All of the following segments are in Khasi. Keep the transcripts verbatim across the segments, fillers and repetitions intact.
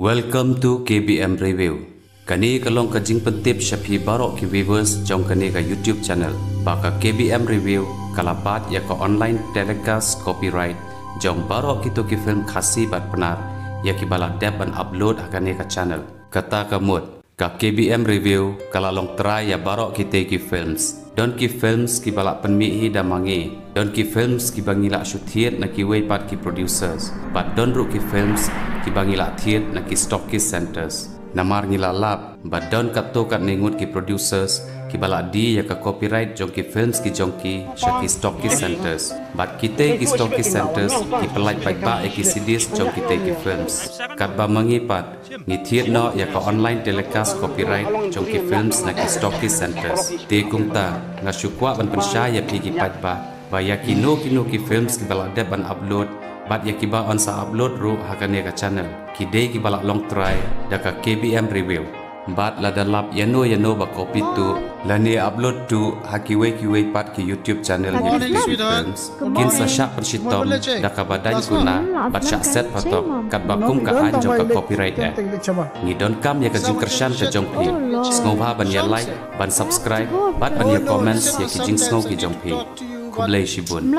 Welcome to K B M Review. Kane ka long ka jingpyntip sha phi baroh ki viewers jong kane ka YouTube channel, ba ka K B M Review ka la bat ïa ka online telecast copyright jong baroh kito ki film Khasi bad Pnar, ïa kiba la dep ban upload ha kane ka channel. Kata ka mut, ka K B M Review ka la long trai ïa baroh kitei ki films. Don ki films kiba la pynmih hi da ma ngi. Don ki films kiba ngi la shu thied na kiwei pat ki producers. Bad don ruh ki films kiba ngi la thied na ki stockist centres. Namar ngi la lap ba don katto katne ngut ki producers kiba la die ïa ka copyright jong ki films ki jong ki sha ki stockist centres. Bad kitei ki stockist centres ki pyllait paidbah ïa ki C Ds jong kitei ki films. Katba ma ngi pat, ngi thied noh ïa ka online telecast copyright jong ki films na ki stockist centres. Te kumta, nga shu kwah ban pynshai ïa phi ki paidbah ba ïa kino kino ki films kiba la dep ban upload bad ïa kiba yn sa upload ruh ha kane ka channel, ki dei kiba la long trai da ka K B M Review. Bad lada lap ïano ïano ba copy tuh lane upload tuh ha kiwei kiwei pat ki YouTube channel ïa ki films, kin sa shah pynshitom da kaba daiñ kuna bad shah set patok katba kum ka aiñ jong ka copyright eh. Ngi donkam ïa ka jingkyrshan ka jong phi. Sngewbha ban ïa like, ban subscribe bad ban ïa comments ïa ki jingsngew ki jong phi. Khublei shibun.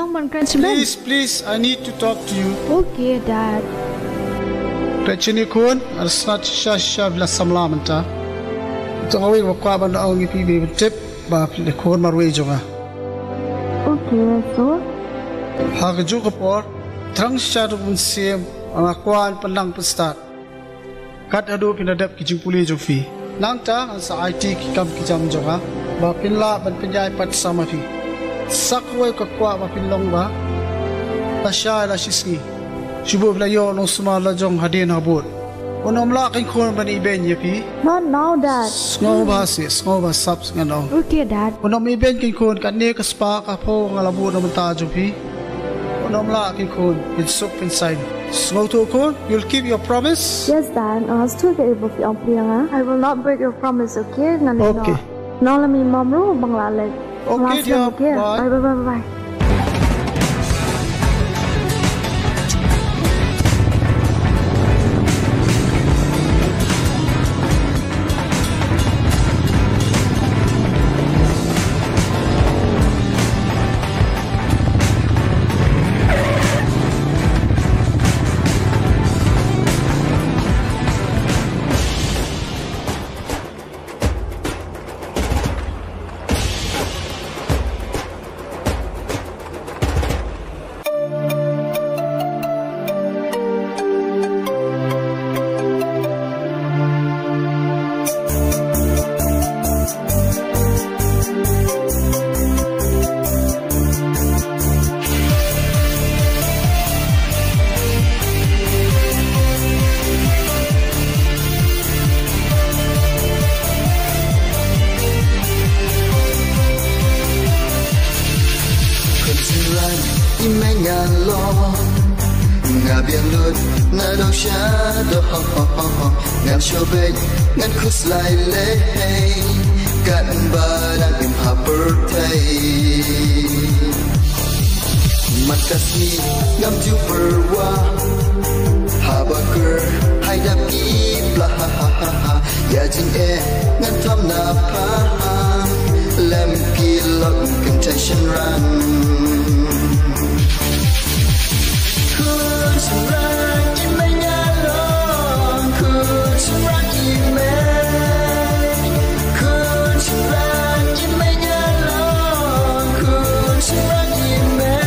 Please, please, I need to talk to you. Okay, Dad. Rachini khun, ar snat sha sha bila samla mynta. To awi wa kwa ban ong ïa phi ba tip ba phi le khun marwei jong nga. Okay, so? Ha kajuh ka por, thrang sha ruh mynsiem, nga kwah ban pyndang pynstad. Kat haduh phin da dep ki jingpule jong phi. Nangta ngan sa aiti ki kam ki jam jong nga ba phin lah ban pynïaid pat sa ma phi. Sa kawei ka kwah ba phin long ba la shai la shisngi. Shu bun phi la ïoh nongsumar la jong hadien habud. Un ym lah kein khun ban ibeiñ ïa phi. Not now, Dad. Sngewbha seh, sngewbha sap ngan ong. Okay, Dad. Un ym ibeiñ kein khun, kane ka spah ka phew nga la bud na bynta jong phi. Un ym lah kein khun, phin suk phin saiñ. Sngewthuh khun, you'll keep your promise? Yes, Dad. Nga sngewthuh ïa ba phi ong phi ïa nga. I will not break your promise, okay? Ngan ïa. Okay. Ngan ong ïa i Mom ruh ba nga la leit. Okay, dear. Bye. Bye, bye, bye, bye. Khun shynrang i mei nga long, nga biang lut na dong sha dong. Ngan shu beit ngan khuslai lei, katba dang im ha pyrthei. Mat ka sngi ngam ju pyrwa, haba kyrhai da ki pla. Ïa jingeh ngan tham na pha, lem ki lok kynthei shynrang. Khun shynrang i mei nga long, khun shynrang i mei. Khun shynrang i mei nga long, khun shynrang i mei.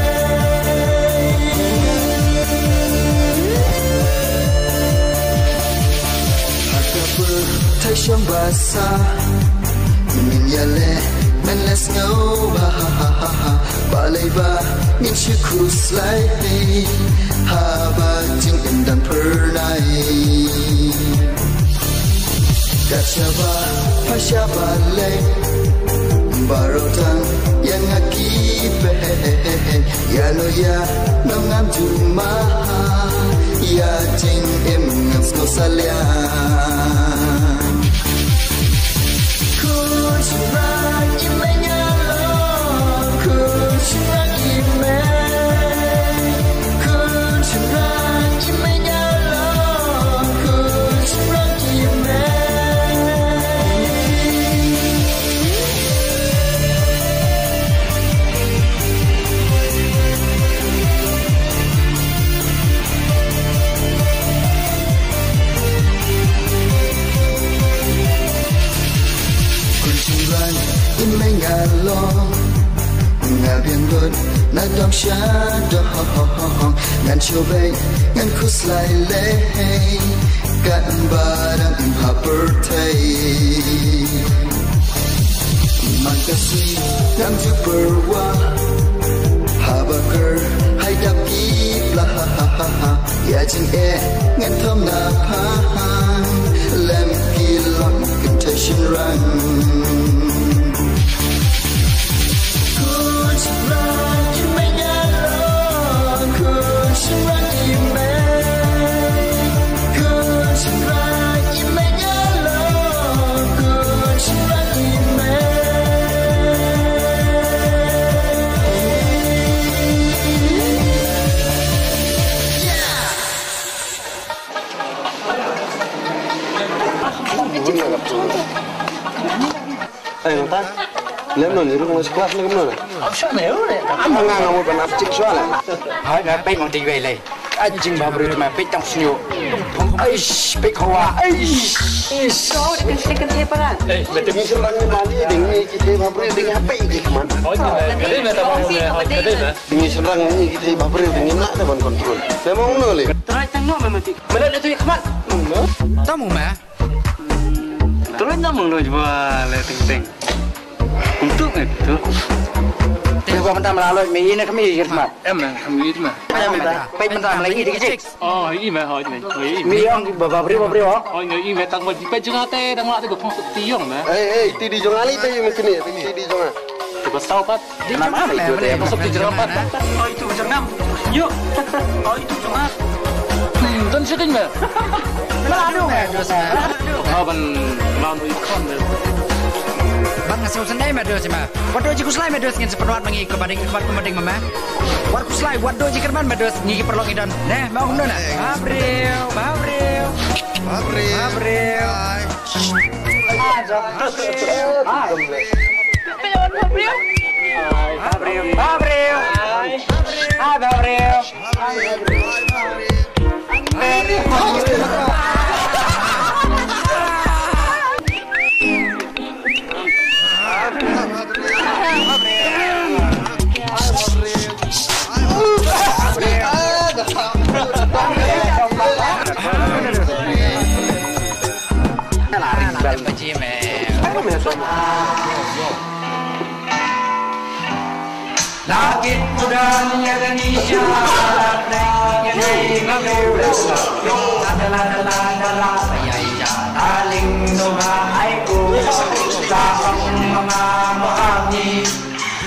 Ha ka pyrthei shong ba sah, ngin ïaleh, men leh sngewbha. Balei ba ngin shu khuslai, haba jingim dang phyrnai. Kat shaba pha shaba leh, baroh tang ïa nga ki peh. Ïano ïano ngam ju mad, ïa jingim ngam sngew salia. Khun shynrang i mei nga long, khun shynrang i mei. Khun shynrang i mei nga long, khun Na dong sha dong, ngan shu beit, ngan khuslai lei, kat ba dang im ha pyrthei. Man ka sngi ngam ju pyrwa, haba kyrhai dap ki pla. Ïa jingeh ngan thom na pha, lem ki lok kynthei shynrang. Khun shynrang i mei ïa long, khun shynrang i mei. Khun shynrang i mei ïa long, khun shynrang i mei. Ai, nang ta. Lem non, ni ruh nang class lagi mana? Am nga nga mau ban apcik suara. Hai, nga pek nang tiga lei. Ai, jing babri ma pek tang sunyo. Ai, pek hawa. Ai. So, kan sini kan saya paran. Eh, betul. Ni seorang ni mali ding ni kita babri ding apa ini man? Oh, ini. Ini shynrang ngi ki thei ba briew ngi mlah te ban control. Te mong no le. Trai tang no mama ti. Mala le tu khmat. Tam ma. Trai na mong no jwa le ting ting. Untuk itu. Te ba mata mala lo me ina kami khmat. Em kami khmat. Em ta. Pe mata mala i di chik. Oh, i me hoi me. Hoi. Mi ong ba ba briew ba briew. Oh, i me tang ba di pe jnga te dang mala te ko phong ti ong me. Ei ei ti di jnga li pe me kini ti di jnga. Ti ba sau pat. Di jong am, eh, masuk di jong am. Oh, itu jong am. Yuk. Oh, itu jong am. Hmm, dan sikin me. Ladu me, dos me. Ha ban ban ikon me. Ban nga sngewsynei me dos me. Wat dei jingkhuslai me dos ngin sa pynwad ma ngi ka bading, ka bad ka bading me. Wat khuslai, wat dei jingkyrmen me dos ngi ki paralok ngi don. Neh, me ong kumno ne. Ba briew, ba briew. Ba briew. Ba briew.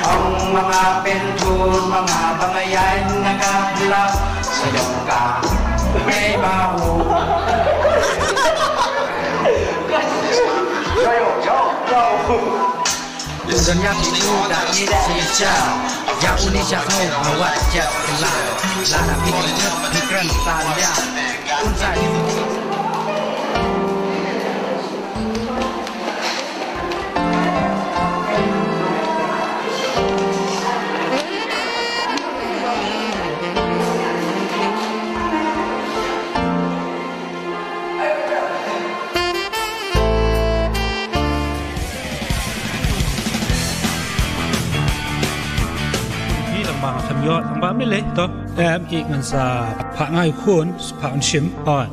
Ong ma nga pynthut ma nga ba nga ïaid na ka bla sa jong ka mei ma u. Dunia itu dah tidak bisa. Yang Indonesia mau bawa je la la la. Pikiran saya pun saya. Ki lang ba khlem ïoh lang ba mele to. Em ki ngan sa phah ngai khun, phah un shim. Hoi.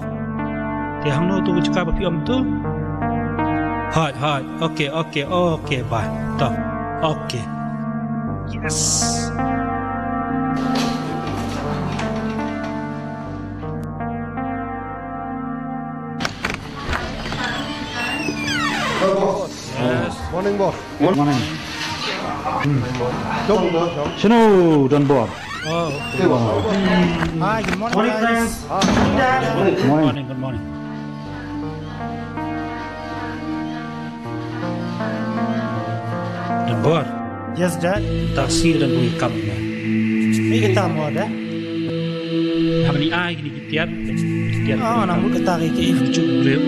Te hangno tu ka jaka ba phi ong tu? Hoi, hoi. Okay, okay, okay, bye. To. Okay. Yes. Yes. Morning, boss. Good morning. Hmm. Shano don bor? Oh, okay. Hi, good morning, guys. Morning. Good morning, good morning. Don bor. Yes, Dad. Taxi don bor kam na. Ni kita mo, Dad. Hamni ai ni Tiar, tiar. Ah, nang mut kata ki ki. Nang ju briew.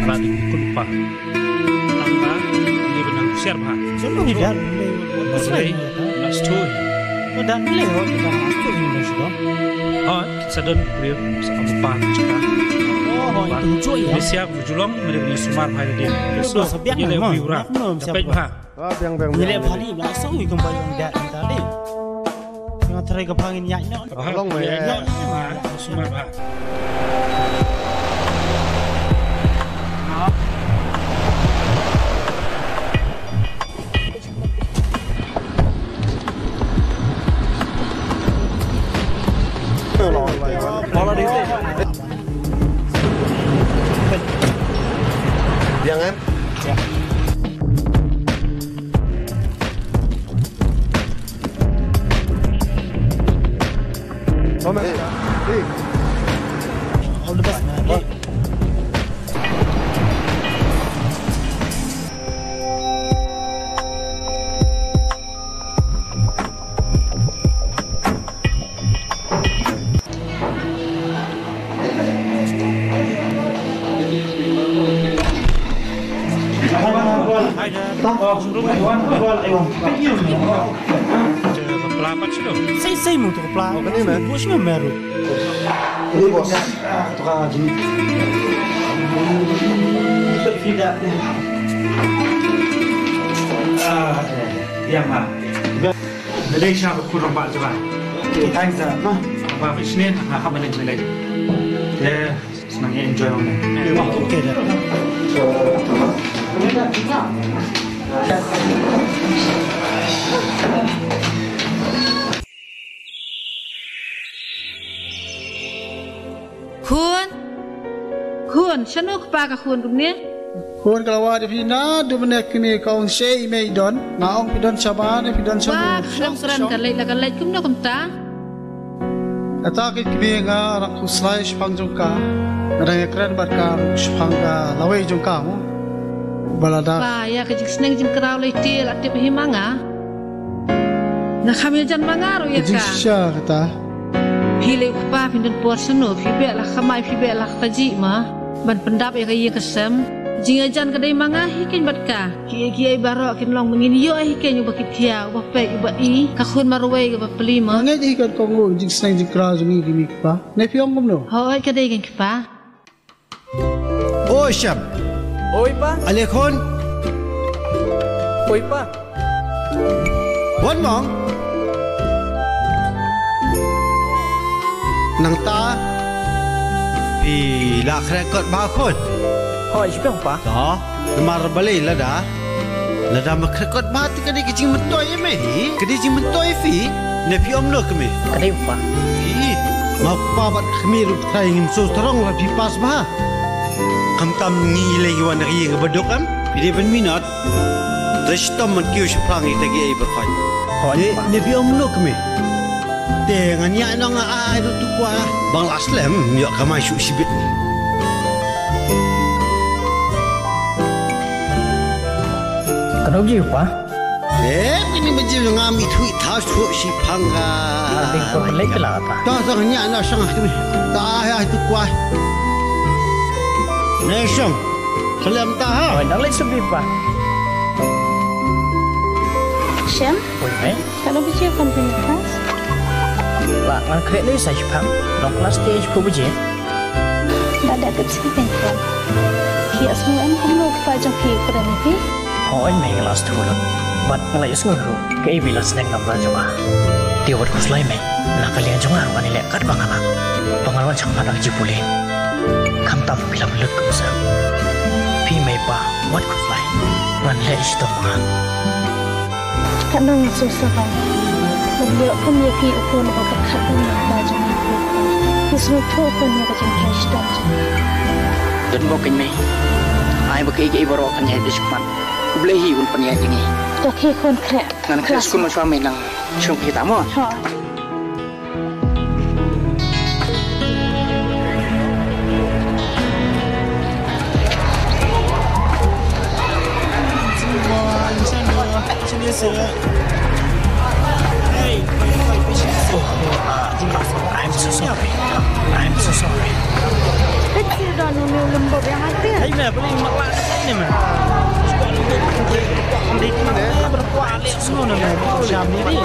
Ala di kun pa. Tang ba, ni benang siar ba. Siapa ni dah? Maslei, nak setuju. Dah boleh, oh, kita nak setuju ni dah sudah. Ah, sadon briew, sa apa pa cakap. Oh, itu hujung ya. Ni siap julong, mari ni sumar hai dia. Itu sebiak ni, ya le briew ra. Dapat ba. Ah, biang, biang, biang. Ni le bali, nak setuju kembali dah tadi. Trai ka phang in ïaid noh. Long way. Ïaid noh ma sumar ba. Yang em? All the best, man. Sei sei mo to pla. Bush me meru. Ini bos. Ah, ya ma. Malaysia ba khun ba jaba. Thanks da. Ba fishnen ha ha Malaysia. Ya, senang ya enjoy. Okay da. Khun. Khun, shano kpa ka khun kumne? Khun ka la wad ïa phi naduh mynne kmie ka ong shei mei don. Nga ong phi don shabar ne phi don shabar. Ba khlem kren ka leit la ka leit kumno kumta. Kata ka kmie nga rang khuslai shaphang jong ka. Nga dang ïa kren bad ka shaphang ka lawei jong ka mo. Ba la da. Ba ïa ka jingsneng jingkraw lei te la tip hi ma nga. Nga kham ïa jan ma nga ruh ïa ka. Jingshisha kata. Phi lei u kpa phin don por shano, phi beh la kamai, phi beh la kajih ma. Ban pyndap ïa ka ïing ka sem. Jingïajan ka dei ma nga hi keiñ bad ka. Kiei kiei baroh kin long ma ngin ïoh hi keiñ uba kithiah, uba peit, uba i. Ka khun marwei kaba pli ma. Nga ngeit hi kan kong u jingsneng jingkraw jong ngi kine kpa. Ne phi ong kumno? Hooid ka dei keiñ kpa. Oi Shem. Oi pa. Ale khun. Oi pa. Wan mong. Nangta phi la khreh kot bha khun? Hooid shipang pa. To, namar balei lada? Lada ma khreh kot bha te ka dei ka jingmyntoi ïa me hi. Ka dei jingmyntoi phi. Ne phi ong kumno kmie? Ka dei pa. Phi ma pa bad kmie ruh Trai ngim sngewthrang lada phi pass bha. Khamtam ngi lei ngi wan ïa ka ïing kaba duk em. Phi dei ban minot. Te shitom ban kiew shaphrang ïa kita kiei baroh. Hooid pa. Ne phi ong kumno kmie? Te ngan ïa nong ai ruh tu kwai ba nga la slem ïoh kamai shuh shibit. Kano ji pa? Eh, pini ba ji nga mi thui tha shuh shipang ka. Ding ko lek la ta. Ta ta ngan ïa na shang kmie. Ta ai ai tu kwai. Ne shang. Slem ta ha. Oi, nang leit subi pa. Shem? Oi, mei. Kano baje u phan pynïaid class? Lah ngan khreh lei sa shipang. Nong class te shiphew baje. Ba da tip sngewthuh phi. Phi ïohsngew em kumno u kpa jong phi u kren ïa phi? Hooid mei nga la sngewthuh lut. Bad nga la ïohsngew ruh kaei ba la sneng na bynta jong nga. Te wat khuslai mei. Na ka liang jong nga ruh ngan ïaleh katba nga lah. Ba ngan wan shakmat ha ka jingpule. Khamtam phi la pynlut kum seh. Phi mei pa wat khuslai. Ngan leh shitom ma nga. Katno nga sngewsarong ban ïoh kum ïa phi u khun uba pyrkhat bha ïa ka jong nga. Phi sngewthuh khun ïa ka jingtrei shitom jong nga. Don bok keiñ mei. Ai ba kaei kaei baroh kan ïaid da shikmat. U Blei hi un pynïaid ïa ngi. To khie khun khreh. Ngan khreh skul mynshuwa mei nang shong phi ta mo. Ho. Oh, uh, I'm so sorry. I'm so sorry. Hey, man, beli mak lah ni, man. Di mana berkuah lek semua ni, man. Sham ni, ni.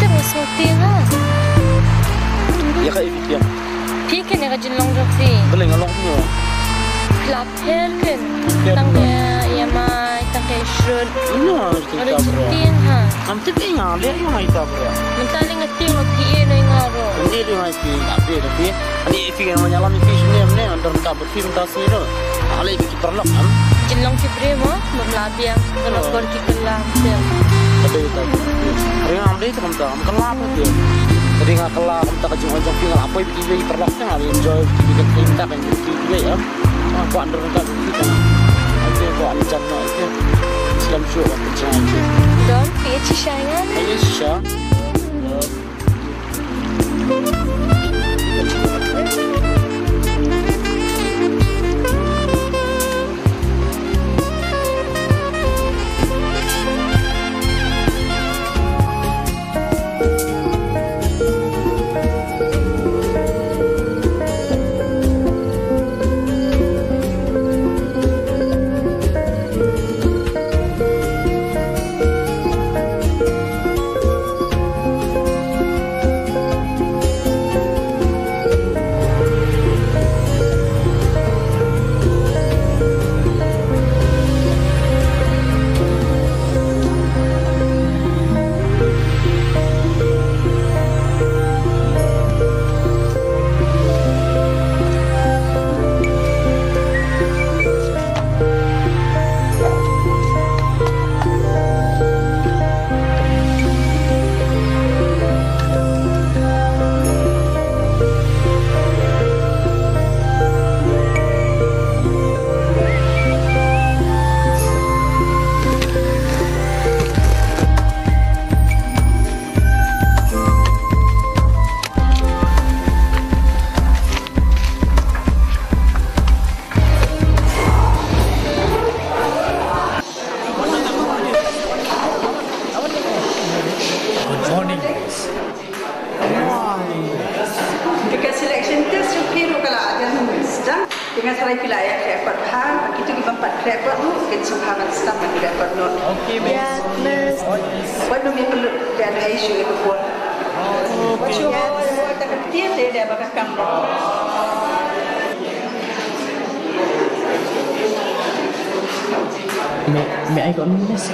Te nga sngewthuh ha. Ïa ka ïa phi tiang. Phi kane ka jinglong jong phi. Balei nga long kumno? Phi la pher keiñ. Pher kumno? Tang ïa, ïa mai, tang ïa shrut. Kumno nga sngewthuh ha? Ngam tip ïa nga, leh ïa nga ïa ta bro. Mynta leh nga tieng lo phi ïa nga ruh. Mynta leh nga phi, nga phi, nga phi. Ani phi nga ïalam ïa phi shane mynne, nga don ka Phi mynta sngi ruh. Ale ki paralok am. Jinglong ki briew mo, bym lah biang, ka la kor ki kylla, biang. Ka dei ta. Ri ngam dei ta kumta, ngam kylla ba biang. Ri nga kylla kumta ka jingwan jong phi nga la poi bad ki paralok te nga enjoy bad ki, bad ki, bad ki, bad ki, am. Nga kwah nder ka bad ki te. Ate kwah ni jan na ate. Slem shuh ka jingwan ate. Don, phi shisha nga. Phi shisha. Good morning, guys. Te ka selection test jong phi ruh ka la dang sdang. Te nga tharai phi la ïa khreh kot bha, kito ki bym pat khreh kot ruh kin sngewbha ban sdang ban khreh kot noh. Okay, miss. Yes, miss. Wat nym ïa pynlut ïa ka issue ïa ka por. Okay. Yes. Wat ka ktien te da ba ka kam. Me, me ai kot, miss.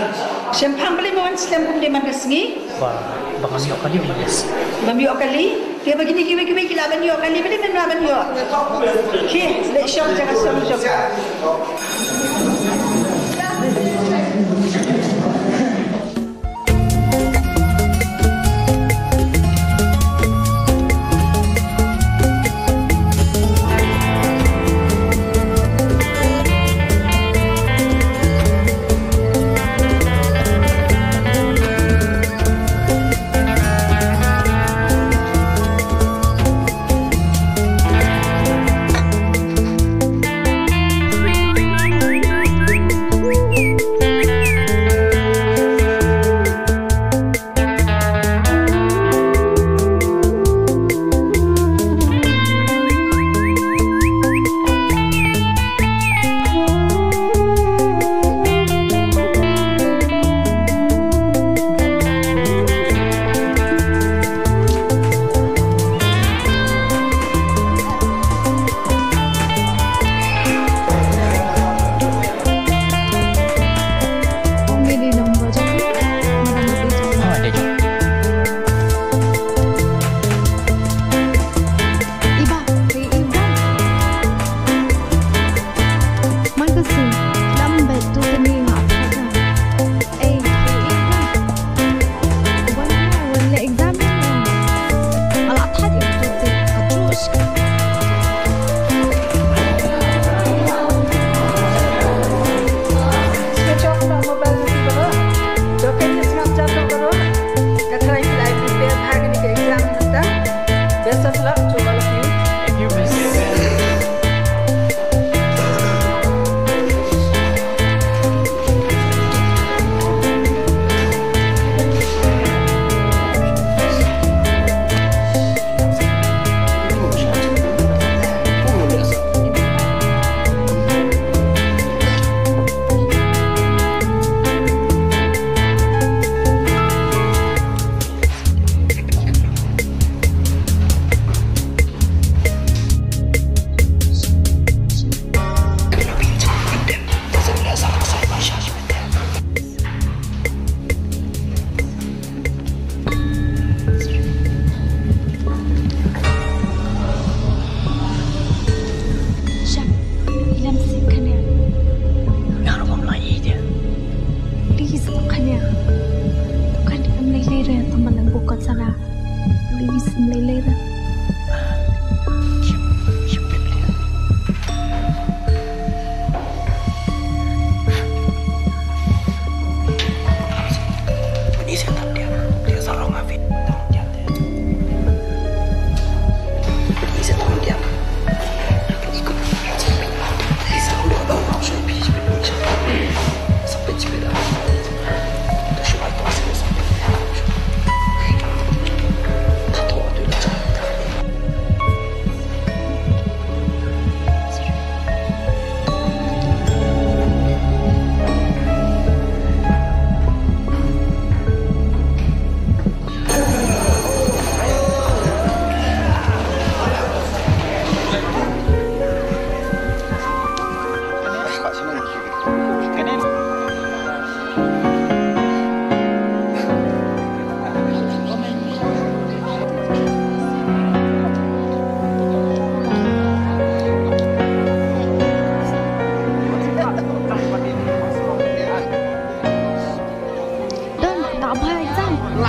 Shemphang balei mo wan slem kum dei man ka sngi. Ba, ba ngam ïoh kali, miss. Bym ïoh kali? Te ba kine kiwei kiwei ki lah ban ïoh kali, balei mem lah ban ïoh? Ki, leh shong jaka shong jaka.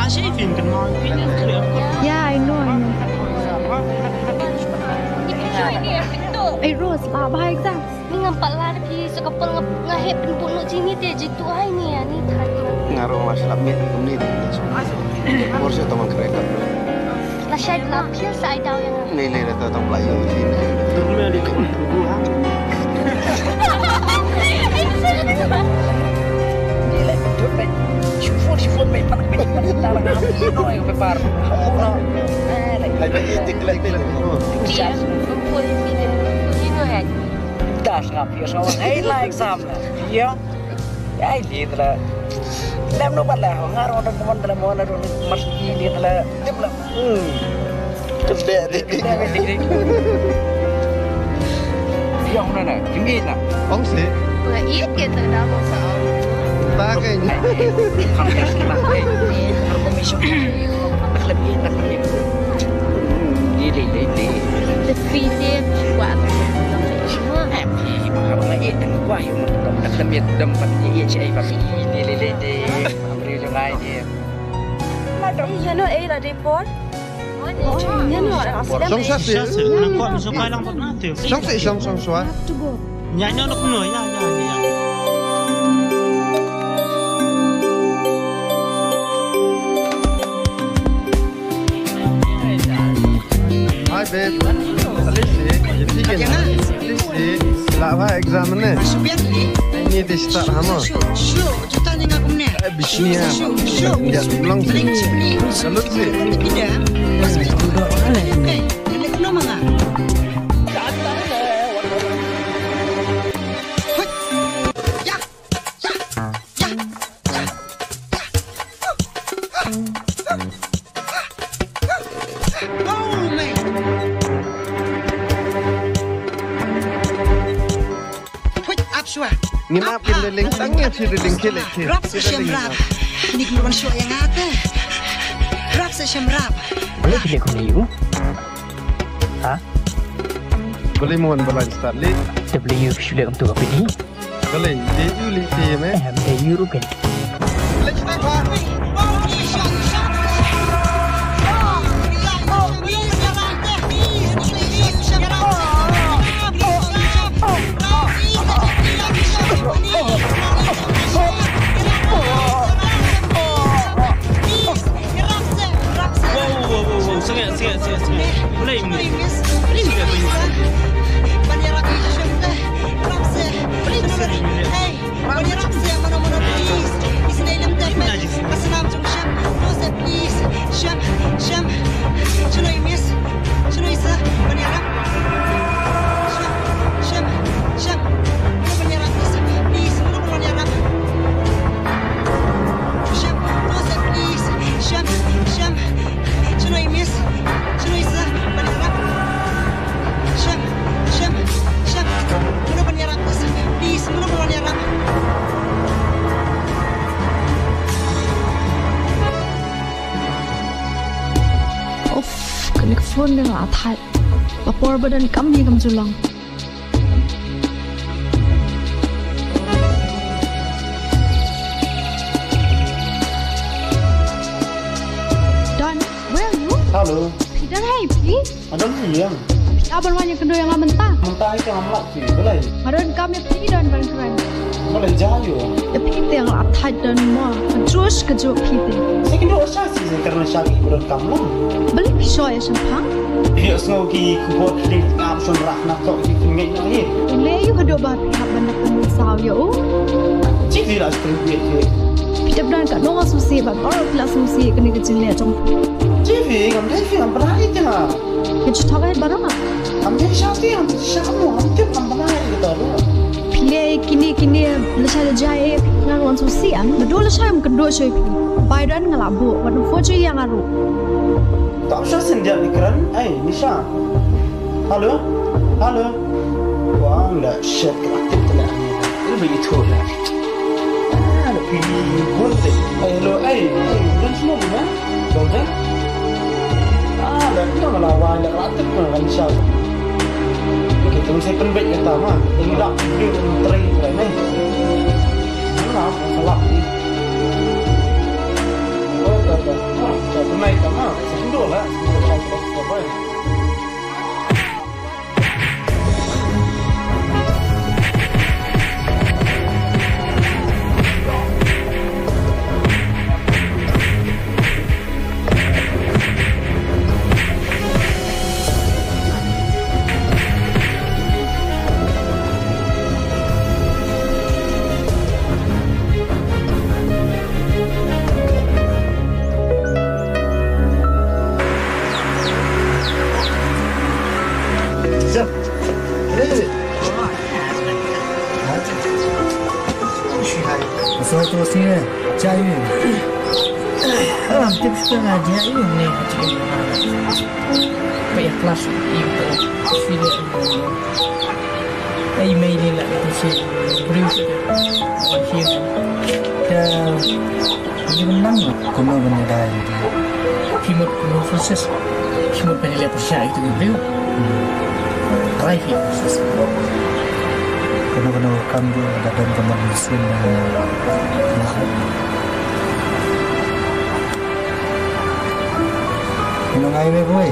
Shaving kan mau pini kena. Yeah, I know, I know. Hey Rose, lah bye exam. Ni ngam pat lad phi sa couple nga nga heh pynbun noh jingni te jitu ai ni ani than. Nga ruh nga slap miet kum ni. Bor sa tang kre ka. La shai la phi sa ai daw ïa nga. Ni ni ta tang play ïa ni. Ni le tu pe. Shufur shufur pe pat pe. Ta la ngam ni no ïa pe par. Hai ba itik lek lek. Yes. Kumpul ni ni. Ni no hai. Das ngap ïa sawan. Hei la exam la. Ïa. Ai di tla. Lem no bat la. Ngar on don mon tla mon don mas di di tla. Dem la. Hmm. Kede di di. Kede di di. Ïa una na. Jinggi na. Ong si. Pura iet kita dah mau sa. Ta ke ni. Kham ïa sila. Kham ïa sila. Tak lebih tak lebih. Di di di di. Defeated. Wah. Em, iba ka ba ngi tang kwah ïa u Myrtom, dak tang ïa dam pat ïa ïa chi ai ba ngi ïa ïa ïa ïa. Am ri jong ai ïa. Ïa no ei la dei por. Ïa no. Shong sa sil. Shong sa shong shong shwa. Nya nya no kuno ïa ïa ïa. Hi babe. Lisi, ïa phi kan. Lisi, la ba exam ne. Ni di start ha mo. Shu, shu, juta ni nga kumne. Eh, bishnia. Shu, shu. Ya, long. Salut si. Ngin ap kin deling tang ïa chi deling khilek khilek. Rap se shem rap. Nik nuan shuwa ïa nga te. Rap se shem rap. Boleh pilih kau ni, ha? Boleh mohon berlanjut start li. Boleh you pilih untuk apa ni? Kali, dei u lei te me. Em, dei u ruh kan. Wow, wow, wow, wow. Sengit, sengit, sengit, sengit. Boleh, boleh. Boleh. Ban ïarap ïa shisha te. Rap se. Rap se. Hey, ban ïarap se mano mano please. Is dei lem te. Ka snam jong shem. No se please. Shem, shem. Shano i miss? Shano i sa? Ban ïarap. Shem, shem, shem. Mano ban ïarap please. Please, mano ban ïarap. Shem, no se please. Shem, shem. Shano i miss? Shano i sa? Ban ïarap. Shem, shem, shem. Mano ban ïarap? Please, mano ban ïarap? Uff, kane ka phone dang la thait. Ka por ba donkam hi kam ju long. Don, where are you? Hello. Phi don hi phi? Nga don hi ïa. Phi ap ban wan ïakynduh ïa nga mynta? Mynta hi te ngam lah phi, balei? Nga donkam ïa phi Don ban kren. Balei, jia ïa u? Ïa phi te nga la thait Don mo. Ka juh ka juh phi te. Sa kynduh sha shisha kren sha ki ba donkam lang. Balei phi shu ïa shemphang? Phi ïohsngew ki khubor ki dei ngam shon rah na tok ki pynngeit na hi. U lei ïa u haduh ba phi hap ban da pynmynsaw ïa u. Chi phi la shu pynngeit ïa u. Phi tip Don katno nga sngewsih bad baroh phi la sngewsih ïa kane ka jingleh jong phi. Chi phi ngam dei phi ngam pynrai te nga. Ka ju thok ai baroh nga. Am dei sha te am dei sha mo am tip am pynrai ïa kata ruh. Phi leh kine kine lashai lajai eh phi ngan wan sngewsih ang. Naduh lashai ym kynduh shuh ïa phi. Bai Don nga la buh wat phone shuh ïa nga ruh. Tap sha sien diat ni kren, ai, Nisha. Hello? Hello? Wang da shit ka tip tla ni. Ini bagi tu lah. Ah, da pini bun de. Ai, hello, ai, ai, bun semua ni, ha? Bun de? Ah, da pini malah wang da ka tip na kan Nisha. Okey, tunggu saya pun baik kata, ha. Ini dah, dia try, try, ni. Salah, salah ni. Oh, tak, tak. So to sini, jai. Ah, tip suka ngaji ini ngaji. Payah kelas itu. Sini. Ai mai ni lah itu si. Beri suka. Wan sini. Ka Ngi nang kumno ban ïada ïa lade. Phi mut kumno process. Phi mut ban ïaleh pyrshah ïa kitu ki briew. Trai phi process. Kumno kumno kam dei da don kumno mission na. Kumno ngai me boy.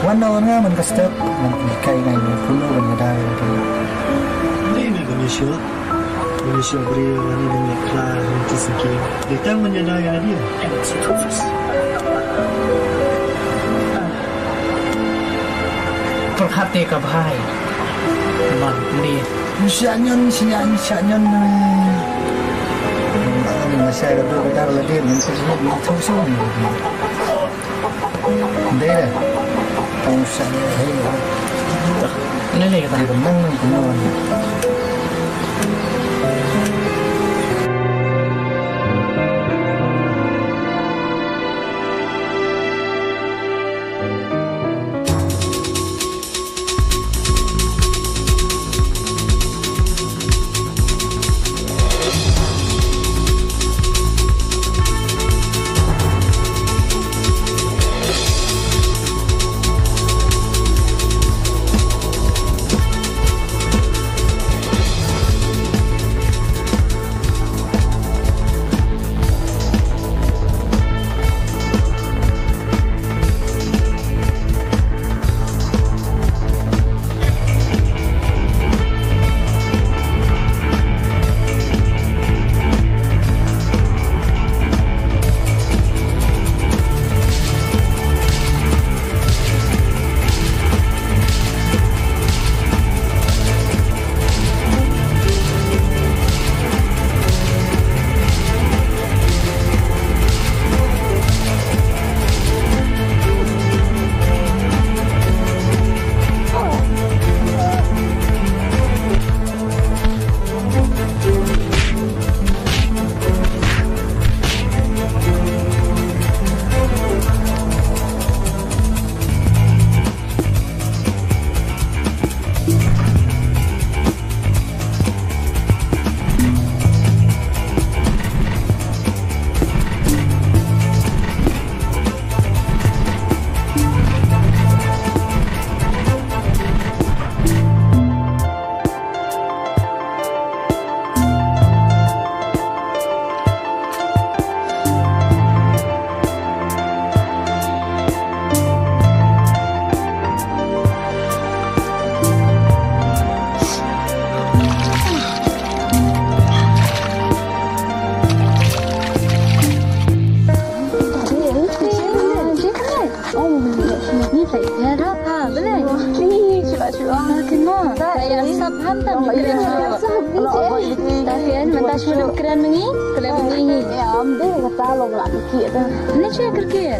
Wan na wan nga man ka step man kai ngai me kumno ban ïada ïa lade. Ni ni ban issue. Malaysia briew ani dang yak la ni tu siki. Dia tang menyada ya dia. Perhati ka bahai. Man ni. Syak nyon, syak nyon, syak nyon. Ni masih ada tu kadar lagi ni tu semua ni tu semua ni. Dei da. Tang sa ne hei. Ne ne ka. Dei da mang nang kumno. Ni che kyrkieh.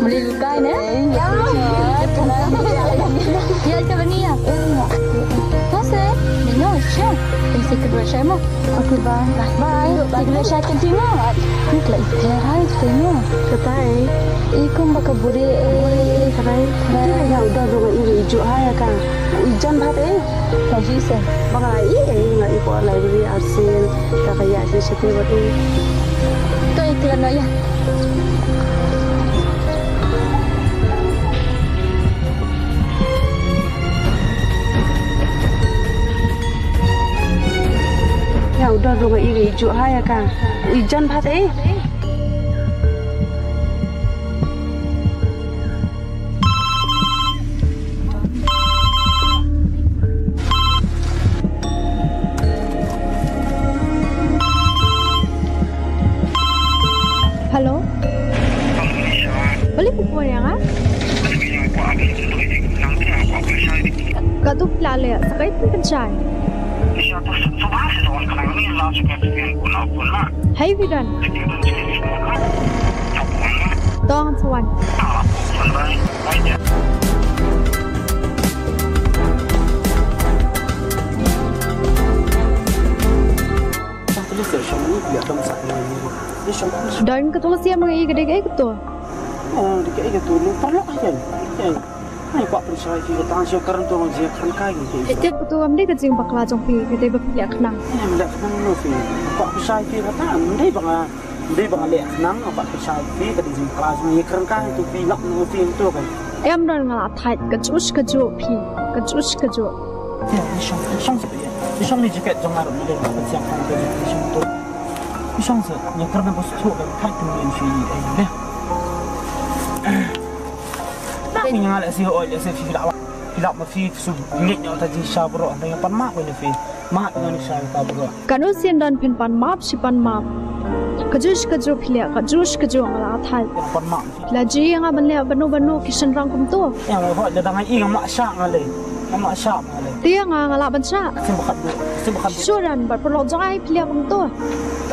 Mali lukai ne? Ya ka bani ya. To se, ni no che. Ni se kedua che mo. Okay, bye. Bye. Kedua che kan ti mo. Ni kelai perai ti mo. Ketai. Ikum baka buri eh. Ketai. Ketai ya udah dong iri ijuk hai ka. Ijan bhat eh. Ka ji se. Ba ka ïohi nga ïohi library arsin ka ka ïa shi shati ba tu. To i klan no ïa. Ïa u don ruh nga i ju ha ïa ka. I jan bha te. Hello. Balei phi phone ïa nga? Katto phi la leh, sa kaei phi pynshai? Hei, phi don. To ngan sa wan. Bye. Ïa dang sa ïa ni. Ni shong. Don kato ka sien ma ngi ka dei kaei kato? Oh, dei kaei kato? Ni paralok ai kan. Ai kwah pynshai phi kata, shu kren to, shu kren kai ni. Ïa tip kato kam dei ka jingbakla jong phi, ka dei ba phi leh khnang. Em leh khnang no phi. Kwah pynshai phi kata, em dei ba nga, em dei ba nga leh khnang, kwah pynshai phi ka dei jingbakla jong ngi, kren kai to phi lap no phi to kan. Em don nga la thait, kajuh kajuh phi, kajuh kajuh. Ïa, ni shong, ni shong sa ïa. Ni shong ni jacket jong nga ruh ni dei ba pynsiang khnang ka ni shong to. Ni shong sa, ni kren ba shu ka thait to ni shi ni ai ne. Ni nga leh shi oi leh shi phi lap. Phi lap ma phi shu ngeit ïa ta jingshisha baroh, hynrei nga pan map ïa phi. Map ïa nga jingshisha baroh. Katno sien don phin pan map shi pan map. Kajuh kajuh phi leh, kajuh kajuh nga la thait. Pan map. La ju ïa nga ban leh bano bano ki shynrang kumto. Ïa nga hoi da dang ai nga map shah nga leh. Nga map shah nga leh. Te ïa nga nga lah ban shah. Sim ba khatduh, sim ba khatduh. Shu don bad paralok jong nga phi leh kumto.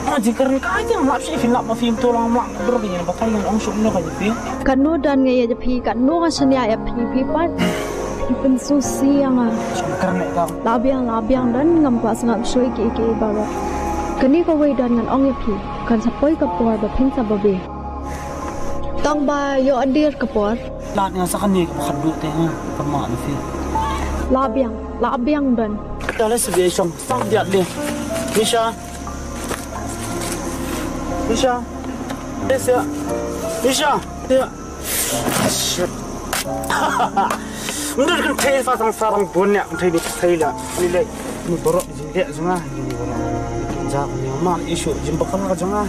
Tang jingkren kai jong lap shi phi lap ma phi kumto lang map. Bro, phi ngan batai ngan ong shuh no ka phi. Katno don nga ïa phi, katno nga shaniah ïa phi, phi pat. Phi pynsusi ïa nga. Shong kren ne ka. La biang, la biang don ngam kwah sngap shuh ïa ki, ïa ki baroh. Kane kawei don ngan ong ïa phi. Kan sa poi ka por ba phin sa babe. Tang ba ïoh dir ka por. Lad nga sa kane ka ba khatduh te nga. Pynmap na phi. La biang, la biang don. Dah leh sa biang shong. Sang biang leh. Nisha. Nisha. Nisha. Nisha. Nisha. Shit. Mdut kan thei fa sang sarang bun ïa kan thei ni thei la. Ni leh. Ni borok jin leh jong nga ni borok. Kin ja ni ma issue jin bakal ka jong nga.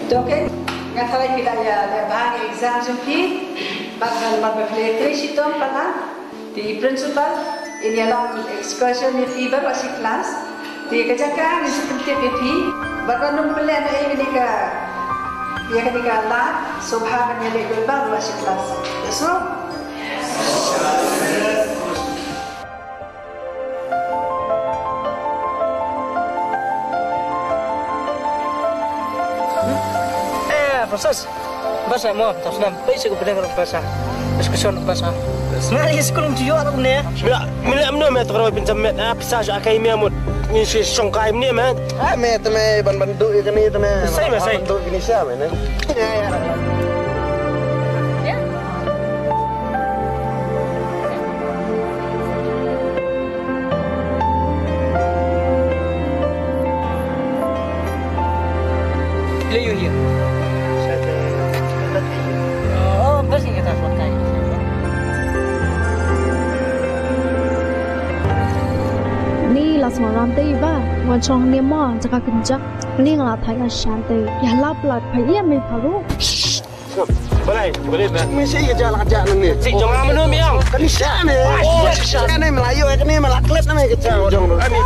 To, okay, nga tharai phi la ïa leh bha ïa exam jong phi. Bad nga lamar ba phi la trei shitom palat. Te i principal in ïalam excursion ïa phi baroh shi class. Te ka jaka ngin sa pyntip ïa phi. Bad ban ym pynleh noh ïa kane ka, ïa kane ka lad, sngewbha ban ïaleh dei baroh shi class. Ïa sngewbha. Eh, Francis. Basa mo, tas nam. Pai sa ko pdeng ro basa. Diskusyon basa. Snali skul um jiyo ro ne. Bila, mila mno me tro bin jam met. Ah, pisa sa kai me mut. Ni si song kai me me. Ah, me te me ban ban du kani te me. Sai me sai. Ban du kini sia me ne. Ya, ya. Lei ïa. Oh, bas ni kata suat kai. Ni la sma ram te ba, wan chong ni mo, jaka kynjak. Ni nga la thai a shan te. Ya lap lap phai ïa me pharu. Balai, balai ba. Mesti ke jalan aja nang ni. Si jong amu num yang. Kan sha ni. Oh, sha ni melayu, kan ni melaklet nama ke jang jong. Kami.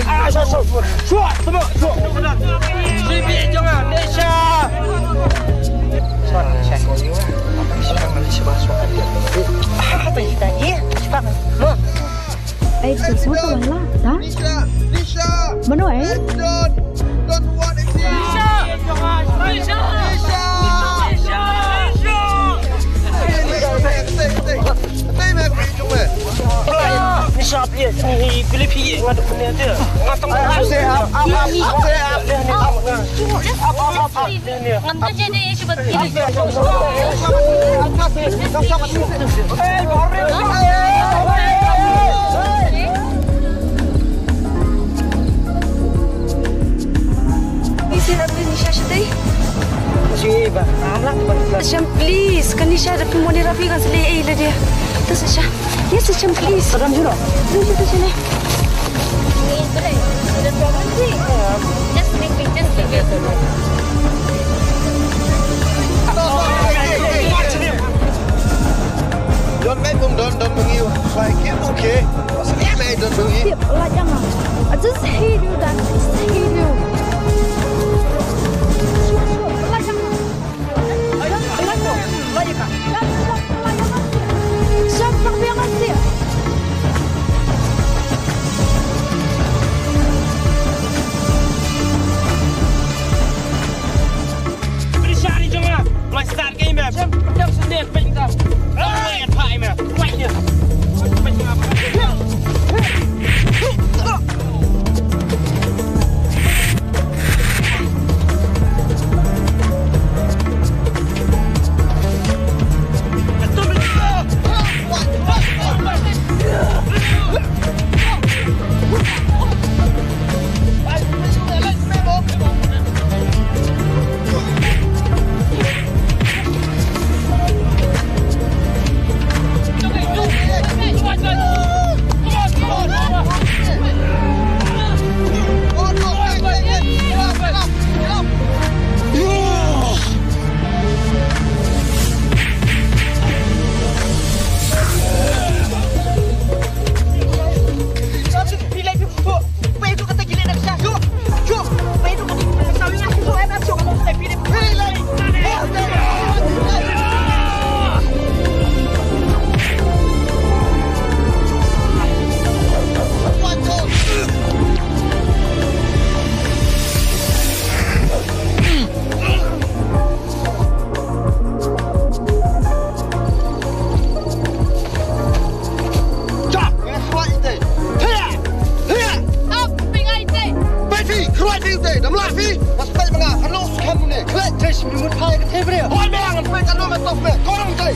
Ah, so so. Suat, temu, suat. Si bi jong ni sha. Suat, sha. Apa isi bahasa? Ah, apa isi tadi? Cepat. Mo. Ai, shisha ko la la, da? Nisha, Nisha. Mano ai? Don, Don what is this? Nisha! Nisha! Nisha! Nisha! Nisha! Nisha, please, ni pilih pilih, ngadu punya dia. Ngatong. Up, up, up, up, up. Ngan ta jene issue bat kini. Isi Rafi ni sha shatei. Isi ba, amla tu ba. Shem, please, kan ni sha Rafi, moni Rafi kan sele ei le dia. Tu sha. Yes, Shem, please. Adam juro. Please, tu sini. Just leave it, just leave it. Don, mate, don, don, don, mangiu. Like, it's okay. What's the name, mate? Don, mangiu. Skip, like, jangan. I just hate you, Dan. I just hate you. Skip, skip, like, jangan. Like, jangan. Like, jangan. Siap, tak biar ngasih. Mla phi, mas peit ma nga, kano skhem ne. Khlek jai shim mut phai ka thei briew. Hoi me, ngan peit kano me tof me. Korang jai.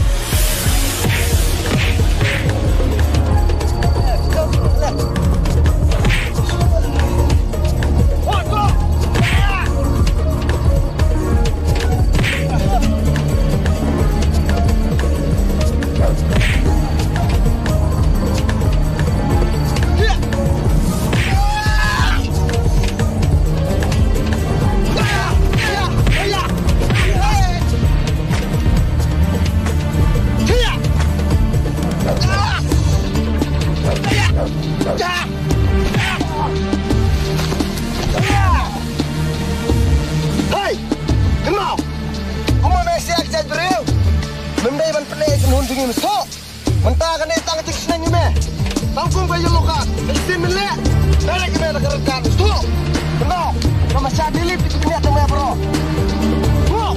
Hoi, go. Hei! Kynmaw! Kumno me sia ka jaitbynriew? Mem dei ban pynleh kynhun jong ngi, me soh. Mynta kane tang ka jingsneng ïa me. Tang kum ka yellow card. Ka shisien men leh. Direct ïa me na ka red card. Soh. Kumno? Ka ma sha delete ka bniah jong me baroh. Soh.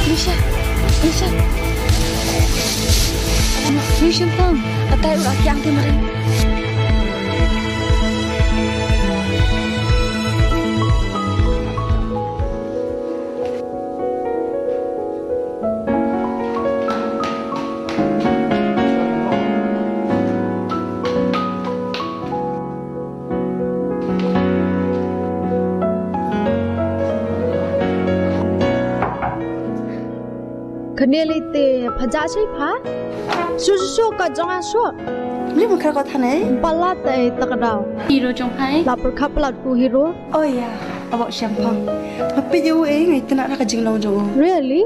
Nisha, Nisha. Nisha, Pang, atai ura kiang ti meren. Kane lei te pha ja shai pha. Shu shu shu ka jong a shu. Mli mukha ko thane. Palat ai takdau. Hero jong phai. La pyrkhat palat ko hero. Oh yeah, about Shempang. Ngapi jauh eh ngai tena ka jinglong jong. Really?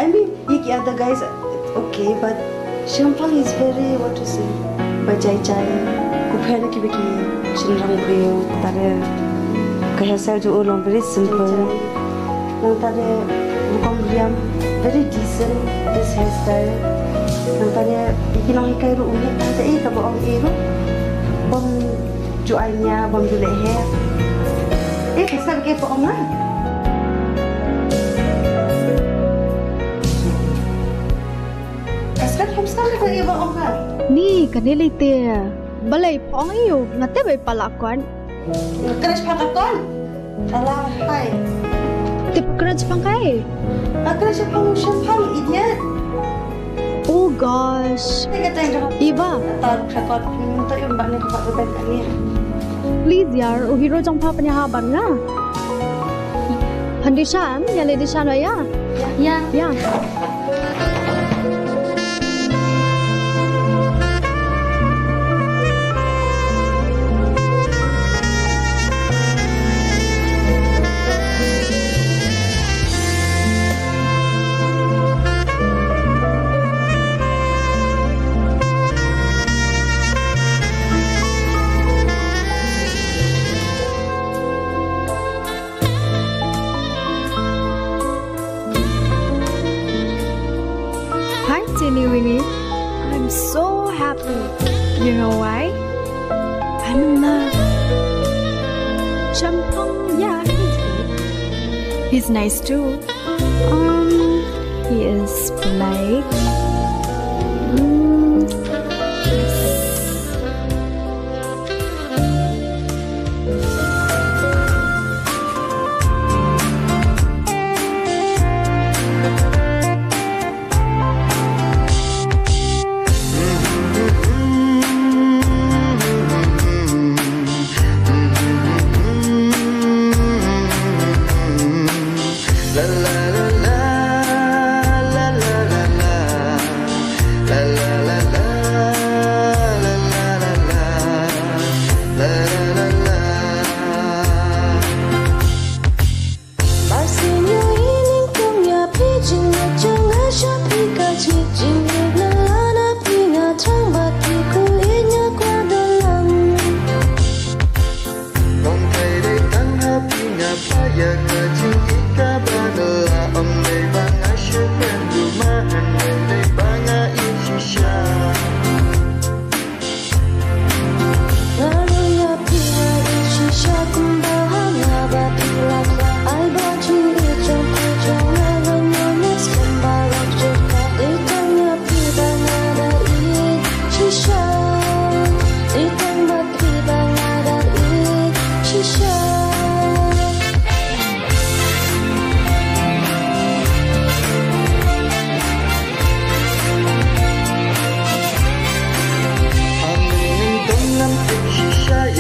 I mean, ye ki other guys, it's okay, but Shempang is very, what to say, ba jai jai. Ku pher ki ba ki shynrang briew, tare ka hairstyle jong u long very simple. Nang tare rukom riam, very decent, this hairstyle. Nang tare ye ki nonghikai ruh u ngi tang te i kaba ong i ruh. Bom ju ai nia bom ju leh he. Eh, ka sar ke pha ong ah. Ka sar hom sar ke pha ong ah. Ni kane lei te. Balei pha ong ïa u nga te bai pala kon. Nga kane pha ka kon. Ala hai. Te pha kane pha kai. Ka kane pha ong Shempang idiot. Oh gosh. Iba. Please yar, u hero jong pha pynïaha ban nga. Phan Dishan, ïa le Dishan wa ïa. Ïa. Ïa. You know why? I'm in love. Champong, yeah, he's cute. He's nice too. Um, he is polite. Mm, yes.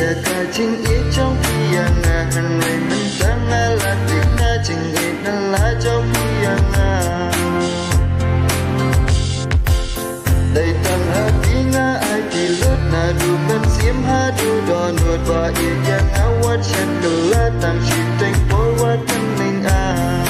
Ka jingïeit jong phi ïa nga, hynrei mynta nga la tip na jingïeit na la jong phi ïa nga. Dei tang ha phi nga ai phi lut, naduh mynsiem haduh dohnud, ba ïeit ïa nga wat shen kylla, tang shiteng por wat mynning ah.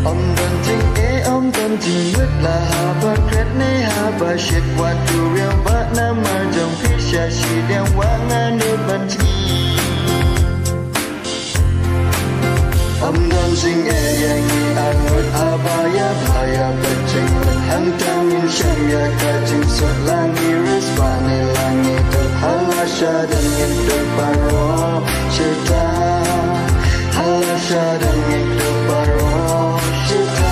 Ym don jingeh, ym don jingmut, la haba klet ne haba shit, wat ju riewbah namar jong phi, sha shiliang wah nga nud ban jngi. Ym don jingeh ïa ngi ar ngut, haba ïa pha ïa peit jingmut, hangta ngin shem ïa ka jingsuk, la ngi riewspah ne la ngi duk, ha la sha don ngin duk baroh shirta, ha la sha don ngin duk baroh shirta.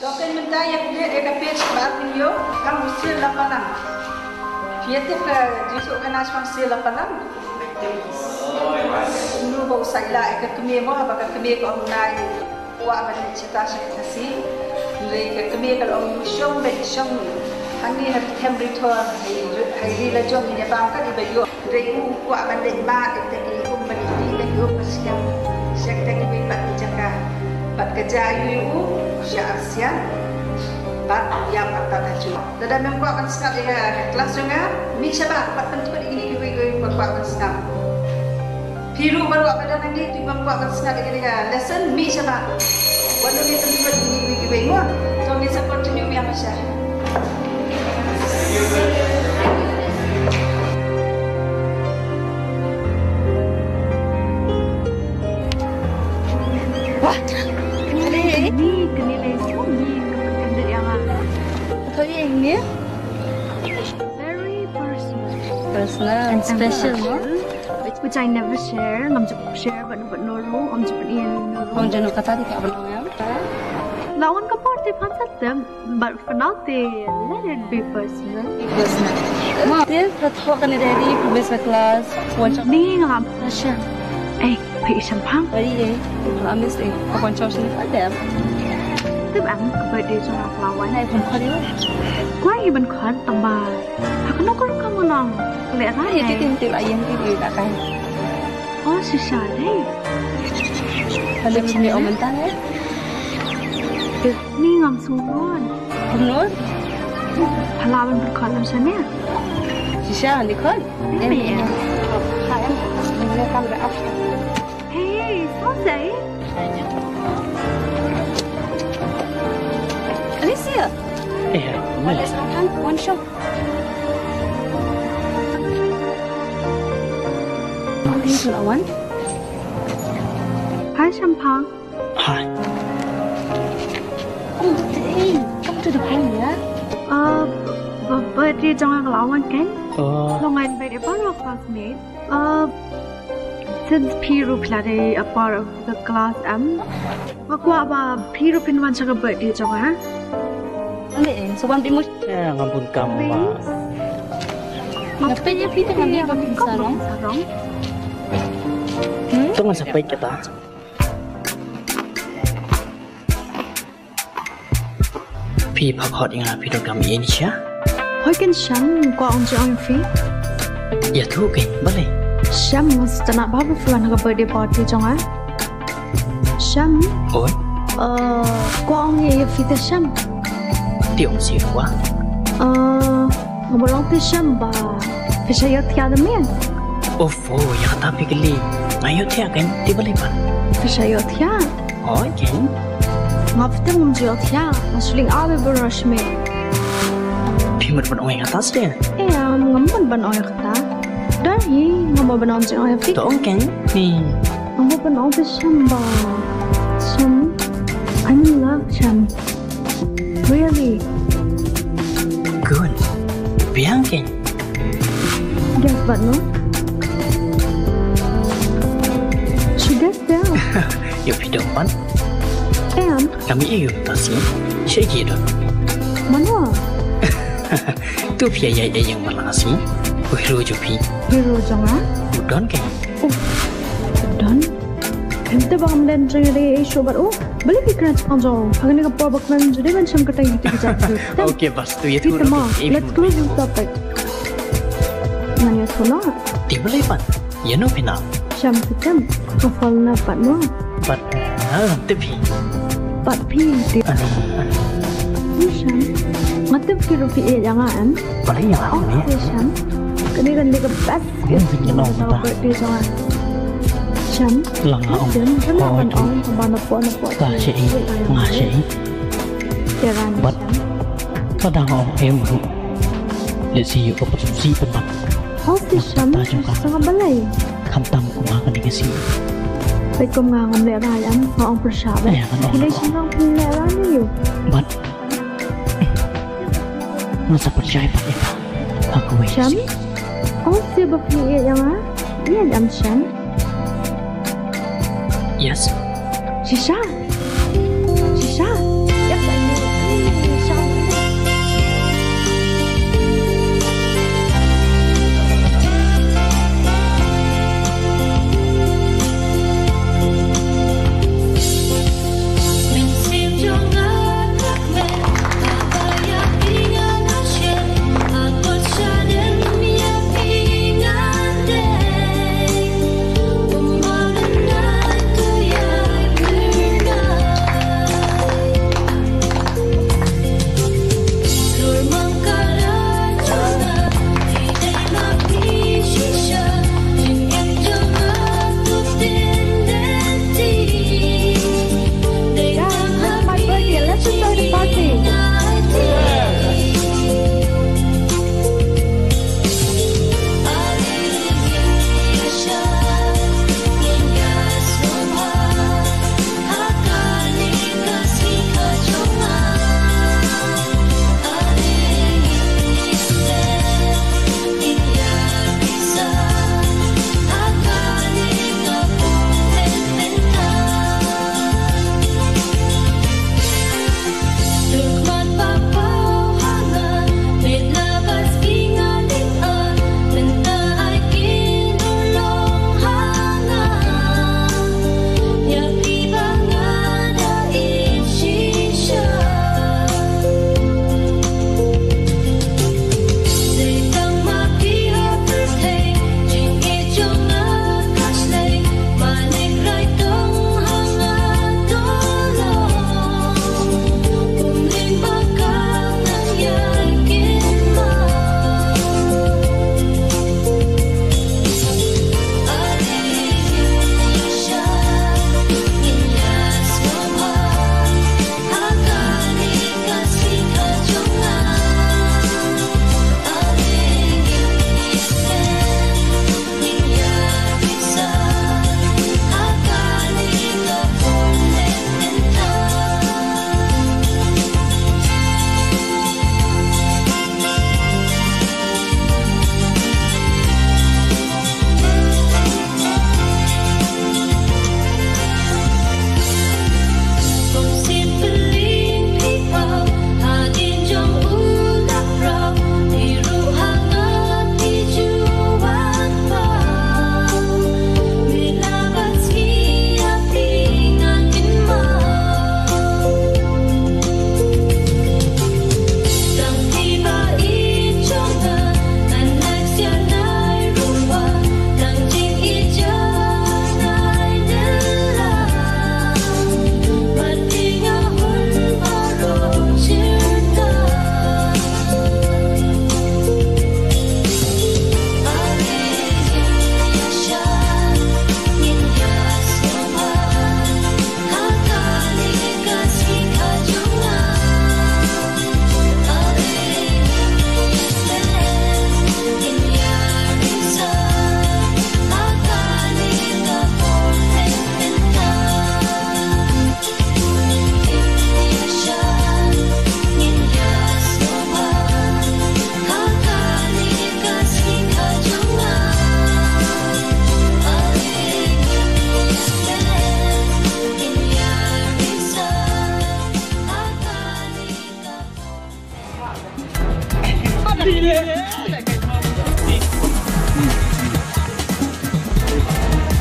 Token mynta ïa ka page ba pynïoh kam u Sil Lapalang. Phi ïa tip ka jingsuk khana shuwa Sil Lapalang. Kumno ba u sa ïa la ïa ka kmie mo, haba ka kmie ka ong nai. Wa ban chita sha ka si. Hynrei ka kmie ka la ong u shong ba i shong. Hangne ha ki them ri thor, ha i ri la jong ngin ïa bam kat iba ïoh. Hynrei u kwah ban leit mad ïa kita ki um ban ïa ki, kita ki um ba skhem sha kita kiwei pat ki jaka. Bad ka jia aiu ïa u, u shah arsiat bad u ïap artat ha juh. Lada mem kwah ban sngap ïa ka klas jong nga, mih shabar bad pynthut ïa kine kiwei kiwei ba kwah ban sngap. Phi ruh baroh ba don hangne, phi bym kwah ban sngap ïa kane ka lesson, mih shabar. Wat nym ïa pynthut ïa kine kiwei kiwei mo. To ngin sa continue biang sha. Wah, kane, kane, kane lei sum ni ka pynkyndit ïa nga. Ka thoh ïa nga. Very personal. Personal and special, no? Which, which I never share. Ngam ju share bad no bad no ruh, ngam ju pyni ïa no ruh. Ong jano kata te ka ban ong ïa. La wan ka por te phan sa tem, but for now te let it be personal. Personal. Ma, te ka thoh kane diary, previous class, wan chak. Ni ngam. Asha. Eh, phi i Shemphang? Ai, eh, ka la miss, eh, ka wan chak shini ka dem. Tip ang ka birthday jong nga ka la wan. Ai, phi khot ïa. Kwah i ban khot tang ba. Ha kano ka rukom ka long? Ka lehrain. Ïa, eh, ki tin tip aïan ki ïa ka kai. Oh, shisha dei. Ka leh mesti ong mynta, eh. Ni ngam sngewthuh. Kumno? Pha lah ban pyrkhat lam shane. Shisha han dei khot. Em, em. Hai, em. Em, em, kam da ap. Hey, so say. Alicia. Eh, hai. One show. Hi, Shemphang. Hi. Oh, hey, come to the point, yeah? Uh, b-, birthday jong nga ka la wan kan? Oh. Long ngan birthday para classmate. Uh, since phi ruh phi la dei a part of the class, em, nga kwah ba phi ruh phin wan sha ka birthday jong nga. Ane, eh, so wan bi mu. Eh, ngam bun kam ma. Ngam peit ïa phi te ngam ïa ba phin sarong. Hmm? To ngan sa peit kata. Phi pha khot ïa nga phi donkam ïa ni sha. Hoi ken Shem, kwah ong jong ïa phi. Ïathuh kein, balei? Shem, nga sngewtynnat ba phi wan ha ka birthday party jong nga. Shem. Oi. Uh, kwah ong ïa phi te Shem. Te ong shuh kwah. Uh, nga ba long te Shem ba phi sha ïohthiah da me. Ofo, ïa kata phi kylli. Nga ïohthiah kein, te balei pat? Phi sha ïohthiah. Oi, kein. Nga phi te ngam ju ïohthiah. Nga shu lyngngoh ba rush me. Phi mut ban ong ïa kata seh? Eh, ngam mut ban ong ïa kata. Dei hi, ngam mut ban ong jong ïa phi. To ong kein. Ni. Ngam mut ban ong te Shem ba. Shem. I'm in love, Shem. Really? Good. Biang kein. Guess what, no? Shu guess ïa. Ïoh phi dang pan. Em. Kami ïoh ta sien. Sha ïa ki don. Mano? Tu phi ïa ïa ïa ïa lang sien. Ku hero jong phi. Hero jong nga? U Don kein. Oh. U Don? Em te ba ngam don jong ïa dei ïa show bad u. Balei phi kren shaphang jong u? Ha kane ka por ba kren jong dei ban shem kyrteng ïa ki jait. Okay, bas tu ïathuh. Let's close this topic. Ngan ïathuh noh. Te balei pat? Ïa no phi na? Shem, phi tip. Ka fall na pat no. Pat, ah, tip phi. Pat phi tip. Ano, ano. Ni Shem. Nga tip phi ruh phi ïeit ïa nga em. Balei ïa nga em? Oh, Shem. Kane kan dei ka best gift. Birthday jong nga. Shem. Lang nga ong. Shem, Shem, ong ba na pok na pok. Ka shi, nga shi. Kiran. Pat. Pat dang ong em ruh. Let's see you. Ka pat si pynban. Hau te Shem, sa nga balei? Khamtam kum ha kane ka sngi. Peit kum nga ngam lehrai em, nga ong pyrshah bha. Ïa, ngan ong. Phi lei shu nang phi lehrai ne ïoh. Bad nga sa pyrshah pat ïa pha ha kawei ka sngi. Shem? Ong shuh ba phi ïeit ïa nga. Ïeit em Shem? Yes. Shisha. Shisha. Yep, I know. Shisha.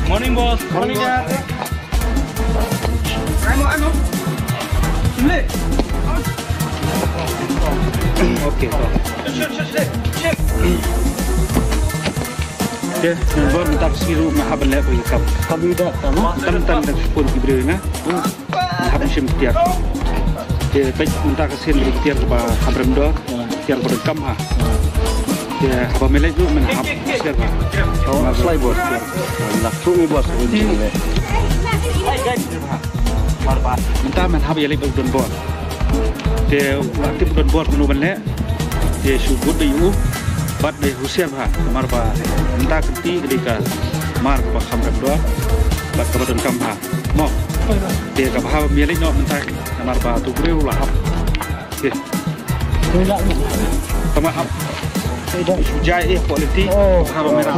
Morning, boss. Morning, dad. Ano, ano? Sini. Okay, boss. Sini, sini, sini. Te, nang bor mynta ka sngi ruh nga hap ban leh ba ïa kam. Kam ïa da, kam. Tam tam da phone ki briew nga. Hap shim tiar. Te peit mynta ka sien ki tiar ba hap rem dor, tiar ba donkam ha. Te haba me leit ruh men hap share ba. Oh, slai bos. Nak tu ni bos. Mynta men hap ïa leit ba don bor. Te u la tip don bor kumno ban leh. Te shu bud da ïa u bad da husiar bha. Namar ba mynta ka kti ka dei ka mar kaba kham rem dor bad kaba donkam bha. Mo. Te kaba hap me leit noh mynta namar ba tu briew la hap. Te. Tama hap. Shu jai eh quality. Oh. Hap me na.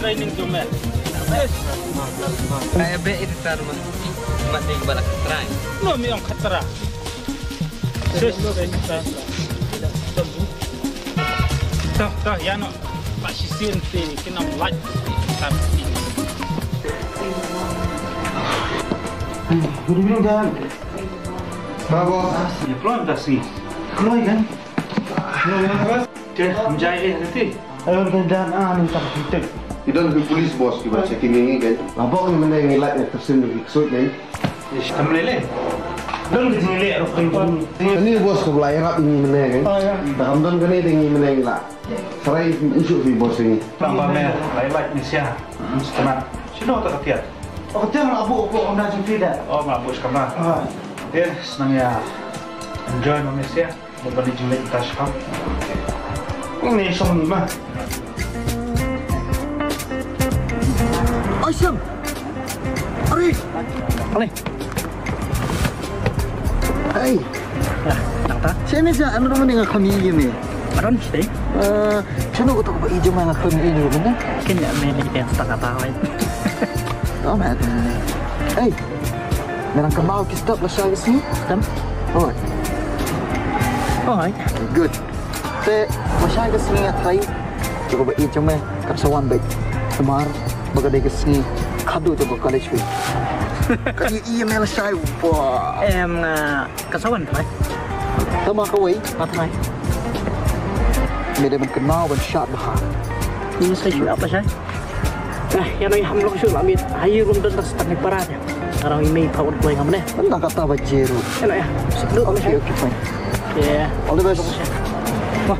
Training jong me. Kaya be itu tar ma. Mat ding bala try. No mi ong khatra. Sis, sis, sis. Tah, tah, ya no. Ba shisien te kin ym lait. Good evening, Dan. Bravo. Ya, kloi da si. Kloi kan? Kloi kan? Te, mjai eh nanti. Ayo, Dan, Dan, ah, ni tak kita. Ki don ki police boss ki ba checking ni kan. Labok ni mana ngi lait ni tersin ni ksuid ni. Ish, tam lele. Don ki jingïaleh ruh kane. Kane boss ka ba la ïarap ïa ngi mynne kan. Oh, ïa. Da kam don kane te ngi mynne ngi la. Sarai issue fi boss ngi. Tang ba me, lai lait ni sia. Hmm, sekemat. Sino ta ka tiat? Oh, ka tiat nga abu, abu, nga jingpida. Oh, nga abu sekemat. Ah. Te, senang ïa. Enjoy ma me sia. Ba pynleit jingpynleit mynta shakham. Ngi shong ngi ma. Oi, Sam. Ari. Ani. Hey. Ah, nangta? Sini ja, ano naman nga kami yun eh. Aron, stay. Eh, sino ko to ba ijo nga kami yun eh. Kanya me ni ten sa kata, oi. Oh, man. Hey. Ngan kynmaw ki step lashai ka sngi. Tam? Oi. Oi. Good. Te lashai ka sngi nga trai. Jong ka ba ïeit jong me kan sa wan beit. Namar ba ka dei ka sngi khadduh jong ka college week. Ka dei ïa me lashai. Wah. Em, nga kan sa wan trai. Tama kawei nga trai. Me dei ban kynmaw ban shad bha. Ïa me sa shu ap lashai. Ïa, ïa, no, ïa, ham long shu la miet. Hayu rum don tas tang para ïa. Ngarang i mei power play ngam ne. Tang kata ba jeru. Ïa, no, ïa. Sip duk. Okay, okay, fine. Yeah. All the best. Wah.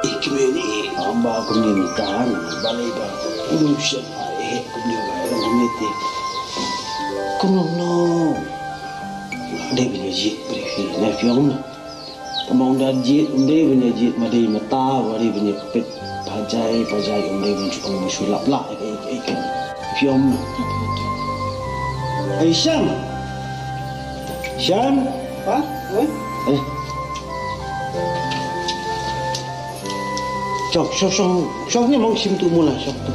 Ikmeni amba kumni tan balai ba. Unu shem ai kumni ba kumni ti. Kumno no. Dei bini jit beri fi na fiong no. Tama unda jit unda bini jit ma dei mata bari bini pit pajai pajai unda bini chukang musulap lah. Fiong no. Ai Sham. Sham. Apa? Oi? Eh. Shong, shong, shong, shong ni mong shim tu mula shong tu.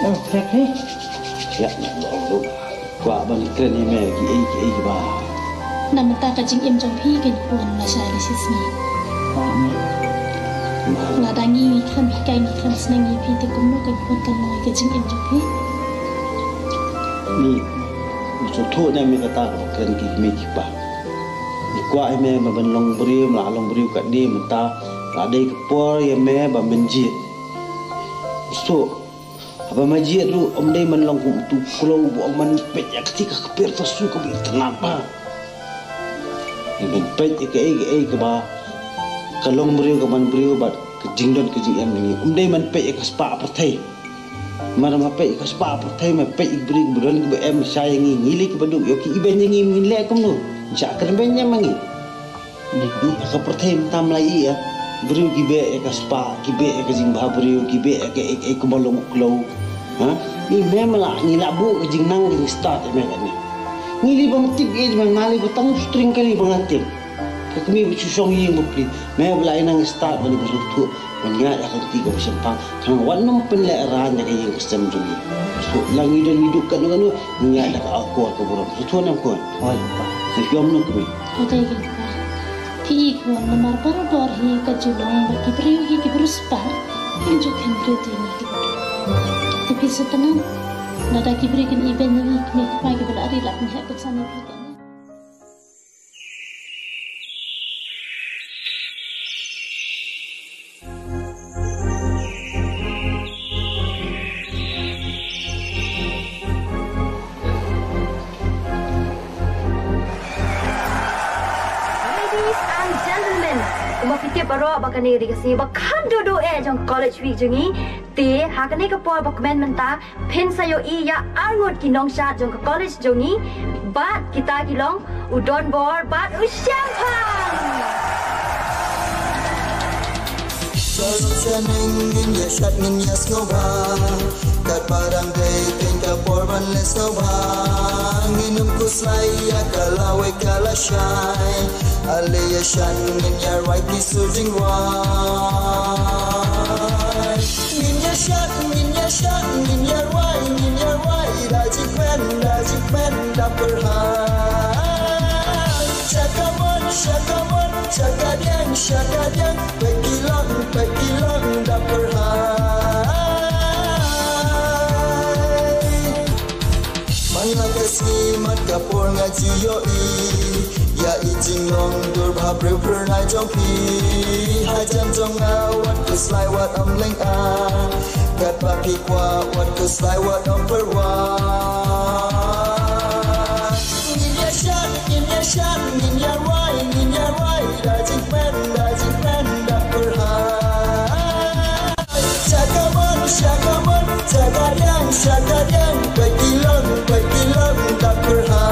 Oh, siap ni. Siap ni, bang tu. Kwah ban kren ni me ki ei ki ei ba. Namar ta ka jingim jong phi kan pun la shai la shisni. Kwah ni. Lada ngi khlem hikai ngi khlem sneng ïa phi te kumno kan pun kan long ka jingim jong phi. Ni. Sngewthuh ne em ïa kata kaba kren ki kmie ki kpa. Ngi kwah ïa me ba men long briew, me la long briew katne mynta la dei ka por ïa me ba men jied. Sngewthuh haba me jied ruh ym dei men long kum utu u kloi ba ong men peit ïa kata ka kper ta su kaba itynnad ba. Ïa men peit ïa kaei kaei kaba ka long briew ka man briew bad ka jingdon ka jingem jong ngi. Ym dei men peit ïa ka spah pyrthei. Mar ma peit ka spah pyrthei ma peit i briew ba don kiba em shai ïa ngi, ngi lei kiba duk ïoh ki iben ïa ngi, ngin leh kumno? Shah kren ben ïa ma ngi. Ka pyrthei mynta mlai ïa briew ki beh ïa ka spah, ki beh ïa ka jingbha briew, ki beh ïa ka ek ek kumba long u kloi. Ha? Ngi me mala ngi la buh ka jingnang ka jingstad ïa me kane. Ngi lei bym tip ïa me, nga lei ba tang u string kane ba nga tip. Ka kmie ba shu shong ïing bapli. Me ba la ïa nang stad ban ïa ba sngewthuh ban ïaid ha ka kti kaba shemphang. Khnang wat nym pynlehrain ïa ka ïing ka sem jong ngi. Sngewthuh la ngi don ngi duk katno katno ngi ïaid da ka akor ka burom. Sngewthuh ne em khun? Hooid pa. Sa ïom noh kmie. Ka dei keiñ pa. Phi i khun namar barabor hi ka ju long ba ki briew hi ki briew spah. Kim ju kheiñ briew te ngi ki briew. Te phi sngewtynnat lada ki briew kin ibeiñ ïa ngi kmie kpa kiba la ri lap ngi heh pynsan ïa phi kane. Ladies and gentlemen, kumba phi tip baroh ba kane ka dei ka sngi ba kham duh duh eh jong College Week jong ngi. Te ha kane ka por ba kmen mynta phin sa ïohi ïa arngut ki nongshad jong ka college jong ngi bad kita ki long u Donbor bad u Shemphang. Sha ruh sha ning ngin ïa shad ngin ïa sngewbha. Katba dang dei pyn ka por ban leh sngewbha. Ngin ym khuslai ïa ka lawei ka lashai. Ale ïa shad ngin ïa rwai ki sur jingrwai. Ngin ïa shad, ngin ïa shad, ngin ïa rwai, ngin ïa rwai da jingkmen, da jingkmen da pyrhai. Sha kamon, sha kamon, sha kadiang, sha kadiang, peit ki long, peit ki long da pyrhai. Man la ka sngi man ka por nga ju ïohi ïa i jinglong dur bha briew phyrnai jong phi. Hajan jong nga wat khuslai wat ym lynga. Katba phi kwah wat khuslai wat ym pyrwai. Ngin ïa shad, ngin ïa shad, ngin ïa rwai, ngin ïa rwai da jingkmen, da jingkmen da pyrhai. Sha kamon, sha kamon, sha kadiang, sha kadiang, peit ki long, peit ki long da pyrhai.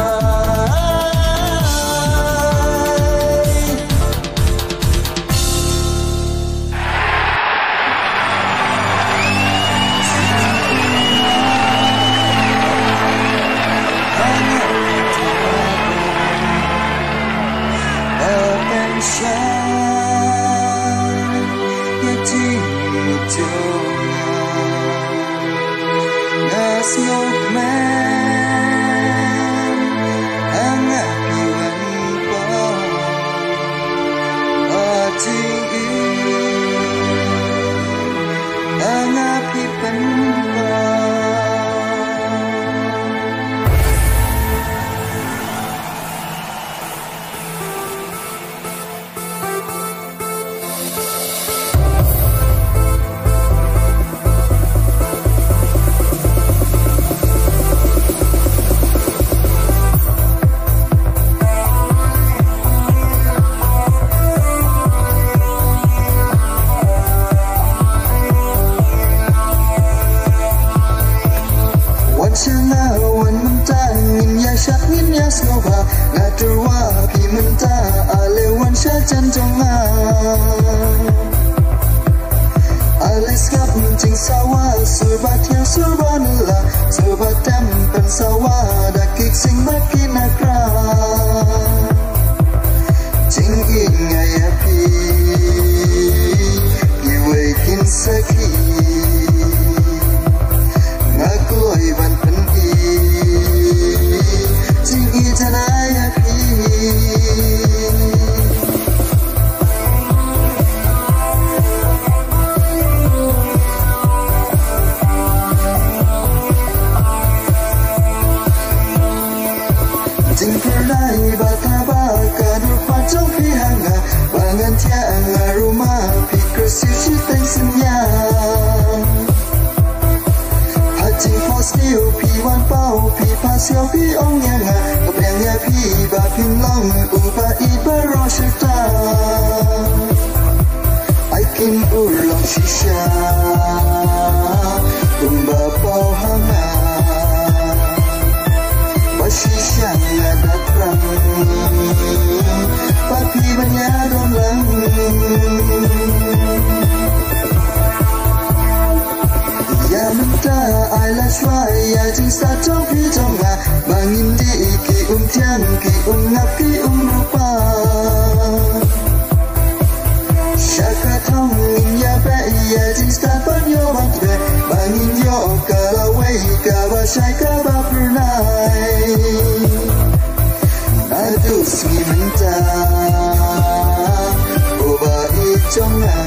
Wan mynta ngin ïa shad ngin ïa sngewbha, nga tyrwa phi mynta, ale wan sha jan jong nga. Ale sngap jingsawa, sur ba thiang sur ba nela, sur ba tem pynsawa da ki ksing bad ki nakra. Jingïeit nga ïa phi, iwei kin sakhi. Nga kloi ban pyni jingïeit jong nga ïa phi. Jingpyrdei ba taba ka dur pat jong phi ha nga, ba ngan thiah nga ruma phi kyrsiew shiteng synñia. Ha jingphohsniew phi wan paw phi phah siew phi ong ïa nga, ka biang ïa phi ba phin long uba ïeit baroh shata. Ai kin urlong shisha kumba paw ha nga. Ba shisha nga da thrang ba phi ban ïadon lang. Ïa mynta ai la shuwa ïa jingstad jong phi jong nga. Ba ngin dih ki umthiang ki umngap ki umrupa. Sha ka thong ngin ïa beh ïa jingstad ban ïoh ban tbeh. Ba ngin ïoh ka lawei kaba shai kaba phyrnai. Naduh sngi mynta, uba ïeit jong nga,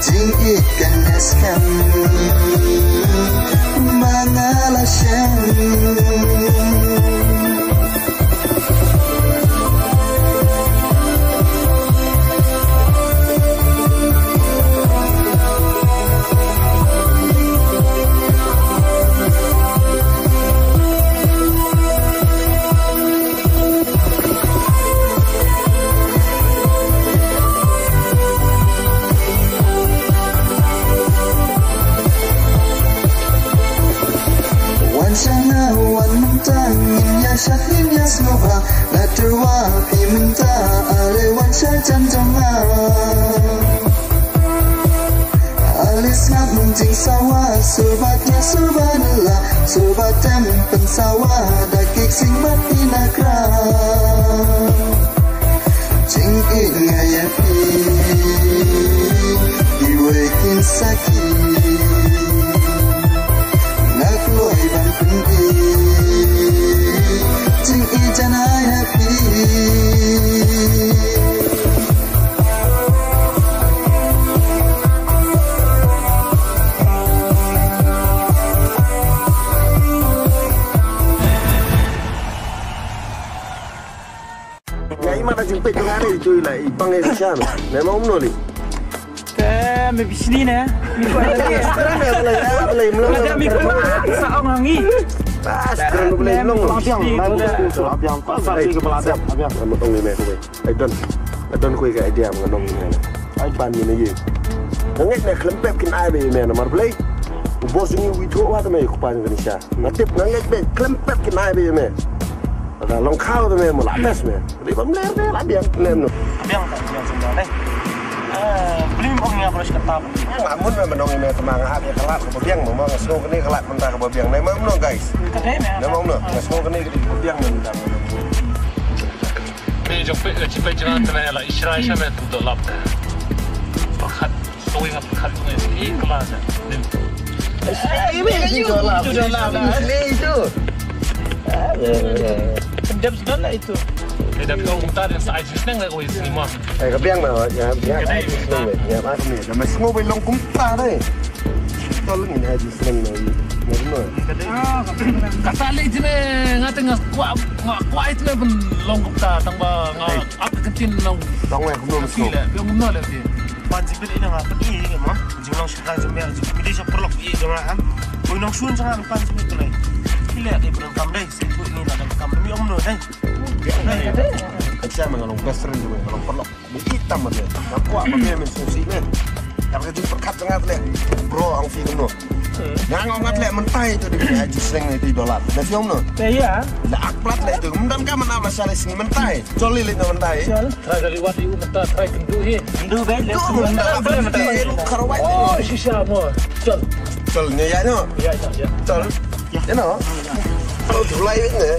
jingïeit kan neh skhem ma nga la shem. Wan sha nga, wan mynta, ngin ïa shad ngin ïa sngewbha. Nga tyrwa phi mynta, ale wan sha jan jong nga. Ale sngap jingsawa, sur ba thiah sur ba nela, sur ba tem pynsawa da ki ksing bad ki nakra. Jingïeit nga ïa phi, iwei kin sakhi. Nga kloi ban pyni jingïeit jong nga ïa phi. Nga i mat jingpeit jong nga ne, i tu i la i pang i sha me. Me ma um no li. Te me bishni ne. Mi ko. Sekarang me belai, ya belai melong. Ada mi ko sa ong hangi. Ah, sekarang belai melong. Abiang, abiang, abiang. Pasal ni kepala abiang, abiang. Kamu tong ni me ko. Ai don, ai don ko ka idea ma nga nong ni me. Ai ban ni me ye. Nga ngeit me khlem pep kin ai be me namar belai. U bos jong ngi u ithuh wat me ko pan ka ni sha. Nga tip nga ngeit me khlem pep kin ai be me. Ka long khaw te me mo la bes me. Ri bam ler me la biang lem no. Biang ka biang sendal eh. Eh, beli mo ngi apa sih kata. Nga mun me nong me te ma nga ap ïa ka lad kaba biang mo nga sngew kane ka lad mynta kaba biang. Nai ma no guys. Nai ma no. Nga sngew kane kaba biang mynta. Ni jong pe chi pe jong te la ishra isha me tu dolap. Pakhat. Soi nga pyrkhat tu ngai. Eh, kelas, eh. Nim. Eh, ini itu dolap. Itu dolap. Ini itu. Ah, ya, ya, ya. Pendam sudah lah itu. Eh, dah kau kumta dan sa ai seneng lah kau isi lima. Eh, ka biang na, ya, ya. Kedai kumta. Ya, apa ni? Dah masih mau belong kumta deh. Tol ngin ai seneng na. Ngin no. Kata le jine ngate nga kwa, nga kwa itu pun long kumta tang ba nga ap kentin long. Tong eh kumno mesti. Biang kumno le. Pan jingpeit ïa nga, peit ïa nga ma. Jinglong sha ka jingmih, jingmih dei sha paralok ïa jong nga. Oi nongshun jong nga pan jingpeit ïa nga. Ki leh dei pyndonkam dei, sngewthuh ïa ngi la donkam dei, ym no dei. Ka jam nga long best friend jong nga, nga long paralok. Mynta tam ma dei. Nga kwah ma dei, men sngewsih ne. Ïa ka jingpyrkhat jong nga te leh. Bro, ang fi kumno. Nga nga ngat leh mynta ito di ai jiseng ito dollar. Da siom no. Te ya. La ak plat leh ito. Mynta ka mana masa leh sini mynta. Chol li leh no mynta. Chol. Try dari wat yu mynta try kendu hi. Kendu be. Kendu mynta. Karwai. Oh, shisha mo. Chol. Chol ni ya no. Ya ya ya. Chol. Ya no. Oh, tulai ni.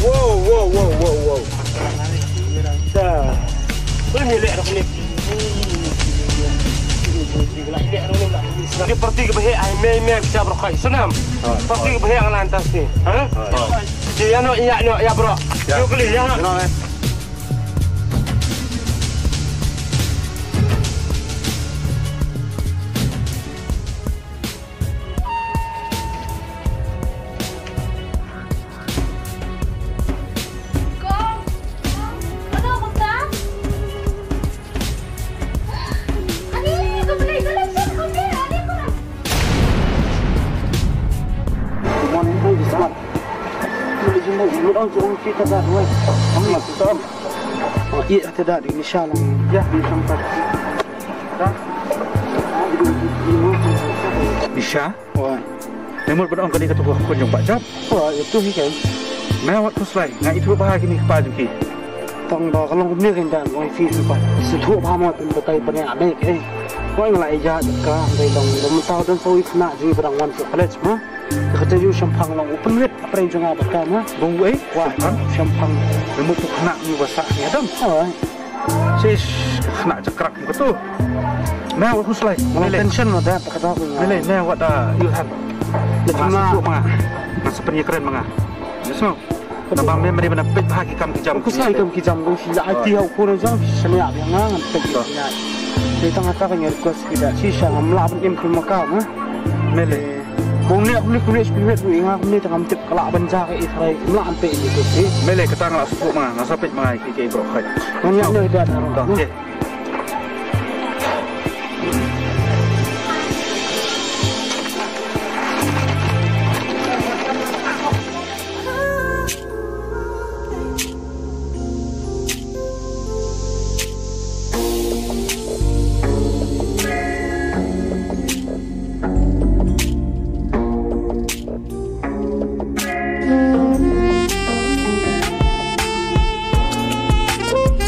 Wow, wow, wow, wow, wow. Sa. Boleh ni lek aku ni. Ni parti ke bahaya ai mei mei kita berkai senam. Parti ke bahaya ngelantas ni. Ha? Dia no iya no ya bro. Yo kali ya. Nisha. Oi. Namar ba ong kane ka tu ka khun jong Bah Jop. Oi, ito hi kan. Me wat khuslai, nga ithuh bha kine ki kpa jong ki. Tang ba ka long kumne kan dan, ong phi phi pa. Shu thuh bha mo phin batai bane ame ke. Oi nga la ïa ka, dei long, long mynta don sa u khynnah jong ngi ba dang wan sha college ma. Ka kata u shemphang long u pynwit hapdeng jong nga bad ka ma. Bong u ei? Wa, shemphang. Shemphang. Lem u khynnah ngi ba sah ngi adam. Oi. Shish, khynnah jakrak ka tu. Me wat khuslai. Nga la tension ma da, ta ka da ku nga. Mele, me wat da, ïoh han. Nga sa suk ma nga. Nga sa pynïakren ma nga. Yes, no. Tang ba me mari ban peit bha ki kam ki jam. Khuslai kam ki jam, kong shi la ai ti ha u khun jong, shi shaniah biang nga ngan peit. Dei tang ata ka ngi request ki da, shi sha ngam lah ban im khun ma ka ma. Mele. Bong ne kumne kumne shi pynwit ruh ïa nga kumne te ngam tip ka lah ban ja ka i tharai ngam lah ban peit ïa ka. Mele kata nga la suk ma nga sa peit ma nga ki ki bro khai. Ngan ïa ne da na ruh.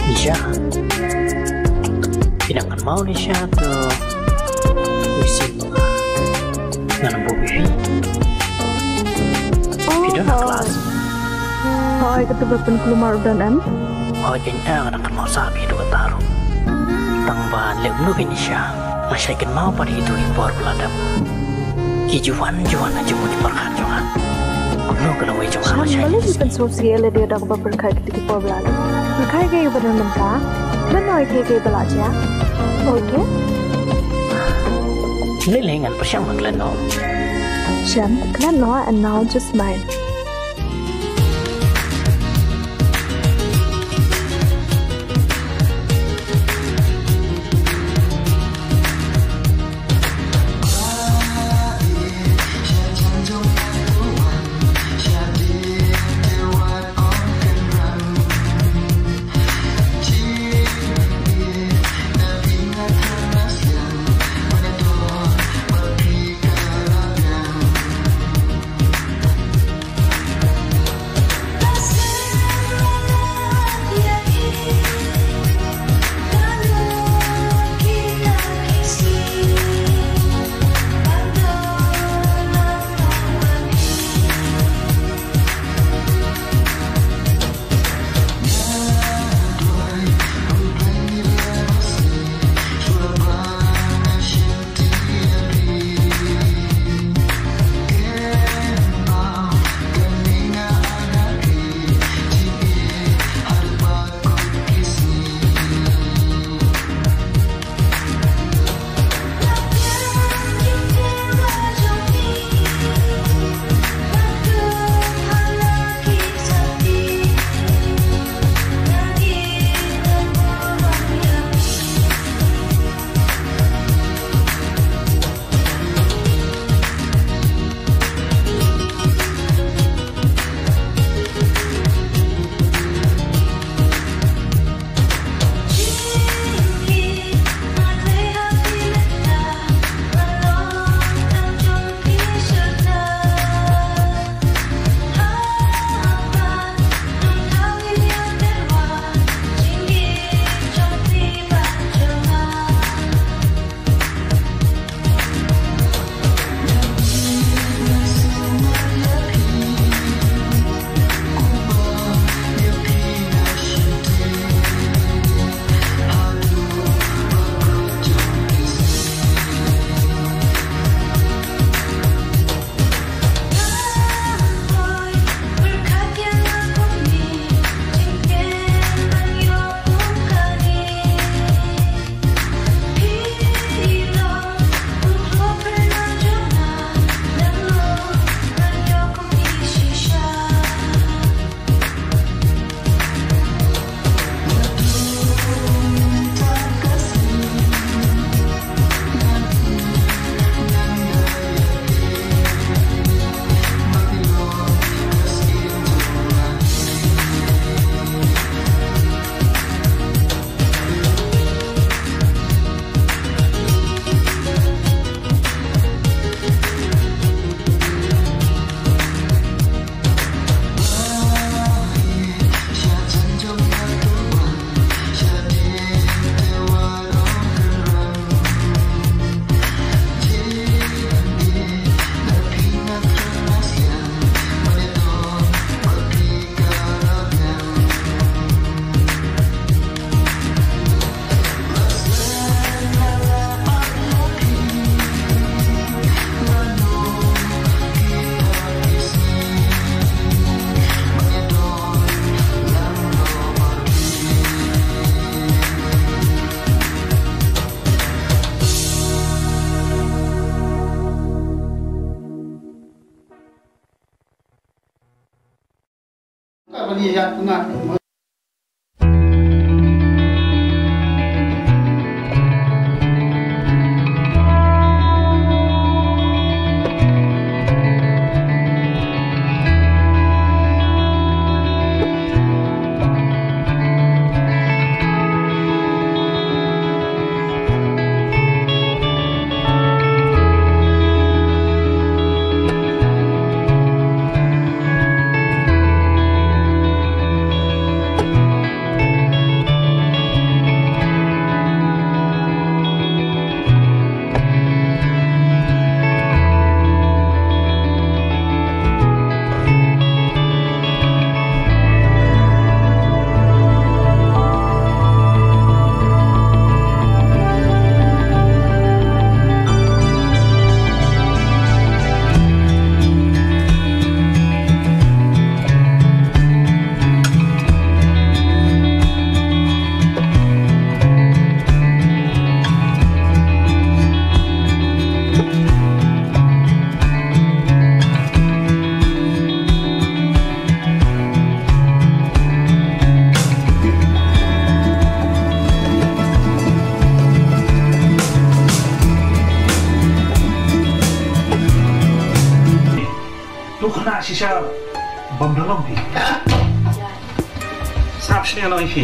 Nisha. Phi dang kynmaw Nisha to. Wisi. Ngan buh ïa phi. Phi don ha klas? Hooid, kato ba pynkulmar u don em? Hooid, ïa nga dang kynmaw sa phi to kata ruh. Tang ba leh kumno ka Nisha. Nga shait kynmaw pat ïa kito ki por ba la dep. Ki ju wan ju wan ha jingmut jingpyrkhat jong nga. Kumno ka lawei jong nga la shait. Balei phi pynsngewsih ïa lade da kaba pyrkhat kito ki por ba la dep? Nga kai kaei ba don mynta. Klet noh ïa kaei kaei ba la jia. Okay. Lei lei ngan pyrshang ban klet noh. Shem, klet noh and now just smile. Ban ïa ïaid pyngngad. To khynnah shisha bym da long phi. Sngap shisha noh ïa phi.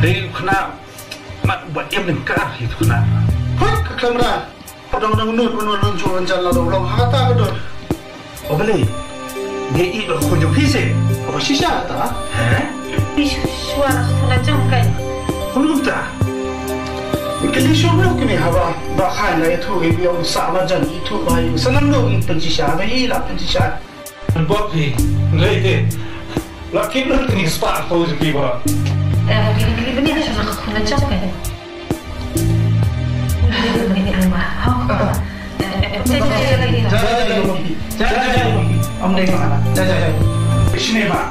Dei u khynnah mat uba im lyngkar hi to khynnah. Hoi ka kamra. Dang dang nud nud nud nud nud jan la dong long ha ta ka dor. O balei? Ngi i dor khun jong phi se. Aba shisha ta. He? Phi shuwa na khun jong kai. Khun kumta. Kali shuwa kini haba ba khan la itu i biong sa ma jan itu ba i sa nang dong pyn shisha ba i la pyn shisha. Bok hi, ngai te. La kit lut ni spah to je ki ba. Eh, bini bini bini ha shana ka khuna chap ka. Bini bini bini ba. Ha ka. Am dei ma. Ja ja ja. Ishne ba.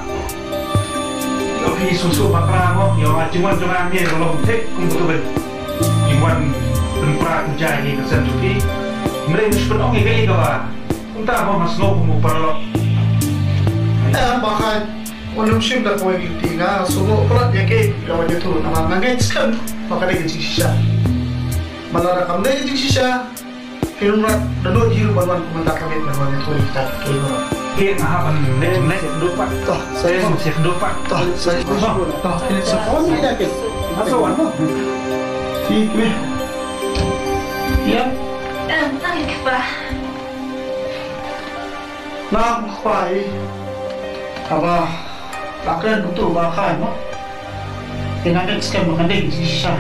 Yo hi susu bakra mo, yo ma jiwan jong ami ko long thik kum tu ben. Jiwan tempra tu jai ni ka sen tu ki. Mre ni spen ong ni ka ba. Kumta ba mas ngop mu paralok. Eh, ba khan, un ym shim da kawei ki ti nga, sngewbha palat ïa ke, ïa wan ïathuh, namar nga ngeit skhem ba ka dei ka jingshisha. Ba lada kam dei ka jingshisha, ki nongrwai da nud hi ruh ban wan kumta ka met ban wan ïathuh ïa kita ki baroh. Ke nga hap ban leh, leh dupat. Toh, sa ïa, leh dupat. Toh, sa ïa, toh, toh, sa ïa, sa ïa, sa ïa, sa ïa, sa ïa, sa ïa, sa ïa. Em, tang ïa kpa. Nang khwai. Haba la kren kumtu ba khan mo. Te nang dei skhem ba kan dei ki shai.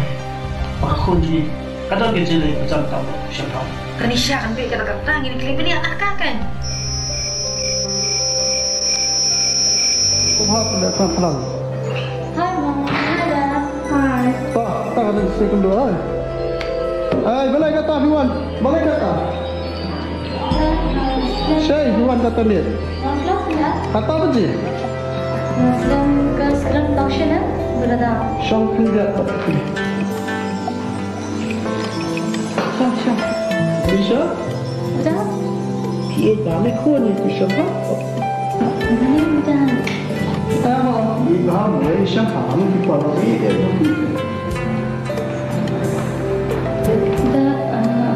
Ba ka khun ji ka don ki jingïaleh ba jan tam sha pha. Kani sha kan dei ka da ka tang ini kli bini anak ka kan. Ko hap da ka plan. Hi, Mom. Hi, Dad. Hi. Ta, ta ka dei second door, ai. Ai, balai kata, Iwan. Balai kata. Shei, Iwan kata ni. Kata baje? Shong khyndiat. Shong, shong. Bisa? Bisa? Ki eh ba me khun ni, bisa ba? Ini bisa. Kita mau di dalam, eh, siapa? Kami di bawah, eh, eh, eh. Da, ah,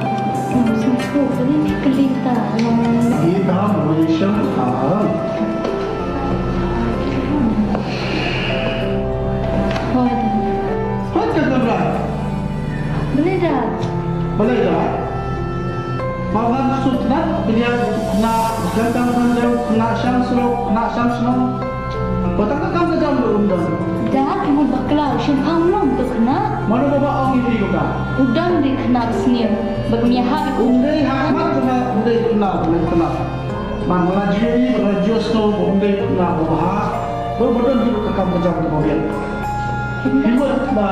ngam sngewthuh, kane ka kali ta, ngam. Ita, Malaysia, ah. Hoi, da. Hoi, ka Debra. Balei, da? Balei, da? Ma ngan sngewtynnat, bniah, khynnah, khynnah, khynnah, khynnah, shang shlok, khynnah, shang shnong. Ba ta ka kam ka jam ruh um don. Dad, mut bakla u shemphang long tu khynnah. Mano ba ba ong ïa phi kata? U don dei khynnah sniew. Ba kum ïa ha. Um dei ha khmat khynnah, um dei khynnah, um dei khynnah. Man la ju ïohi, la ju sngewthuh ba um dei khynnah ba ha. Ba ba don ruh ka kam ka jam kaba biang. Phi mut ba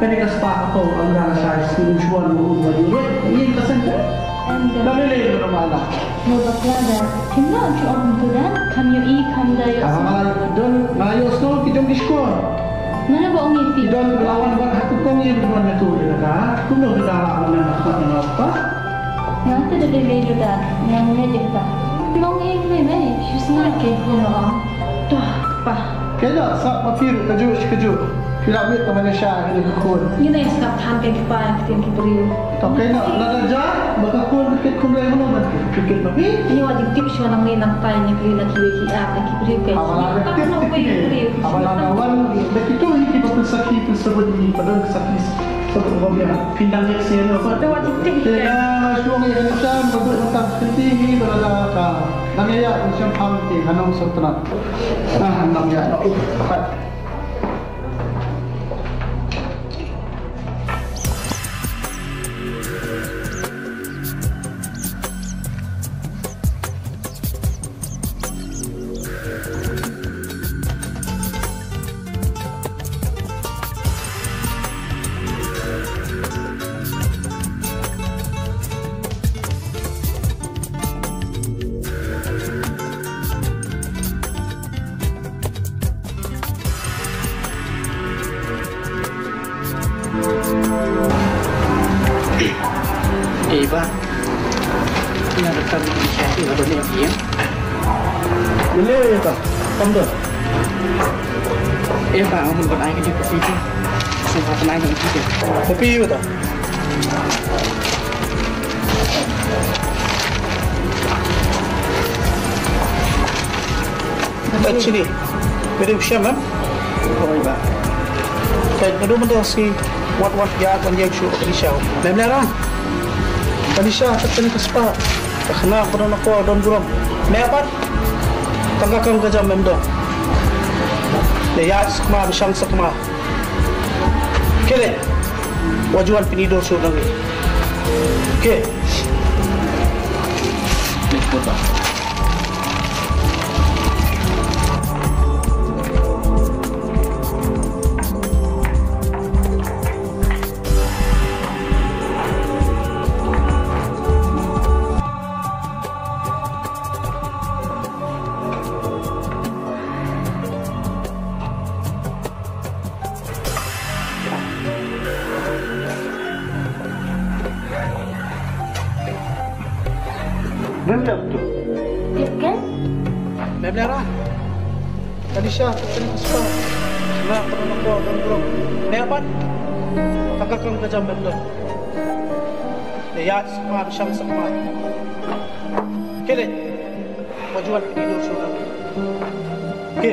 kane ka spah ka phew ynda la shai sniew shuwa ba um ba ju ruh. Ïa ka seng ka. Em, da. Da lei lei ba ma la. Mut bakla da, phim lah shu ong kumtu da, kham ïohi, kham da ïohsngew. Ah, don, nga ïohsngew ki jong ki shkor. Mano ba ong ïa phi? Don ba la wan wat ha tu kong ïa ba wan ïa tu ïa ka. Kumno kita lah wan ïa ka khmat ïa ka pa? Nga te da lei lei da, nga ngeit ïa ka. Ong ïa lei lei, shu sngew ke kumno ong. Toh, Ïa, sa ma phi ruh kajuh shi kajuh. Phi la mih ka Malaysia ïa ka khun. Ngi nang ïa sngap than ïa ki pa ïa ki ktien ki briew. To, kaei na, lada jia ba ka khun ka kit kumne, mano ban kit ma phi? Ngi wat jingtip shuwa nangne nangta, ngi kylli na kiwei ki ar na ki briew, kaei. Haba la tip tip ki briew, haba la wan da kito hi kiba pynsakhi pynsabut ïa ngi, ba don ka sakhi sabut ba biang. Phi nang ïa ksien ïa ba. Te wat jingtip. Te na shuwa ngi ïa ka tam ba duk nangta, kynti hi ba la da ka. Nang ïa ïa, nang shem phang te, ngan ong sngewtynnat. Ah, nang ïa, nang, uh, pat. Eh, bah. Ina da kam di sha ti ba ni ya. Bele ya ta. Kam da. Eh, bah, amun ban ai ka di kopi tu. Sum ka tanai ka di. Kopi ya ta. Actually, very shem, eh? Oi, bah. Kai, nadu mendong si wat wat ya kon yang shu kali shau. Mem lera. Kali shau, tak kena kespa. Kena aku don aku don buram. Mem apa? Tangga kang kajam mem dong. Ya, ya, sekma, bishang sekma. Kele. Wajuan pini do shu nangi. Ke. Ni kota. Mem lem tu. Tiap kan? Mem lera. Kanisha, tu kena kasih. Na, pernah nak buat dalam burung. Ni apa? Kakak kau kerja mem tu. Ya, ya, semua, siang semua. Kele. Wajuan pini do shu nangi. Ke.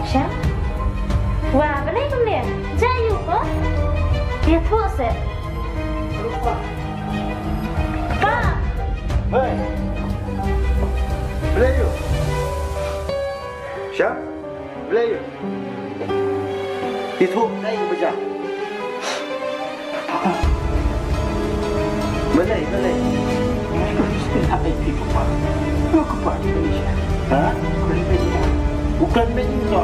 Sha? Wa, balei kumne? Jia ïa u ko? Ïathuh seh. Pa! Hei. Balei ïa u? Sha? Balei ïa u? Ïathuh, balei ïa u ba jia? Papa. Balei, balei? Nga khlem sngewthuh ïa phi, Papa. Nga, Papa, dei balei sha? Ha? Khlem beiñ. U khlem beiñ to.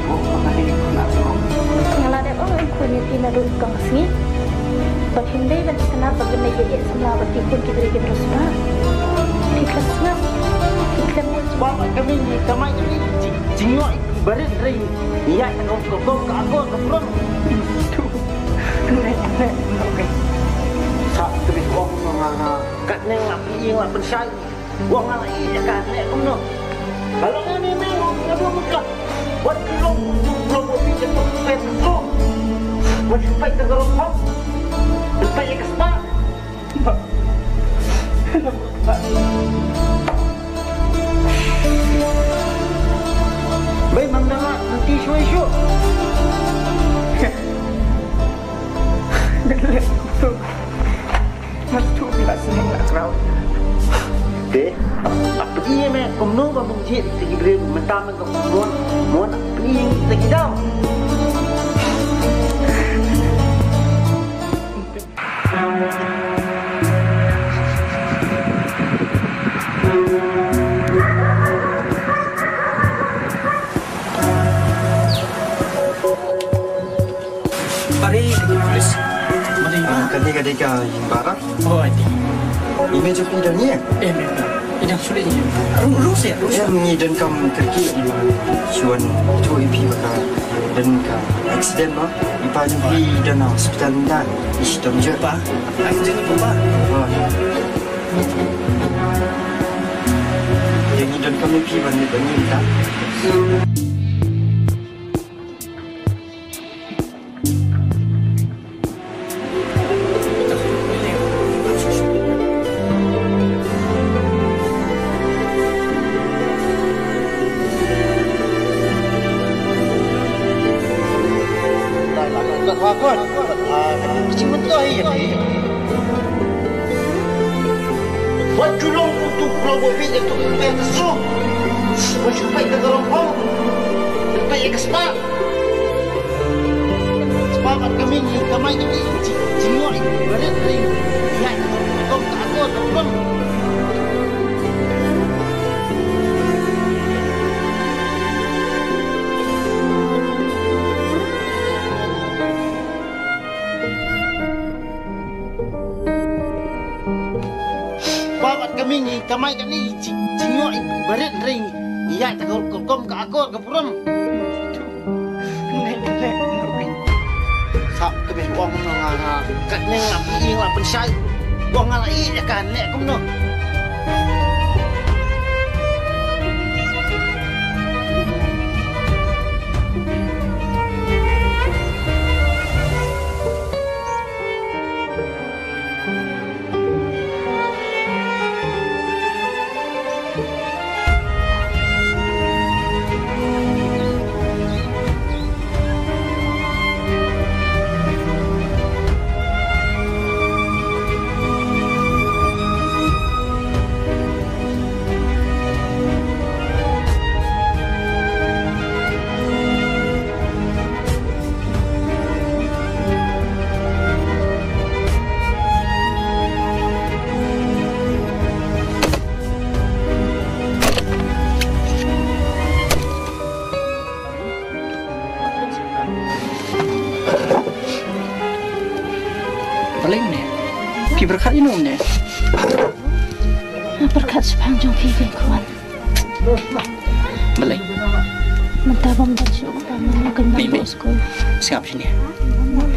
Oh, Papa, dei na to. Nga la dep ong ïa u khun ïa phi naduh nyngkong ka sngi. Ba phim dei ban sngap ba phin leit ïa ïeit samla bad ki khun ki briew ki riewspah. Phi khlem sngap. Phi khlem leit. Ba ba kami ni kamai ni jing jing yo. Barit ring. Ïa ka dong ka bong ka akor ka prong. Tu. Ne ne. Sa tu bi kong nga nga. Kat ne nga pi nga pynshai. Wa nga ïa ka ne kumno. Kalau nga ni me nga dong ka. Wat ki long tu long wa pi ka pet ko. Wat ki pai ka rong ko. Pai ka spa. Bai, mam dang ah, nanti shuwa shuwa. Dek lek tu. Mas tu bila sini nak kerau. Deh, apa dia meh? Kumno ba menjadi kita kita mentang mentang kumno, mon apa ni kita kita? Pare ka dei pulit. Mare. Ah, ka dei, ka dei ka ïing bara. Oh, I see. Ïa me jong phi don ïa? Eh, me, me. Ïa dang shu leh ïa. Ru, ru se, ru se. Ïa, ngi donkam kyrkieh ïa. Shuwa ïathuh ïa phi ba ka don ka accident ma. I pa jong phi don ha hospital mynta. Ish, dom je. Pa. Accident i pa. Oh. Ïa, Kami phi ban ni ban ni ta. Wat ju long utu klong bo bit ïa tu, peit ka sum. Wat ju peit ka rong hong. Peit ïa ka spah. Spah bad ka mieng, ka mai ka mieng, jing, jingïoh ïa ki barit ring. Ïa ka kong ka akor ka burom. Spah bad ka mieng, ka mai ka mieng, jing, jingïoh ïa ki barit ring. Ïa ka kong ka akor ka burom. Sap ka beh ong nga, nga kat ne nga pi nga pynshai. Ong nga la i ïa ka ne kumno. Balei ne? Phi pyrkhat ïa no ne? Pyrkhat shaphang jong phi, phi khun. Balei? Mynta bym don shuh ba mano kan ban buh skul. Sngap shane.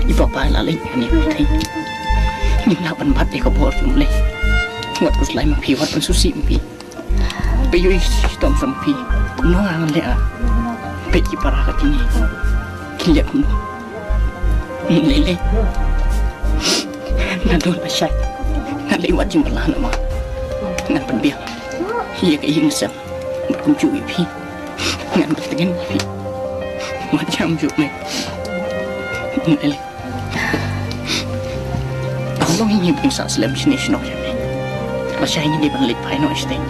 I papa la leit hangne pyrthei. Ngim lah ban bat ïa ka bor jong u Blei. Wat khuslai ma phi, wat ban sngewsih ma phi. Phi ïohi shitom sa ma phi. Kumno ngan leh ah? Peit ki para ka kine. Kin leh kumno? Lei lei. Naduh lashai nga leit wad jingpynlong namar ngan pynbiang ïa ka ïing sem bad kumjuh ïa phi. Ngan pynthikna ïa phi. Wat jam juh me. Lei lei. Ka long ïa ngi ba ngin sa slem shane shano shane. Lashai ngi dei ban leit phai noh shatei.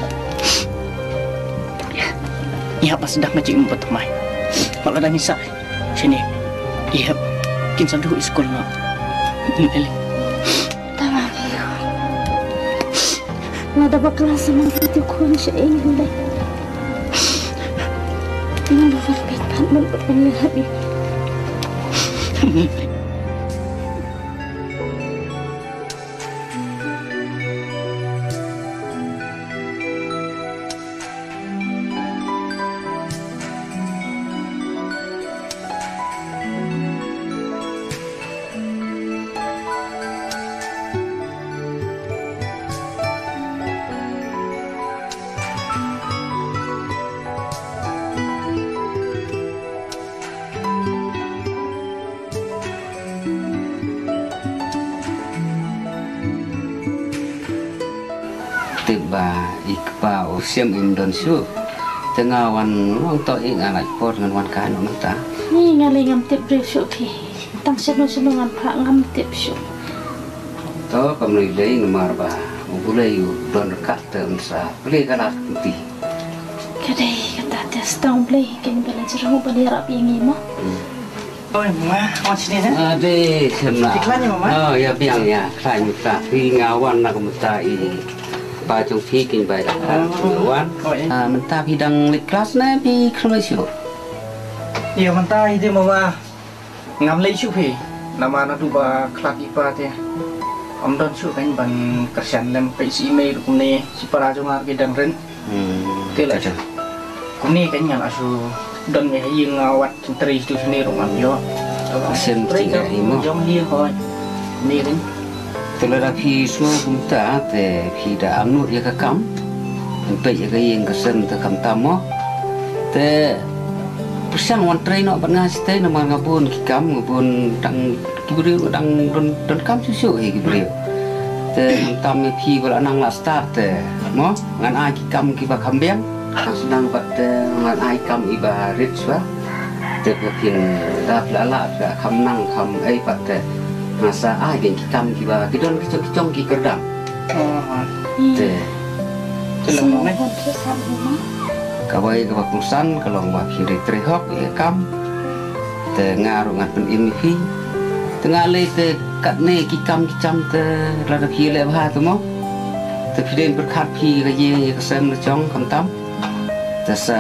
Ïa ba sdang ka jingim ba thymmai. Ba lada ngi sah shane, ïa kin sa duh skul noh. Lei lei. Tama ki. Lada bakla sa ma phi te khun, shaei ngin leit. Ngin ïa peit pat ban pynlong ïa phi. Tip ba i kpa u Siem im don shuh. Te nga wan long to i nga lait por ngan wan kai noh mynta. Ni nga lei ngam tip briew shuh phi. Tang shano shano ngan phah ngam tip shuh. To kam lei lei namar ba u Blei u don ryngkat te un sa plie ka lad kumti. Ka dei kata te, sa tang u Blei kein ba la jrong ba la ïarap ïa ngi mo. Hmm. Oi, ma, wan sini ne? Ade, kena. Phi khlaiñ mo, ma? Oh, ïa biang ïa, khlaiñ mynta. Phi nga wan na ka mynta i pa jong phi kein bai da ka. Oh. Wan. Oh, eh. Ah, mynta phi dang leit klas ne phi khlem leit shuh? Ïa mynta i de mo, ma. Ngam leit shuh phi. Namar naduh ba khlad i pa te ym don shuh kein ban kyrshan lem, peit shi mei ruh kumne, shi para jong nga ruh ki dang rit. Hmm. Te la shu. Kumne kein nga la shu don mei ha ïing, nga wad jingtrei tu shane ruh ngam ïoh. Shen trei ka ïing mo. Jong ïing hoi. Kumne kein. Te lada phi sngew kumta te phi da angnud ïa ka kam. Peit ïa ka ïing ka sem te khamtam mo. Te pyrshang wan trei noh bad nga shatei namar nga bun ki kam, nga bun tang ki briew nga dang don, donkam shuh shuh ïa ki briew. Te khamtam ïa phi ba la nang la start te mo, ngan ai ki kam kiba kham biang. Nga sdang bad te ngan ai kam iba rit shuwa. Te phi phin da phi la lah phi la kham nang kham ei pat te nga sa ai dei ki kam kiba ki don ki jong ki jong ki kyrdan. Te kawei kaba kongsan ka long ba phi dei trei hok ïa kam. Te nga ruh ngan pynim ïa phi. Te nga lei te katne ki kam ki jam te lada phi leh bha te mo. Te phi dei pyrkhat phi ka ïing ïa ka sem la jong khamtam. Te sa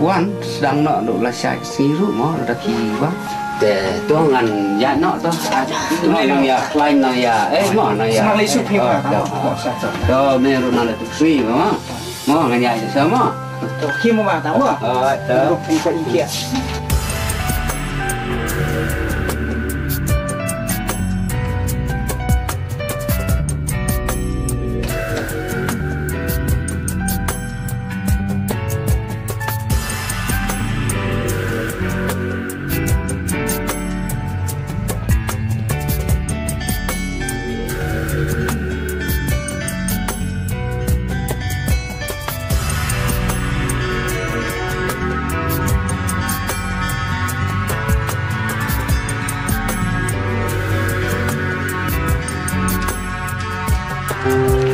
wan sdang noh ruh la shai ka sngi ruh mo lada phi wan. Te to ngan ïaid noh to. Ngan ïa khlaiñ nang ïa eh mo nang ïa. Sdang lei suk phi mo. To me ruh nang leh tu sui mo. Mo ngan ïaid sa mo. To hi mo ma ta mo. Oh, to. Ruh phi ko i kia.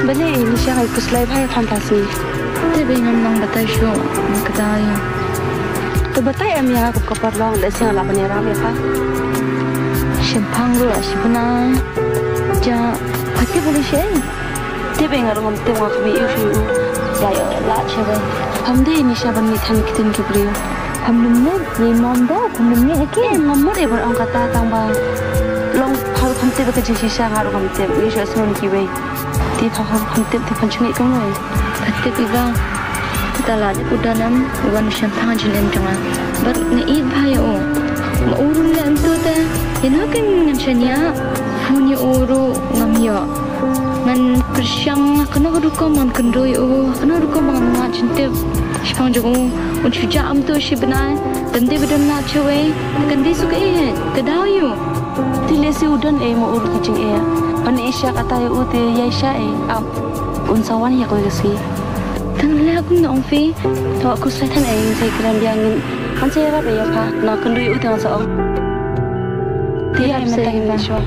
Balei Nisha ka khuslai bha ïa pha mynta ka sngi? Te ba ngam nang batai shuh, ngam kata ïa. Te batai em ïa ka ka paralok lehse nga lah ban ïarap ïa pha. Shemphang ruh la shi bnai. Ja, pha tip balei shi. Te ba nga ruh ngam tip nga khmih ïa u shu. La ïoh lah shi ba. Pham dei Nisha ban ngi than ki ktien ki briew. Pham nym mut, ngi mom da, pham nym mut ïa ki. Ngam mut ïa ban ong kata tang ba. Long pha ruh pham tip ka jingshisha nga ruh ngam tip. Ngi shu sngewthuh kiwei. Te pha, pha, pha tip te phan jngi kumno. Pha tip ïa ba. Te la u don em, u wan u shemphang jingim jong nga. Bad nga ïeit bha ïa u. Ma u ruh leh em tu te. Ïa no kin ngan shaniah. Phone ïa u ruh ngam ïoh. Ngan pyrshang ha kano ka rukom ngan kynduh ïa u. Ha kano ka rukom ba ngan mad jingtip. Shaphang jong u. Un shu jah em tu shi bnai. Tang dei ba don lad shawei. Te kan dei suk eh. Te daw ïa u. Te lehse u don ei mo u ruh ka jingeh. Ban ïa sha kata ïa u te ïa sha ei ap. Un sa wan ïa kawei ka sngi. Tang leh kumno ong phi. To aku sa than ei sa kren biang ngin. Kan sa ïarap ïa pha. Na kynduh ïa u te ngan sa ong. Te ïa mynta ngin sa.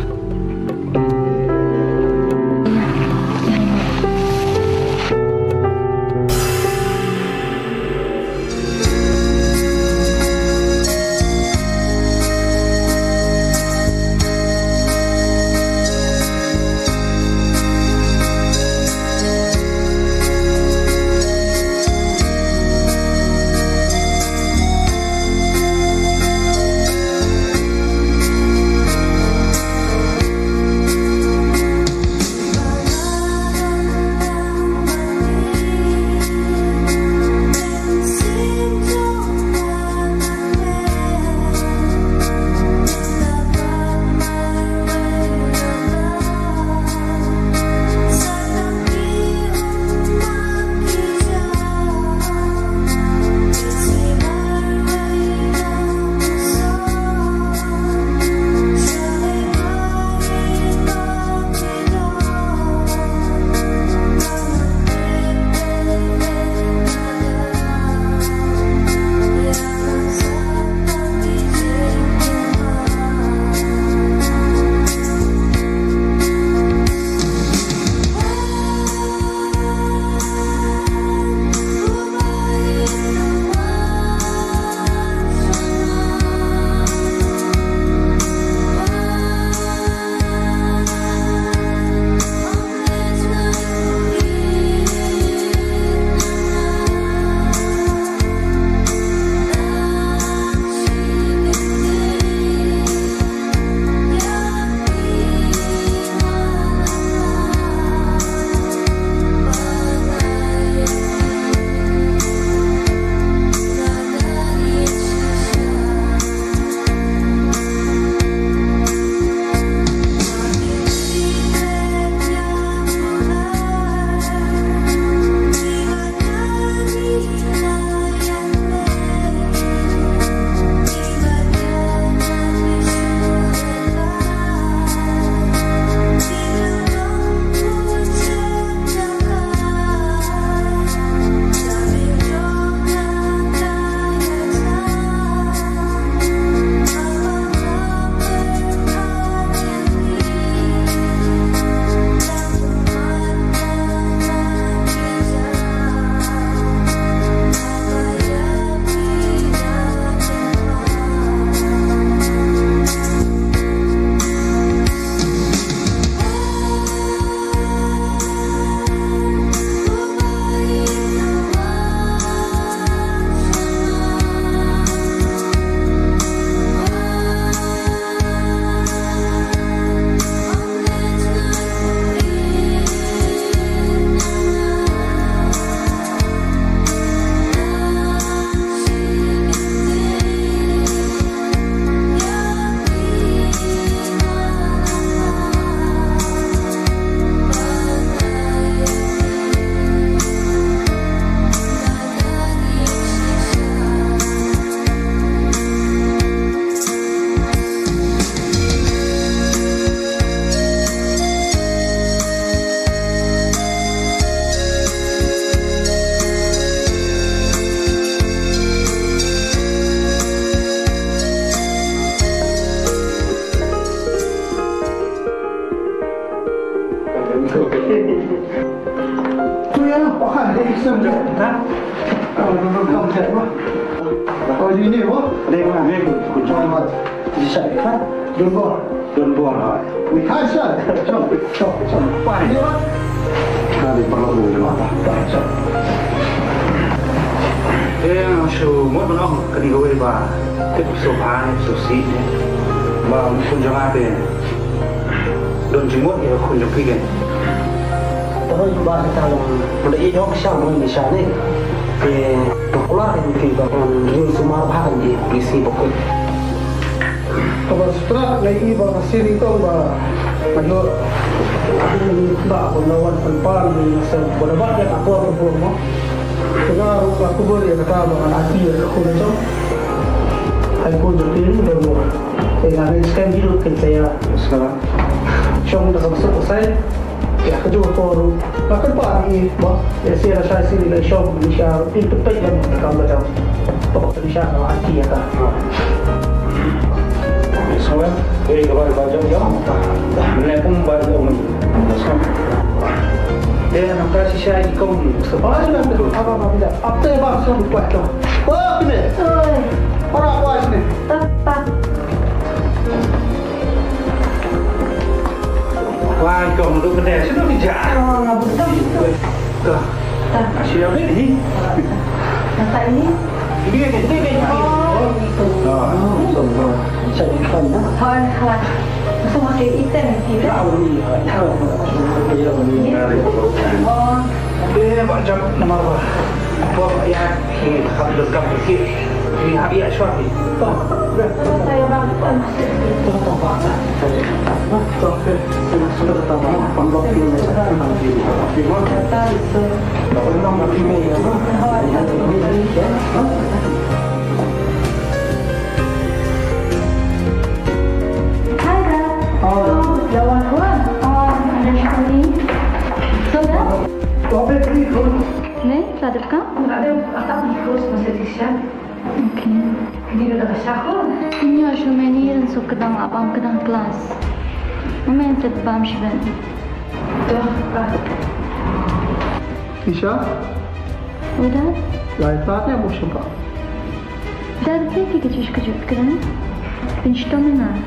Don bor. Wi, ha, sha. Shong, shong, shong. Wi, ni wat. Ka dei paralok jong nga. Shong. Te nga shu mut ban ong kane kawei ba tip sngewbha ne sngewsih ne. Ba khun jong nga te don jingmut ïa ka khun jong phi kein. Te hooid ba kata long. Mynta ïeit hok sha mo Nisha ne. Te ka kular ka jong phi ba ngan ring sumar bha ka jong phi, phi sngewbha. Kaba sutrak nga ïohi ba ka sien nyngkong ba nga ïoh ba ban wan pynpan ïa nga seng ba da bat ïa ka por ka por mo. Te nga ruh nga kubur ïa kata ba ngan aiti ïa ka khun jong. Ai khun jong phi ruh don mo. Te nga ngeit skhem hi ruh kin sa ïa. Shong da ka suk ka sai. Ïa kajuh ka por ruh nga kynpah ïa i ba ïa sien la shai sien la shong Nisha ruh i pynpeit lem ka kam ka jam. Tok Nisha ka la aiti ïa ka. Ïa sngewbha ïa ka bai ba jong jong. Mlai kum ba jong. Ïa sngewbha. Ïa nangta shisha i kong sngewbha ïa nangta. Aba ba bila. Apte ba sngewbha kwah to. Ba kine. Oi. Para kwah sini. Papa. Wah, kong duk kene, sino ni ja? Oh, nga buka. Ka. Ta. Asia be ni. Mata ini? Ini kan, ini kan. Oh, itu. Ah, so, so. Saya kan, ya. Hoi, hoi. Langsung pakai item, gitu. Ya, ini. Ya, ini. Oh. Be ba jam nama ba. Ba ya. Hi, hap lukam hi. Hi, hap ïa shwa hi. To, to, to, ba. To, to, ba. To, to, ba. Pam lok hi, hi, hi, hi, hi. Hi, hi, hi, hi. Hi, Dad. Oh, lawan kuan. Oh, ada shwa hi. So, Dad? To, be, be, be. Ne, sadap ka? Ada, apa, di kos masih di sini. Okay. Ini udah kasih aku. Ini harus main ini dan sok kedang abang kedang kelas. Main set bam shiben. Tuh, Pak. Nisha? Udah? Lai tat ya mushum ka. Dad, ke ke kejut kejut keren. Pinch to mana?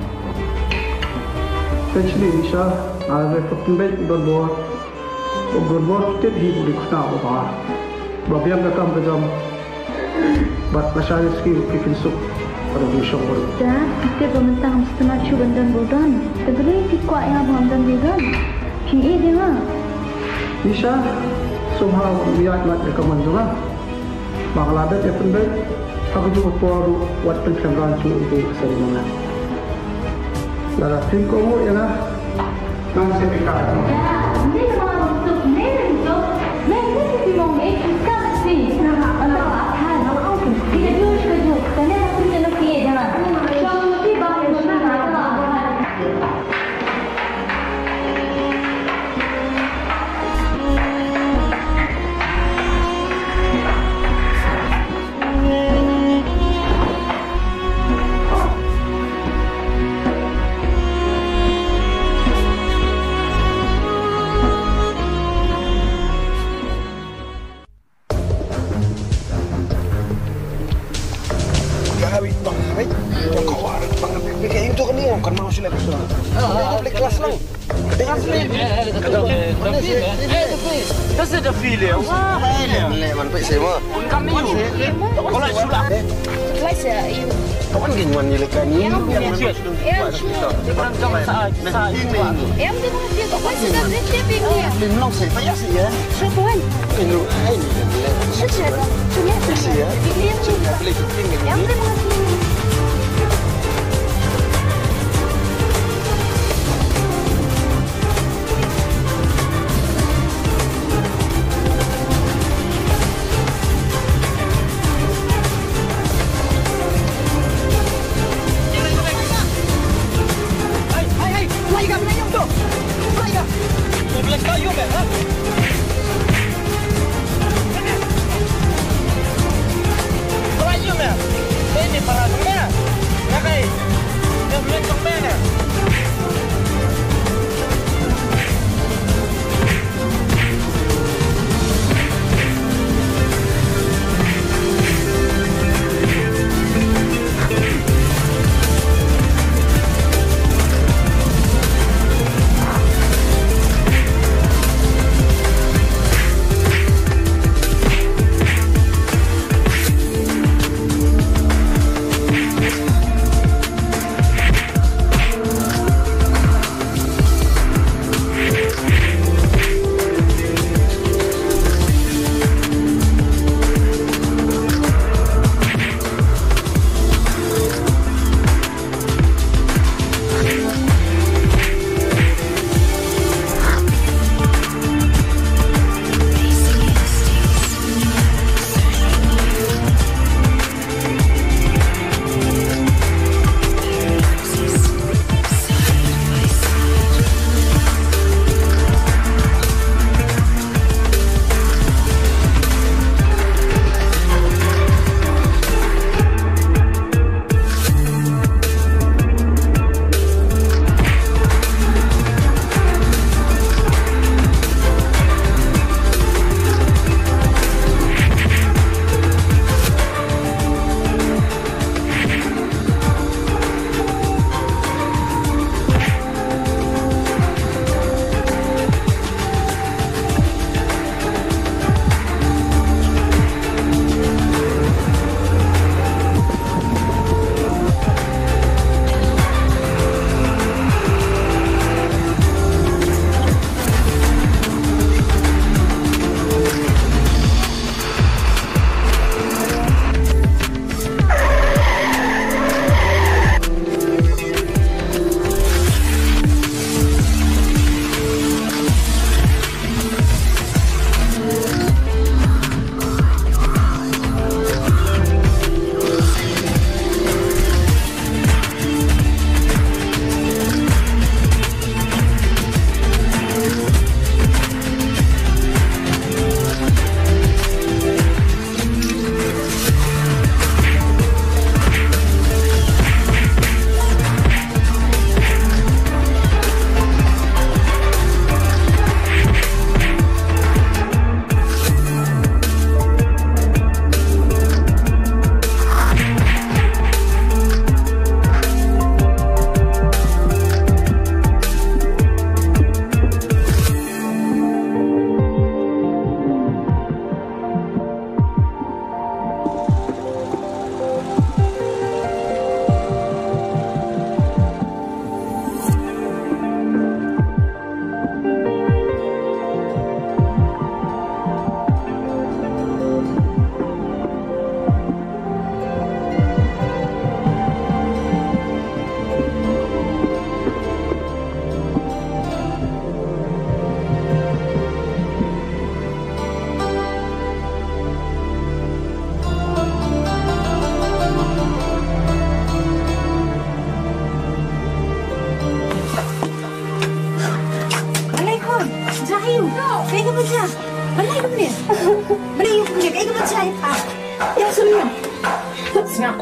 Actually, Nisha, I have a fucking bad good boy. Good boy, tip hi budi khna ba. Ba biang ka kam ka jam. Bad lashai ski ki pynsuk. Pada dei shong baroh. Da, kita ba mynta ngam sngewthuh ban don ba don. Te balei phi kwah ïa nga ba ngam don ba don? Phi ïeit ïa nga? Nisha, somehow ïa nga ïa ka mon jong nga. Ba nga la dep ïa pynbeit. Ha kajuh ka por ruh wat pynkhlem ran shuh ïa ka sari ma nga. Lada phin kohnguh ïa nga.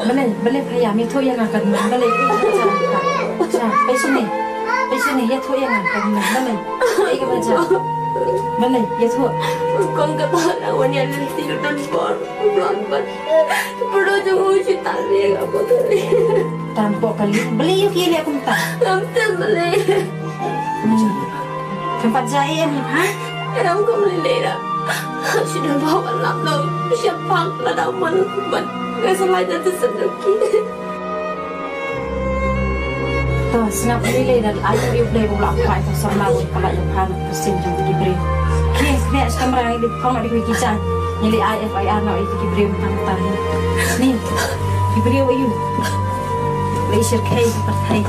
Balei, balei pha ïam, ïathuh ïa nga katno, balei, eh, ka jia, ka jia, peit shane, peit shane, ïathuh ïa nga katno, balei, eh, ka jia, balei, ïathuh. Kong kata la wan ïa lynti don por, don por. Puro jong u shi tal ïa nga ba kali. Tam por kali, balei ïa ki leh kumta. Ngam tip balei. Hmm. Kam pat jia ei em ha? Em kam lei lei da. Shi don ba wan lap dong. Shi pang la da man ban. Nga sa lai da tu sendok ki. To sngap lei lei da ai ïa u Blei u la phai to samla u pala ïa phan to sim jong ki briew. Ki kne stam ra di pang di ki jang. Ngi lei ai F I R na ïa ki briew tang tang. Ni ki briew ayu. Lei shirkhei ki pyrthei.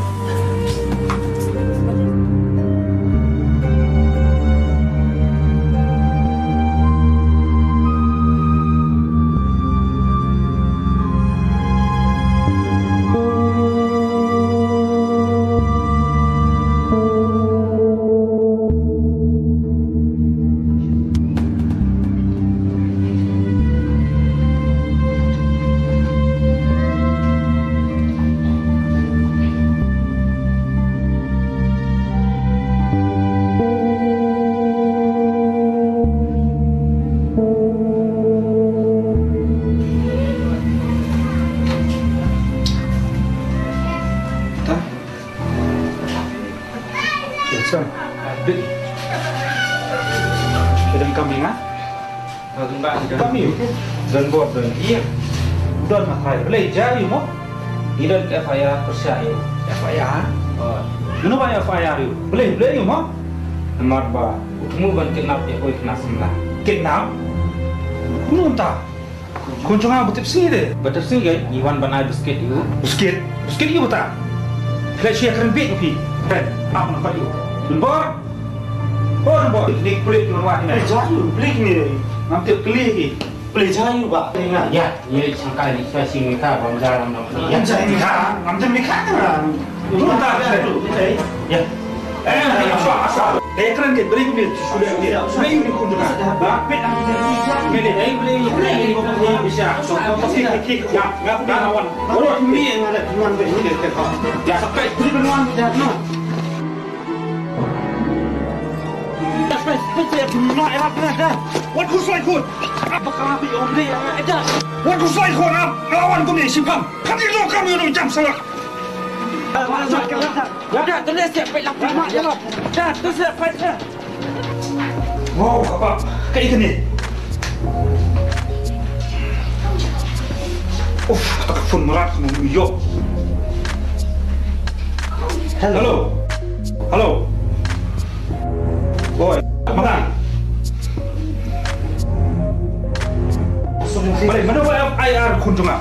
Yes, sir. Bit. Kadang kami ngah. Kami. Don bor don. Iya. Don makai. Balei jia ïa u mo? Ngi don F I R pyrshah ïa u. F I R? Oh. Mano ba F I R ïa u? Balei, balei ïa u mo? Namar ba u thmu ban kidnap ïa u khynnah samla. Kidnap? Kumno mynta? Khun jong nga ba tip sngi de. Ba tip sngi ngi wan ban ai biskit ïa u. Biskit? Biskit ïa u bata. Phi leit sha kren bit phi. Kren. Ap na pat ïa u. Don bor. Oh, don bor. Ni kulit don wah ni. Eh, jia ïa u. Klik ni. Ngam tip klik ni. Pule jia ïa u ba. Ïa, ïa, shangkai ni, shangkai ni ka, bam ja ram ram. Ïa, jia ïa ka, ngam tip ni ka. Rum ta, rum ta. Ïa. Eh, ni shwa, shwa. Eh, kren ke, beri ni, sudah ni. Beri ni kun juga. Ba, pet ang ni. Ni ni, eh, beri ni, beri ni, beri ni, bisa. So, so, so, so, so, ya, ngap ni lawan. Orang ni yang ada tuan beri ni ke kau. Ya, sampai beri tuan dah no. Wat khun slai khun. Wat khun slai khun am. Nglawan kum ni shipang. Kan ïa long kam ïa long jam salak. Wow, apa? Kaei kane? Uff, ta ka phone mrad ka mut ïoh. Hello. Hello. Hello. Oi, mata. Balei, mano ba F I R khun jong nga?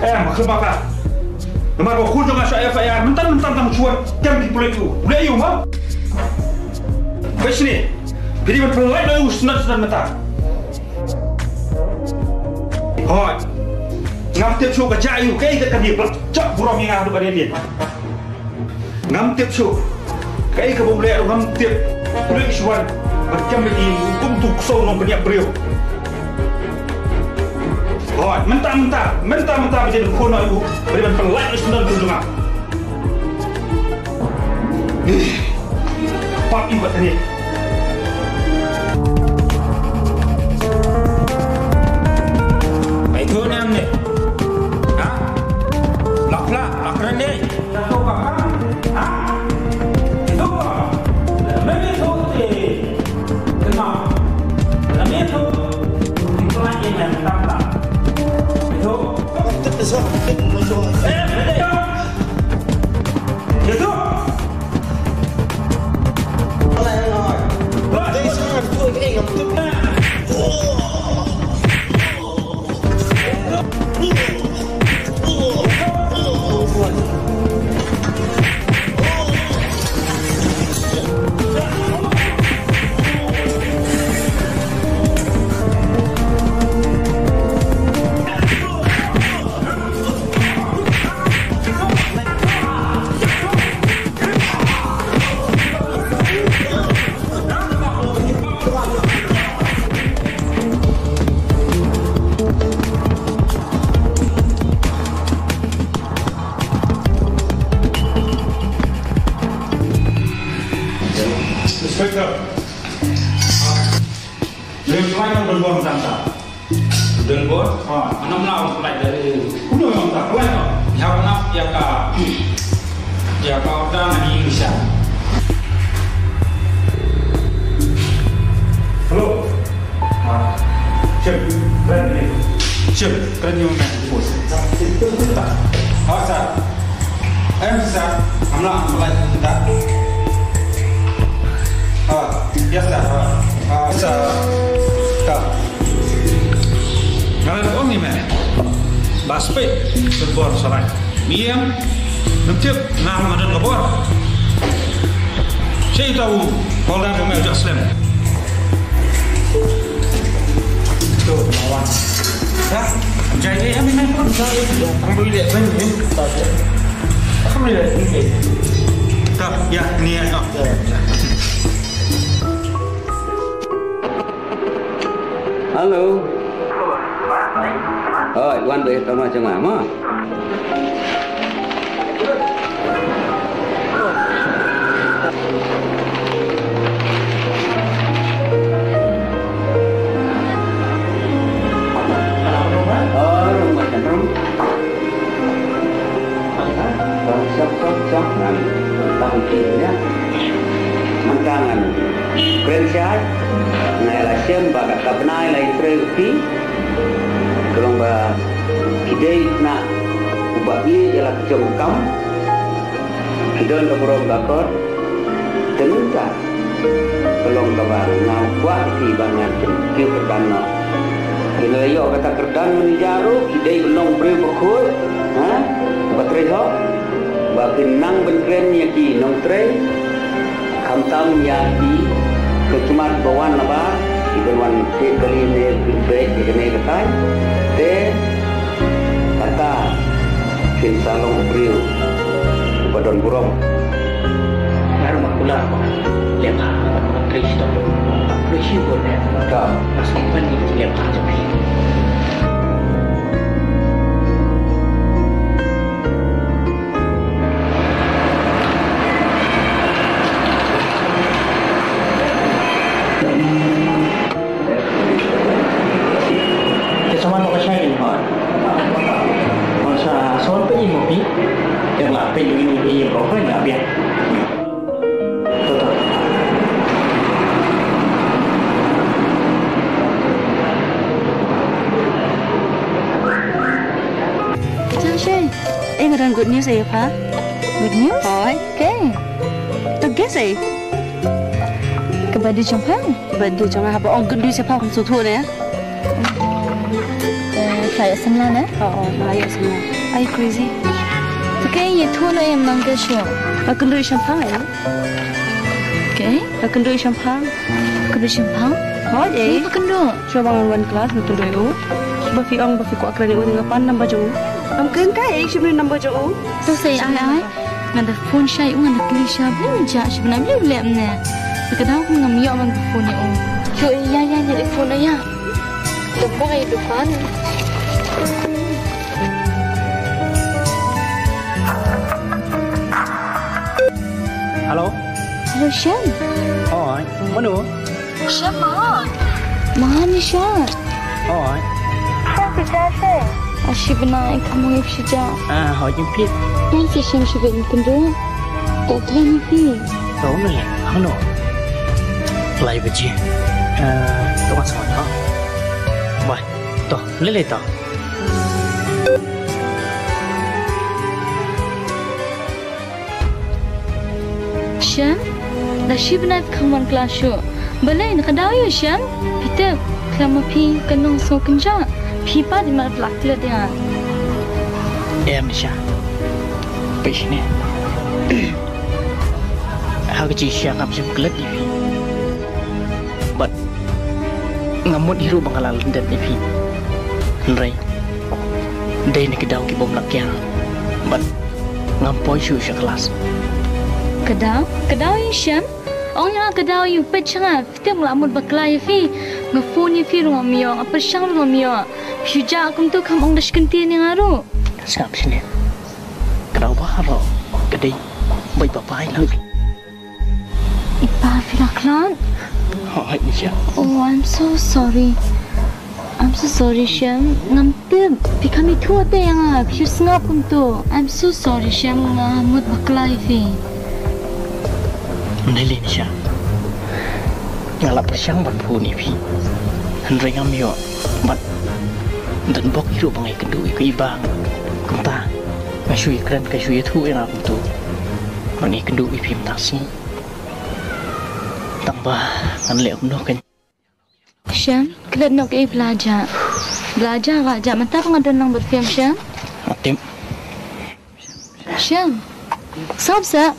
Eh, ma khlem ba ka. Namar ba khun jong nga sha F I R, mynta mynta tang shuwa, kem ki pulit u. Pulit u ma? Peit shane. Phi dei ban pynlait ïa u sngewbha sngewbha mynta. Hooid. Ngam tip shuh ka jia ïa u, kaei ka kane ba jop burom ïa nga haduh ba dei ne. Ngam tip shuh. Kaei kaba u leh ruh ngam tip. Pulit shuwa. Ba kem ïa u kum tu ksew nongpynïap briew. Hooid, mynta mynta, mynta mynta ba dei ban khun ïa u, ba dei ban pynlait ïa u sngewbha jong nga. Ih, pap ïa u bad kane. Ba ïathuh ne em ne? Ha? La khla, la kren ne? La khla, ha? Ïathuh ba? Lada mem ïathuh te, te ma. Lada mem ïathuh, te khlaiñ ïa me tam tam. Ïathuh. Eh, ïathuh. Ïathuh. Lem flight nang don bor tang ta. Don bor? Ha. Mana mana flight dari. Udah yang tak flight. Ya kena ya ka. Ya ka order nang Indonesia. Hello. Ha. Shem, kren ni. Shem, kren ni mana? Ha, sir. Em, sir. Amla, amla, sir. Ah, yes, sir. Ah, ah, sir. Ta. Nga la ong ïa me ba spah shu bor sarai. Miang, ngam tip nga ma don ka bor. Sha ita u holder me just lem. Tu, lawan. Dah, jai deh, amin, amin. Tang boleh deh, amin. Tak, ya, ni ya. Hello. Oi, wan bad tama jong nga mo. Rum, rum. Rum, rum, rum. Ngan tang ïa. Mynta ngan kren shai. Nga la shem ba kata ka bnai la ïatrei ïa phi. Ka long ba ki dei na u ba ïeit ïa la ki jong kam. Ki don ka burom ka akor. Te mynta ka long kaba nga kwah ïa phi ba ngan pynkiew kyrdan noh. Phin ïoh kata ka kyrdan manager ruh, ki dei ban long briew bakhuid, ha? Ba trei hok. Ba phin nang ban kren ïa ki nongtrei. Khamtam ïa ki khusmat ba wan nabar, ki ban wan thied kali ne pynbeit ïa kane ka thaiñ. Te kata phin sa long u briew uba don burom. Nga ruh nga kular ba lem ha, ba trei shitom. Ba trei shi bor ne. Ka. Ba sngewbha ni lem ha jong phi. Te sa man ka shai ni. Sa son pe ni mo pi. Te la pe ni ni ni ko pe na bia. To to. Ka chang shai. Eh, nga don good news ïa pha. Good news? Hooid. Te. To guess eh. Ka birthday jong pha? Ka birthday jong nga, haba ong good news ïa pha, phim sngewthuh ne. Eh, pha ïoh samla ne? Oh, oh, nga ïoh samla. Are you crazy? To kaei ïathuh noh ïa nang ka shuh? Nga kynduh ïa u Shemphang eh. Kaei? Nga kynduh ïa u Shemphang. Kynduh ïa u Shemphang? Hooid eh. Kaei pha kynduh? Shuwa ba ngan wan class nga kynduh ïa u. Ba phi ong ba phi kwah kren ïa u, te nga pan number jong u. Ngam kren kai, shim ïa u number jong u. To sa ai ai. Nga da phone shai ïa u, nga da kylli sha, balei u jah sha bnai, balei u leh ne. Te ka daw kum ngam ïoh ban phone ïa u. Shu ïa ïa ïa phone ïa. Te ba ai dukan. Hello. Hello Shem. Oi, mano? Shem, ma. Ma ni sha. Oi. Shem, phi jah seh? A shi bnai, kham ong ïa phi sha jah. Ah, hooid, ïa phi. Ngan sa shem shibit, kynduh. To trai ni phi. To me, hangno? Lai baje. Ah, to ngan sa wan, ha. Bye. To, lei lei to. Shem, da shi bnai phi kham wan klas shuh. Balei, na ka daw ïa u Shem? Phi tip, khlem ma phi ka nongsngew kynjah, phi pat i mar phi la klet ïa nga. Em Nisha. Peit shane. Ha ka jingshisha ngam shym klet ïa phi. Bad ngam mut hi ruh ba nga la lyndet ïa phi. Hynrei dei na ki daw ki bym lah kiar. Bad ngam poi shuh sha klas. Ka daw? Ka daw ïa u Shem? Ong ïa nga ka daw ïa u, peit sha nga, phi tip nga la mut bakla ïa phi. Nga phone ïa phi ruh ngam ïoh, nga pyrshang ruh ngam ïoh. Phi shu jah kumta, kham ong da shi kyntien ïa nga ruh. Sngap shane. Ka daw baroh ka dei bad i papa i la. I pa Bakla. Hooid, Nisha. Oh, I'm so sorry. I'm so sorry, Shem. Ngam tip. Phi kham ïathuh te ïa nga. Phi sngap kumto. I'm so sorry, Shem. Nga mut bakla ïa phi. Ym dei lei, Nisha. Nga la pyrshang ban phone ïa phi, hynrei ngam ïoh. Bad don bok hi ruh ba nga ïakynduh ïa ka i bang. Kumta nga shu ïakren, ka shu ïathuh ïa nga kumto, ba nga ïakynduh ïa phi mynta ka sngi. Tang ba ngan leh kumno kan. Shem, klet noh kaei ba la jah. Ba la jah, ba la jah. Mynta ba nga don lang bad phi, Shem. Nga tip. Shem. Sop sa.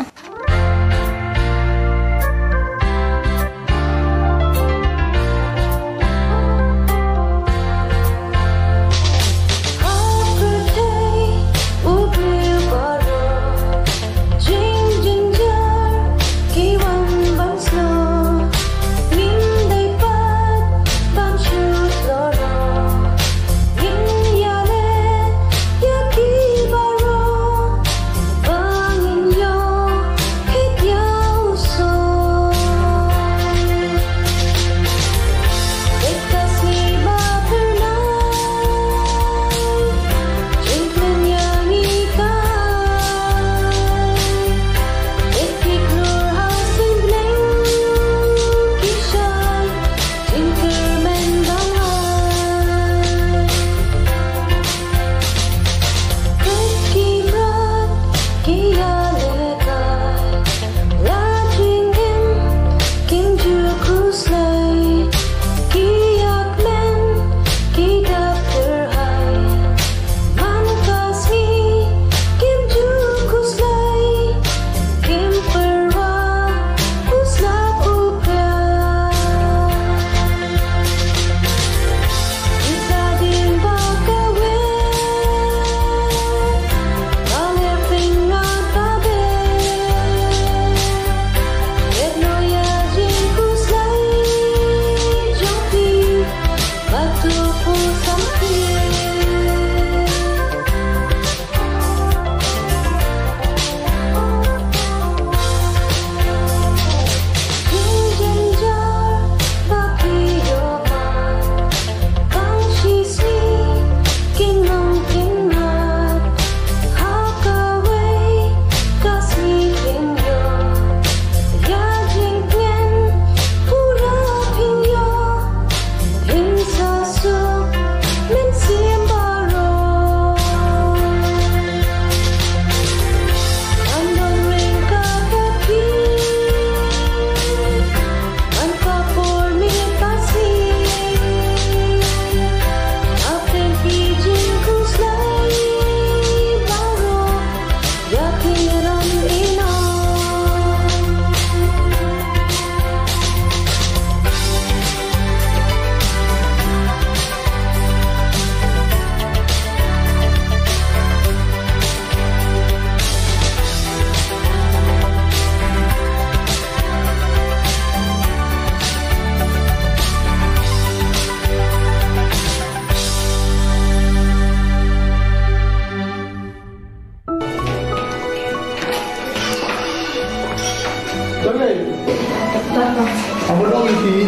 Aba dong iti,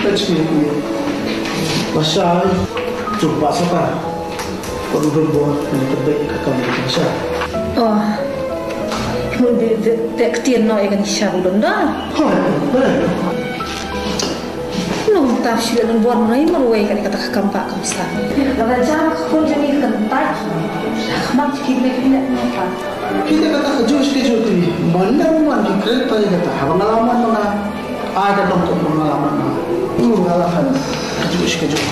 touch me iti. Lashai, jumpa sata. Kon dum bor, ni tebek ka kam ka sha. Oh. Mun bi te ktien no ega ni sha bu dong dong. Hoi, hoi. Nong ta shi leh nong bor nai marwei kane kata ka kam ba kam sa. Lada jam ka khun jong ngi kan tai. Khmat ki me ki leh nong ta. Kita kata ka jus ka jus ti. Mana man ki kret tai kata. Haba nga la man mana. Ai ka dong ko nga la man mana. Tu nga la khan ka jus ka jus.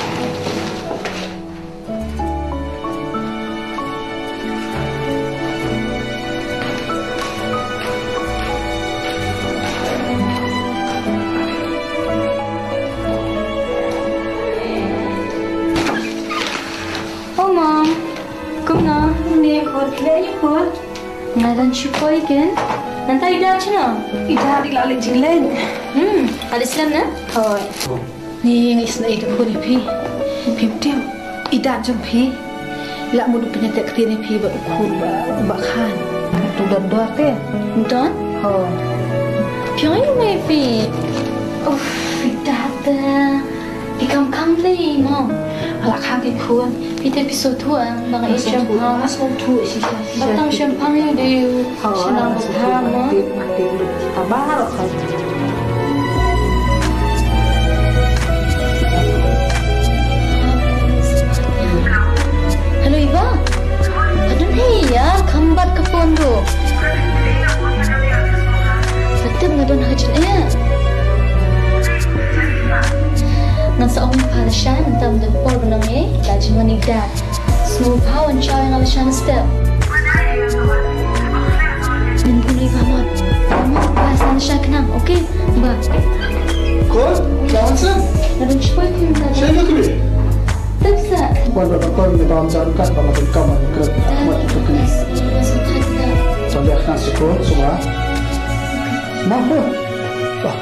Oh, Mom. Kumno? Ni khut, le ni khut. Nga dang shu poi ken. Nangta i Dad shano? I Dad i la leit jingleit. Hmm, ale slem na? Hoi. Ni nga isna i da phone ïa phi. Phim tip. I Dad jong phi. La mut u pynïateh ktien ïa phi bad u khun ba, ba khan. Tu don dor te. Don? Hoi. Oi, maybe. Uff, phi da te. Phi kham kham lei mo. Nga la khang ki khun. Phi te phi sngewthuh em, ba nga ïeit shemphang. Nga sngewthuh shisha, shisha. Ba tang shemphang ïa u dei u. Oh, shisha, nga sngewthuh, ba tang mo. Nga tip, nga tip, nga tip. Tabar. Hello, Eva. Ka don hi ïa, kham bat ka phone ruh. Ka tip nga don ha jingeh. Ngan sa ong ïa pha lashai, mynta ym don por ban ong ei, la jingwan ïa ka dad. Sngewbha wan shaw ïa nga lashai step. Ngin bun ïa pha mot. Mot, pha sa lashai khnang, okay? Bye. Khun, la wan seh? Nga don shipoi khun mynta. Shai ma kmie. Tip sa. Wan da koi ni bam jan kat ba ma kam an kret. Mat tu kni. Sa liak na sikol semua. Mampu. Wah.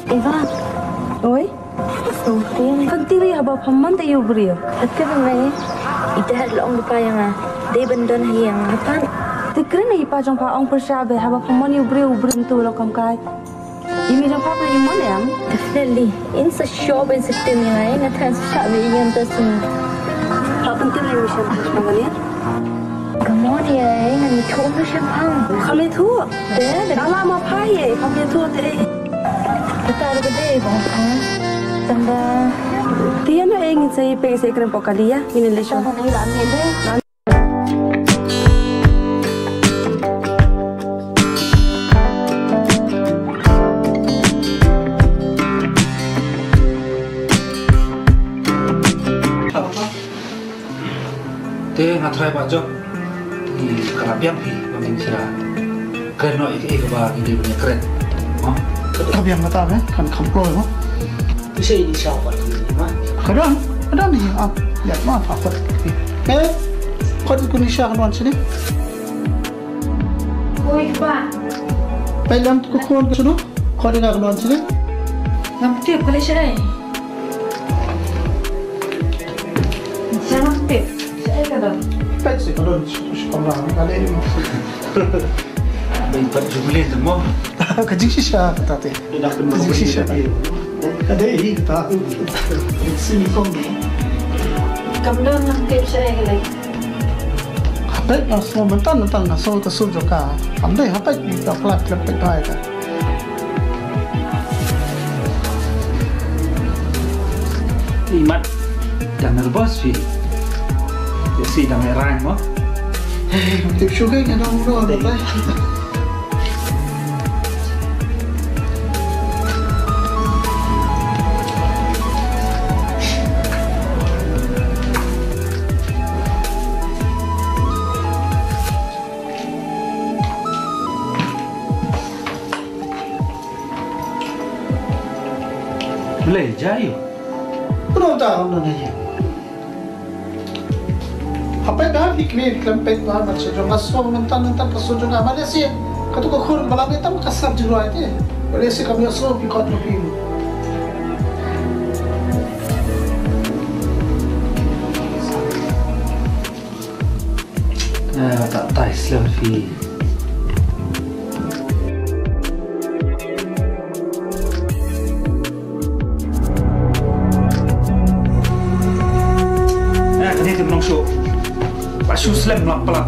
Eva. Oi. Kan tip ïa haba pham mon te ïa u briew. Ka tip me. I dad la ong lypa ïa nga. Dei ban don hi ïa nga pat. Te kren ïa i pa jong pha ong pyrshah bha haba pham mon ïa u briew, u briew mynta u long kam kai. Ïa me jong pha phi ïa mon em? Definitely. In sa sure ba in sa tim ïa nga, nga than sa shah ba ïa nga mynta sien. Pha pyntip ïa me shen pha shen pha ïa. Come on ïa, ngan ïathuh mynta shen pha. Kham ïathuh. Te, te. Nga la ma pha ïa, kham ïathuh te. Te ta ruh ka dei ba pha. Tang ba. Te ïa na ïa ngin sa ïa peit sa ïa kren pok kali ïa, ngin ïa leit sha. Tang ba na ïa la ngin dei. Te nga tharai ba jop. Ngi ka la biang phi ba ngin sa kren noh ïa kaei kaba ngi dei ban ïa kren. Mo? Ka biang kata, eh, kan kham kloi, mo? Phi sa ïa sha pat ma. Ka don, ka don hi, ah. Ïa ma, pa khot. Eh, khot ïa kuni sha kan wan sini. Oi, pa. Peit lang tu ka khun ka sunu. Khot ïa ka kan wan sini. Ngam tip ka lei shaei. Ngam tip shaei ka don. Peit seh ka don sha kamra ka lei. Dei pat Jubilee te mo. Ka jingshisha kata te. Ka jingshisha. Ka dei hi kata. Sini kong. Kam don ngam tip shaei ka lei. Hapdeng nga sngew mynta mynta nga sngew ka sur jong ka. Hapdeng hapdeng ka plat lem peit bai ka. Imat dang nervous phi. Ïa si dang ïa rang mo. Hei, tip shu kei nga dang ro ro bai. Blei jai. Pynta ong na ne. Hapdeng da phi kmie phi khlem peit na, man sha jong nga sngewbha mynta mynta ka sngewbha jong nga, man ïa si. Katu ka khun balang ïa tam ka sap jingrwai te. Ban ïa si kam ïa sngewbha phi kot na phi. Eh, ta tai slem phi. Eh, kane te mnong shu. Ba shu slem mlak pala.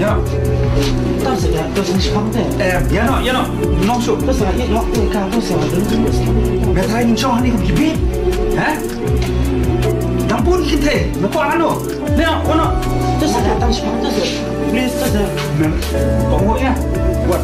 Ya. Ta se ya, ta se ni shpang te. Eh, ya no, ya no. Mnong shu. Ta se ya, ya, ya, ka, ta se ya. Ba tai ni shong ni ka bibi. Eh? Dang pun kita. Napa ano? Nè, ono. Tang shipang, tang shi. Please, tang shi. Nè, tong ho ïa. Wat.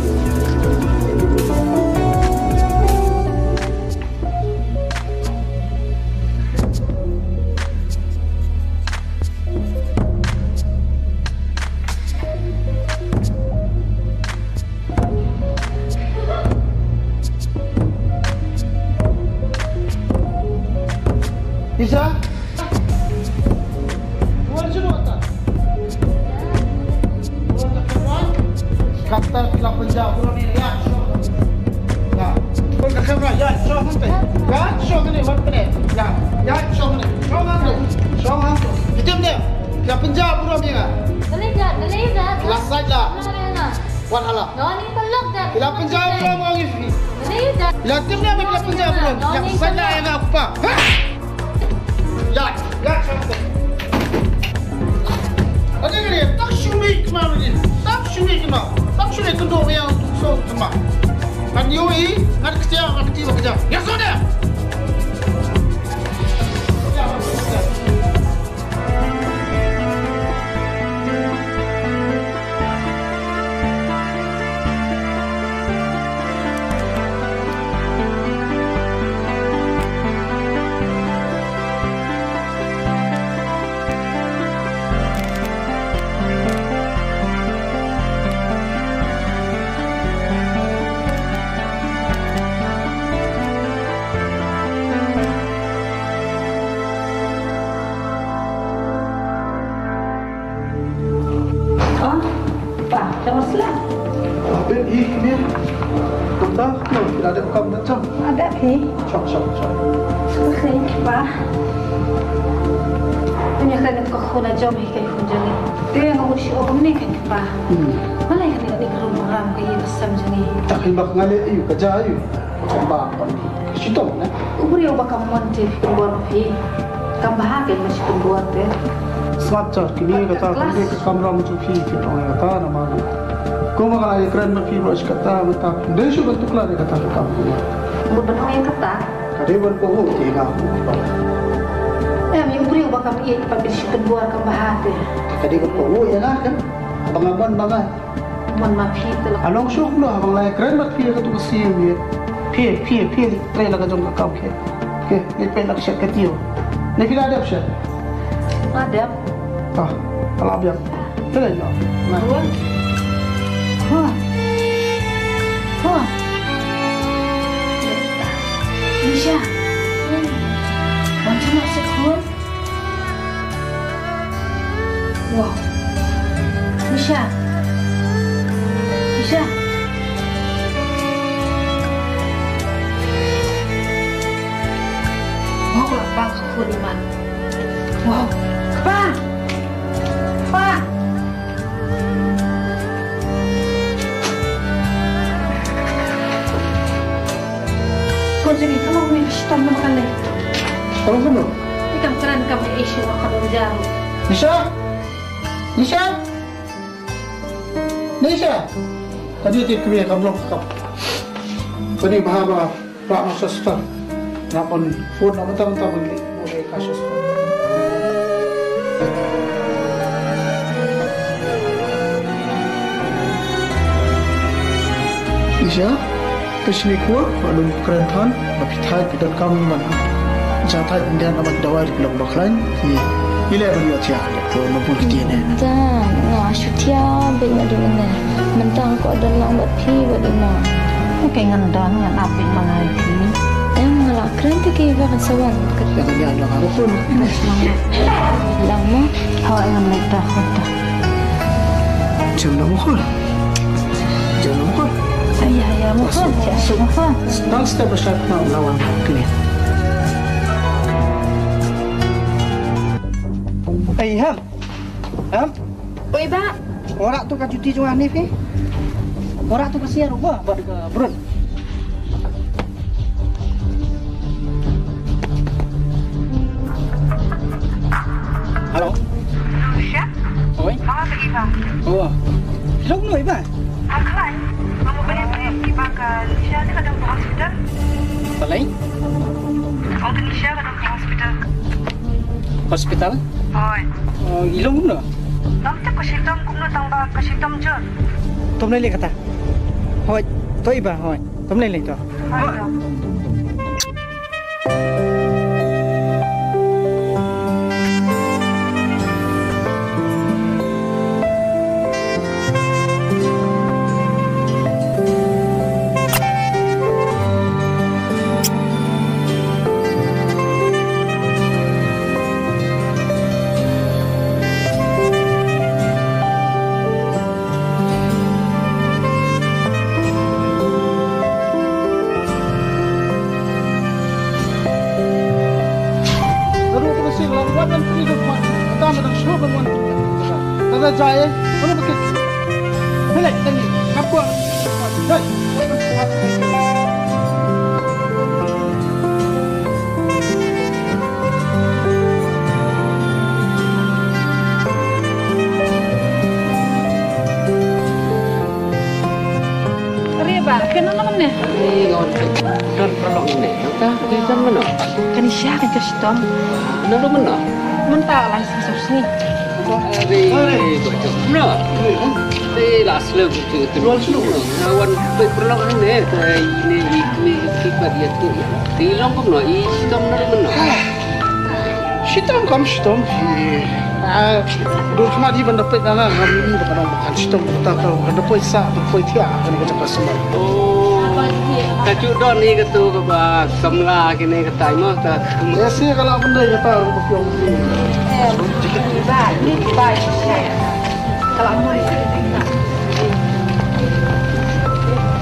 Isa? Wan sini, wan ta. Wan ta, wan. Kata phi la pynjah burom ïa nga, ïa shuh. Ïa. Put ka camera, ïa shuh hangne. Ïa shuh hangne, wan pynne. Ïa, ïa shuh hangne. Shuh hangne. Shuh hangne. Ïa tim ne. Phi la pynjah burom ïa nga. Phi la sait la. Wat hala. Phi la pynjah burom ong ïa phi. Phi la tim ne phi la pynjah burom. Ïa sait la ïa nga u kpa. Ha? Ïa, ïa, sait. Ade kane, tak shu mih kynmaw lagi. Tak shu mih kynmaw. Tak shu mih kynduh ïa u so kynmaw. Ngan ïohi, ngan ktiah, ngan ktiah, ngan ktiah. Ïa so de. Oh, pa, dah masuk lah. Bin, ih, bin. Kumta, no, kita ada kam macam. Ada, pi. Chop, chop, chop. Sudah, pa. Punya kan kau kena jom, ih, kai kun jani. Dia yang ngurus oh, kau ni kan, pa. Hmm. Mana yang ni, ni kerum ram ke ia pesam jani. Tak, ih, bak ngalih, ih, kerja, ih. Ba, ba ni. Shitom, ne? U briew ba kam mon te pynbor phi. Kam bha te ma shi pynbor te. Smat jar kine kata kam dei ka kamram jong phi, phi ong ïa kata namar. Kumba nga la ïakren bad phi ba shi kata mynta dei shu ban tuklar ïa kata ka kam kumba. Mut ban ong ïa kata. Ka dei ban kohnguh te nga. Em, ïa u briew ba kam ïeit pat phi shi pynbor kam bha te. Ka dei ban kohnguh ïa nga kan. Ba nga mon ba nga. Mon ma phi te la. Along shuh noh, haba nga la ïakren bad phi ha katu ka sien ïa. Phi, phi, phi, trei la ka jong ka kam phi. Phi, phi, phi la ka shet ka tiew. Ne phi la dep shet? La dep. Ah, la biang. Te la nyok. Khun. Khun. Khun. Nisha. Wan sha noh seh khun. Wow. Nisha. Nisha. Wow, la bang ka khun iman. Wow. Kpa. Kpa. Ko jong ngi, ka long ne ka shitom ne ba ka leit? Ka long kumno? Ïa, kam kren, kam ai issue, ka long jaru. Nisha? Nisha? Nisha? Ka dei te kmie, kam long ka kam. Ka dei bha ba Rah na Shasta. Nga pyn phone na mynta mynta ban leh. Bun ïa ka Shasta. Isha, ka shini kwah ba dun kren than ba phi thait phi donkam man. Jia thait Indian na ban dawai ri long ba khlaiñ. Ki, i leh ban ïoh thiah doktor na bun ki tiene. Da, nga shu thiah beit nga don ne. Mynta nga kwah don lang bad phi bad i ma. Ka ngan don ngan ap beit ma nga ïa phi. Em, nga la kren te ki ba kan sa wan. Ïa ka ïa la ka rukun. Lang mo. Hooid, ngan leit da, hooid da. Jam na mo khun. Jam na mo khun. Ïa, ïa mo khun. Ïa, suk mo khun. Nang step aside na lawan kini. Ei, Ham. Ham. Oi, Bah. Ora tu ka juti jong Hanif ni. Ora tu ka siar rupa bad ka brun. Halo. Rusha? Oi. Mama pergi, Bah. Oh. Long noi, Bah. Ang kalai. Mama pergi, pergi, pergi, Bah, ka Rusha ni ka daw ka hospital. Palai? Ang tu Rusha ka daw ka hospital. Hospital? Hooid. Oh, i long kumno? Ngam tip ka shitom kumno tang ba ka shitom jur. Tom lei lei kata. Hooid, to i ba, hooid. Tom lei lei to. Hooid, to. Tang ba dang shuh ban wan. Tang da jai, eh. Mano ba kit? Helai, tangi. Hap ko. Jai. Are ba, kano nang ne? Are ngon. Don paralok ne. Nang ta, di san mano? Kani sha kan ka shitom. Nang do mano? Mynta lai sa sop sni. Are, are, bocor. Mano? Are, la slem tu tu. Wan slem. Wan pe paralok ne. Tai ne ik ne ki pat ya tu. Ti long kumno, i shitom nang mano? Shitom kam shitom hi. Ah, dur khmat hi ban da peit na nga ngam ïohi ba ka dang ba kan shitom, ta ka ban da poi sah, ban poi thiah, kan ka jaka sumar. Oh. Ka ju don hi ka tu ka ba samla kine ka tai mo ta. Ya si ka la ban dei ka ta ba kyong ni. Ba ni ba. Ka la mo.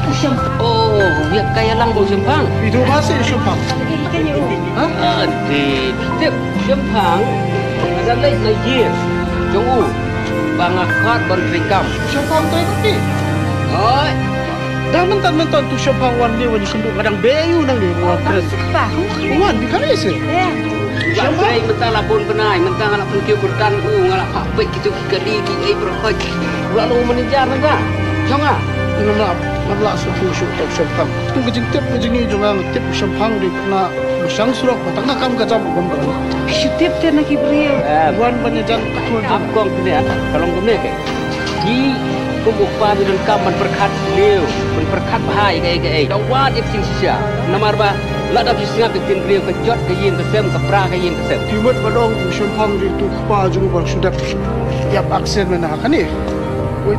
U Shemphang. Oh, u ïa ka ïalang ba u Shemphang. Itu ba si u Shemphang. Ha? Ah, di tip Shemphang. Ada leh na ye. Jong u. Ba nga khot ban treikam. Shemphang trei ba ki. Oi. Dang mynta mynta tu Shemphang wan ne wan kynduh kadang be yu nang ne wan trei. Wan bi kali si. Ya. Shemphang. Mynta la bun bnai, mynta nga la pynkiew kyrdan u, nga la phah peit kitu ki kali ki ei bro hoi. U la long u manager na ka. Jong nga. Ngam lah, ngam lah sngewthuh shuh tip Shemphang. Tu ka jingtip ka jingïohi jong nga, nga tip u Shemphang u dei u khynnah ba shang surok, ba tang ka kam ka jam u bym don. Shu tip te na ki briew. Wan ban ïajan ka khun. Ap kong kine, ka long kumne ke. Ki kum u kpa ba donkam ban pyrkhat briew, ban pyrkhat bha ïa kaei kaei. Da wad ïa ka jingshisha. Namar ba lada phi sngap ïa ka ktien briew, ka jot ka ïing ka sem, ka pra ka ïing ka sem. Phi mut ba dong u Shemphang u dei utu u kpa jong u ba shu dep ïap aksiden mynta ha kane.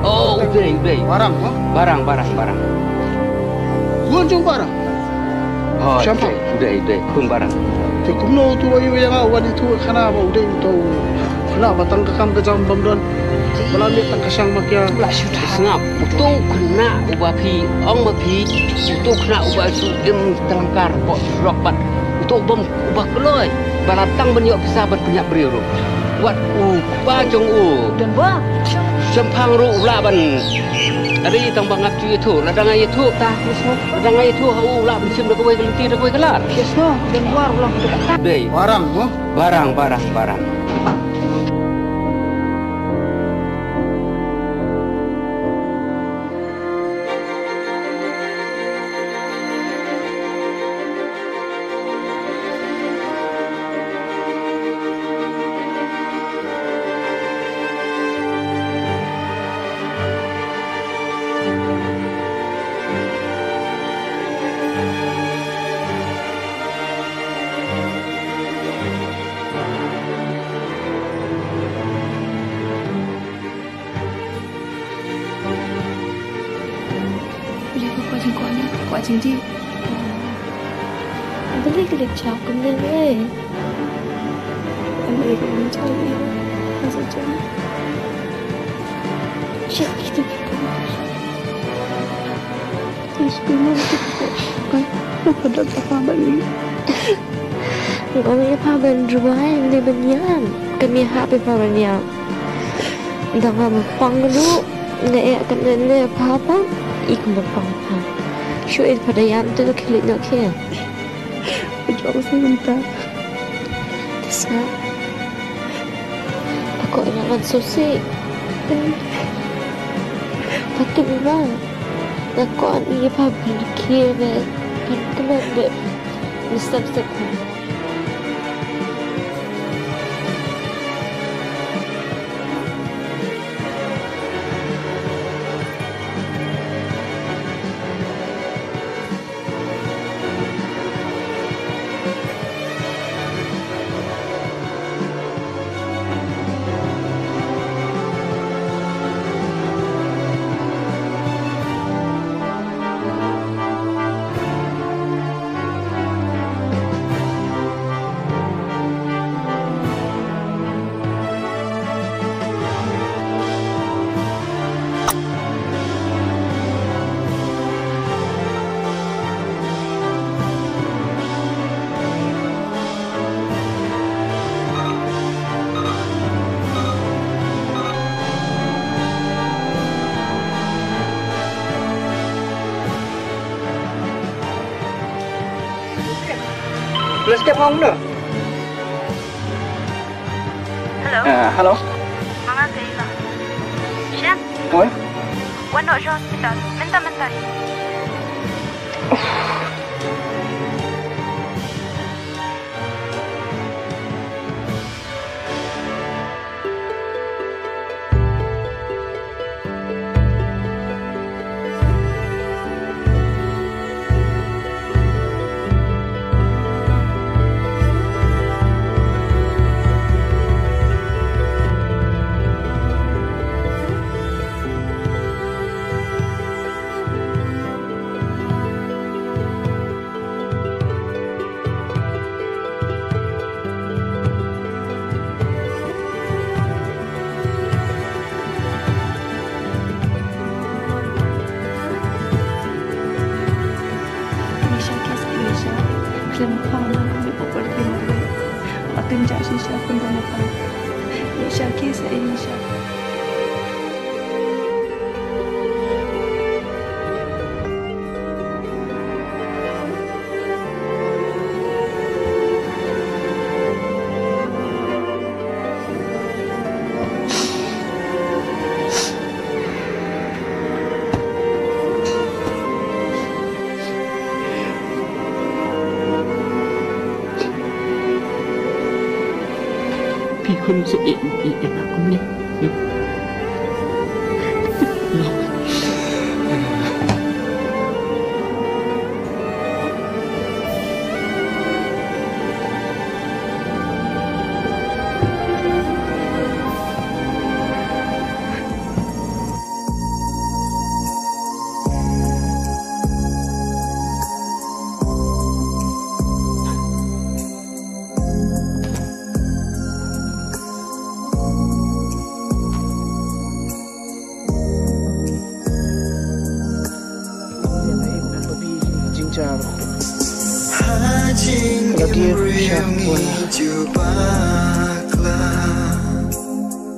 Oh, u dei, u dei. Barang, ha? Barang, barang, barang. Khun jong Barang. Oh, Shemphang. U dei, u dei, u dei, khun Barang. Te kumno utu ba ïoh ïa nga, wan ïathuh khana ba u dei utu. Khynnah ba tang ka kam ka jam bym don. Ba la miet tang ka shang makia. Sngap, utu khynnah uba phi ong ma phi, utu khynnah uba shu im tyngkar bok surok bad utu bym uba kloi. Ba la tang ban ïoh pisa ban pynïap briew ruh. Wat u kpa jong u. Don ba. Shemphang ruh u lah ban. Ade tang ba ngap ju ïathuh, lada nga ïathuh. Ta, yes, sir. Lada nga ïathuh ha u lah ban shim da kawei ka lynti da kawei ka lad. Yes, sir. Don ba u lah ban. Dei. Barang, mo? Barang, barang, barang. Balei ka kwah jingkwah ne, ka kwah jingdih. Balei ka leit jam kumne lei? Balei ka leit jam ne? Ka sa jam. Shit, kita kita. Terus kumne kita. Kan, apa dah tak apa ni? Nga ïa pha ban rwai ne ban ïam. Ka mih ha phi pha ban ïam. Dang ha ba pang ruh nga ïa ka ne ne pha pha. I kum ba pang pha. Shu ïa pha da ïam tu khlieh noh khie. Ba jong sa mynta. Tisa. Ako ina kan susi. Patu ba. Nga kwah ïa pha ban khie ba ban kmen ba ban step step. Hello. Ah, hello. Ma nga ka ila. Shen? Oi. Wan noh sha hospital. Mynta mynta. Phi hun sa ïa, ïa, ïa nga kumne.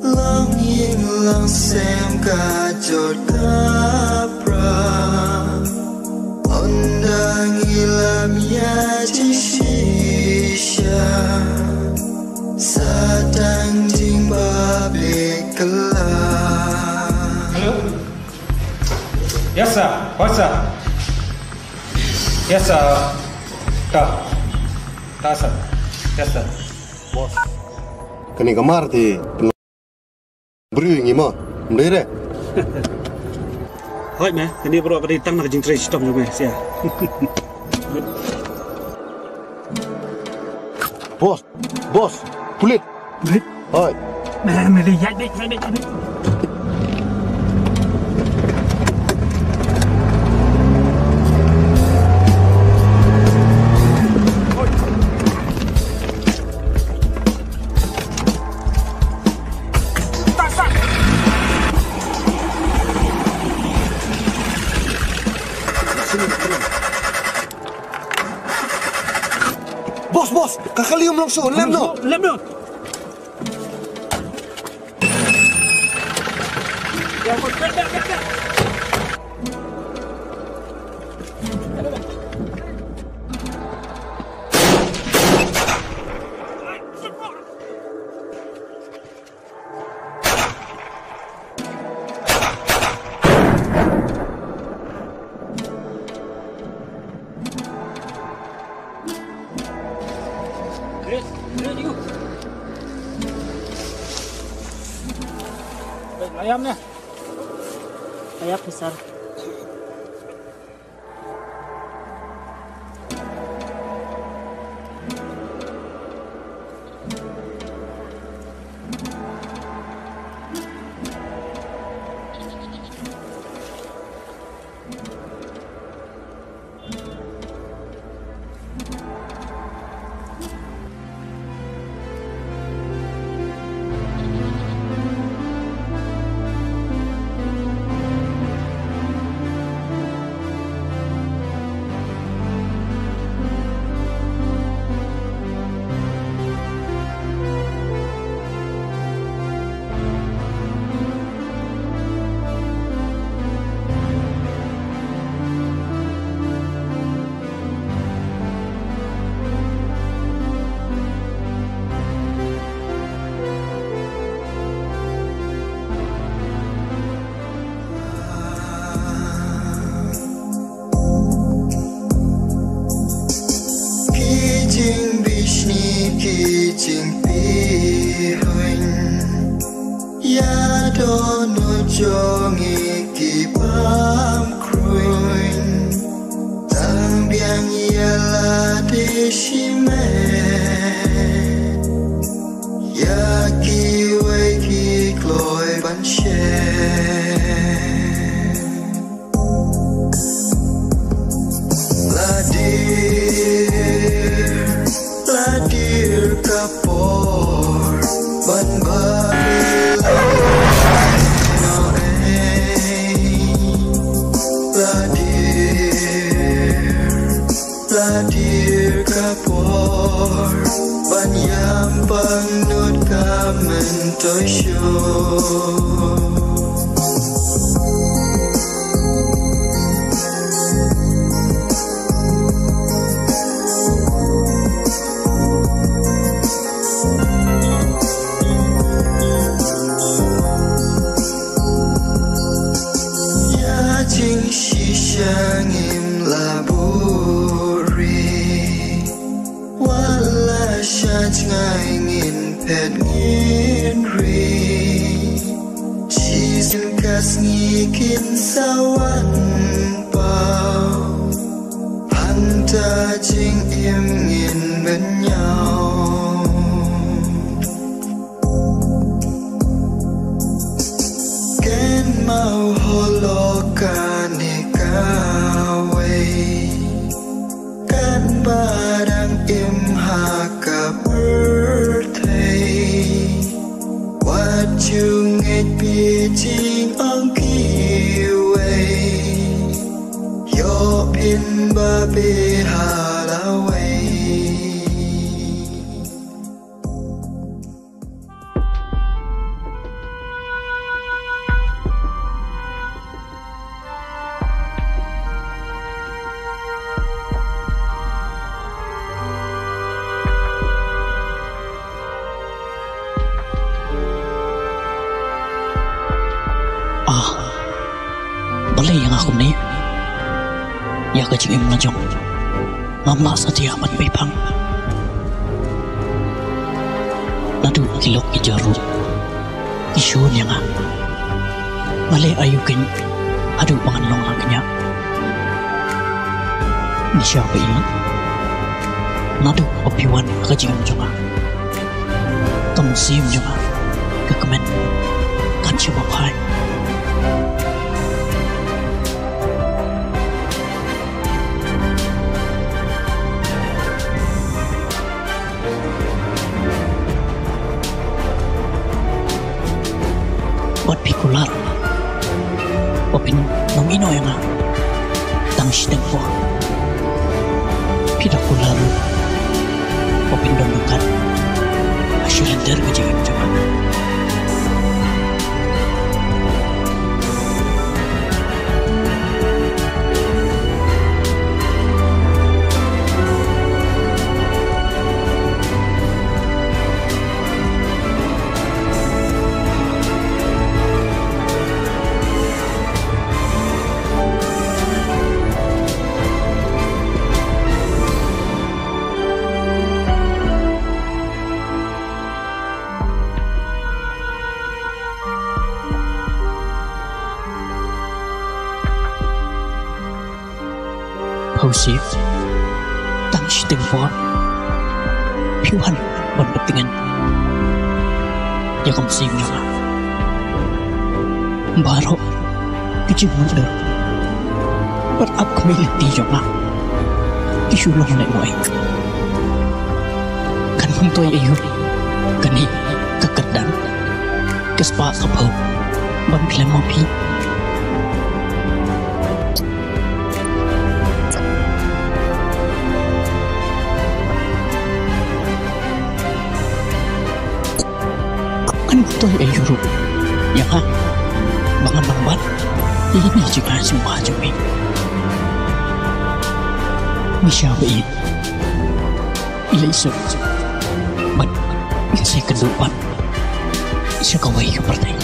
Longïing longsem ka jot ka pra. Ynda ngi lam ïa shisha. Sa tang jingbabit kylla. Hello. Yes sir. What sir? Yes sir. Ta. Ta sir. Yes sir. Boss. Kane ka mar te briew ngi mo. Mdei re. Hoi me, kane baroh ka dei tang na ka jingtrei shitom jong me sia. Boss, boss, pulit. Pulit? Hoi. Me, me dei ïaid beit, ïaid beit, ïaid beit. Boss, boss, ka kali um long shu, lem noh. Lem noh. Ayam ne. Ayam besar. Jingbishni ki jingpyrshang ïa dohnud jong ngi ki bym kruiñ. Tang biang ïa lade shimet, ïa kiwei ki kloi ban shem. La dier, la dier ka por ban bari. La dier, la dier ka por ban ïam pang nud ka myntoi shuh. Ïa jingshisha ngim lah buhrieh, wat la sha jngai ngin phet ngin rieh. Shisien ka sngi kin sa wan paw, hangta jingim ngin bynñiaw. Kynmaw halor kane kawei, katba dang im ha ka pyrthei, wat ju ngeit phi jingong kiwei, ïoh phin ba beh ha lawei. Ah, balei ïa nga kumne? Ïa ka jingim la jong ngam lah satia ban pynpaw. Naduh ki lok ki jor ruh ki shun ïa nga. Nga leh aïu kein haduh ba ngan long lang kñia. Ngi sha ba ïeit naduh ba phi wan ha ka jingim jong nga. Ka mynsiem jong nga ka kmen kan shu ba phai. Wat phi kular ba phin ym ïehnoh ïa nga tang shiteng por. Phi da kular ruh ba phin don ryngkat ha shi lynter ka jingim jong nga. Hausi, tang shiteng por phi wan ban pyntngen ïa ka mynsiem jong nga. Baroh ki jingmutdur bad ap kmie lynti jong nga ki shu long lehnoh. Kan myntoi aïu kane ka kyrdan ka spah ka phew ban khlem ma phi? Kan myntoi aïu ruh ïa nga ba ngan nang bat ïa kine ki jingïaseng ba jong me. Ngi sha ba ïeit, i leit suk bad ngi sa ïakynduh pat sha kawei ka pyrthei.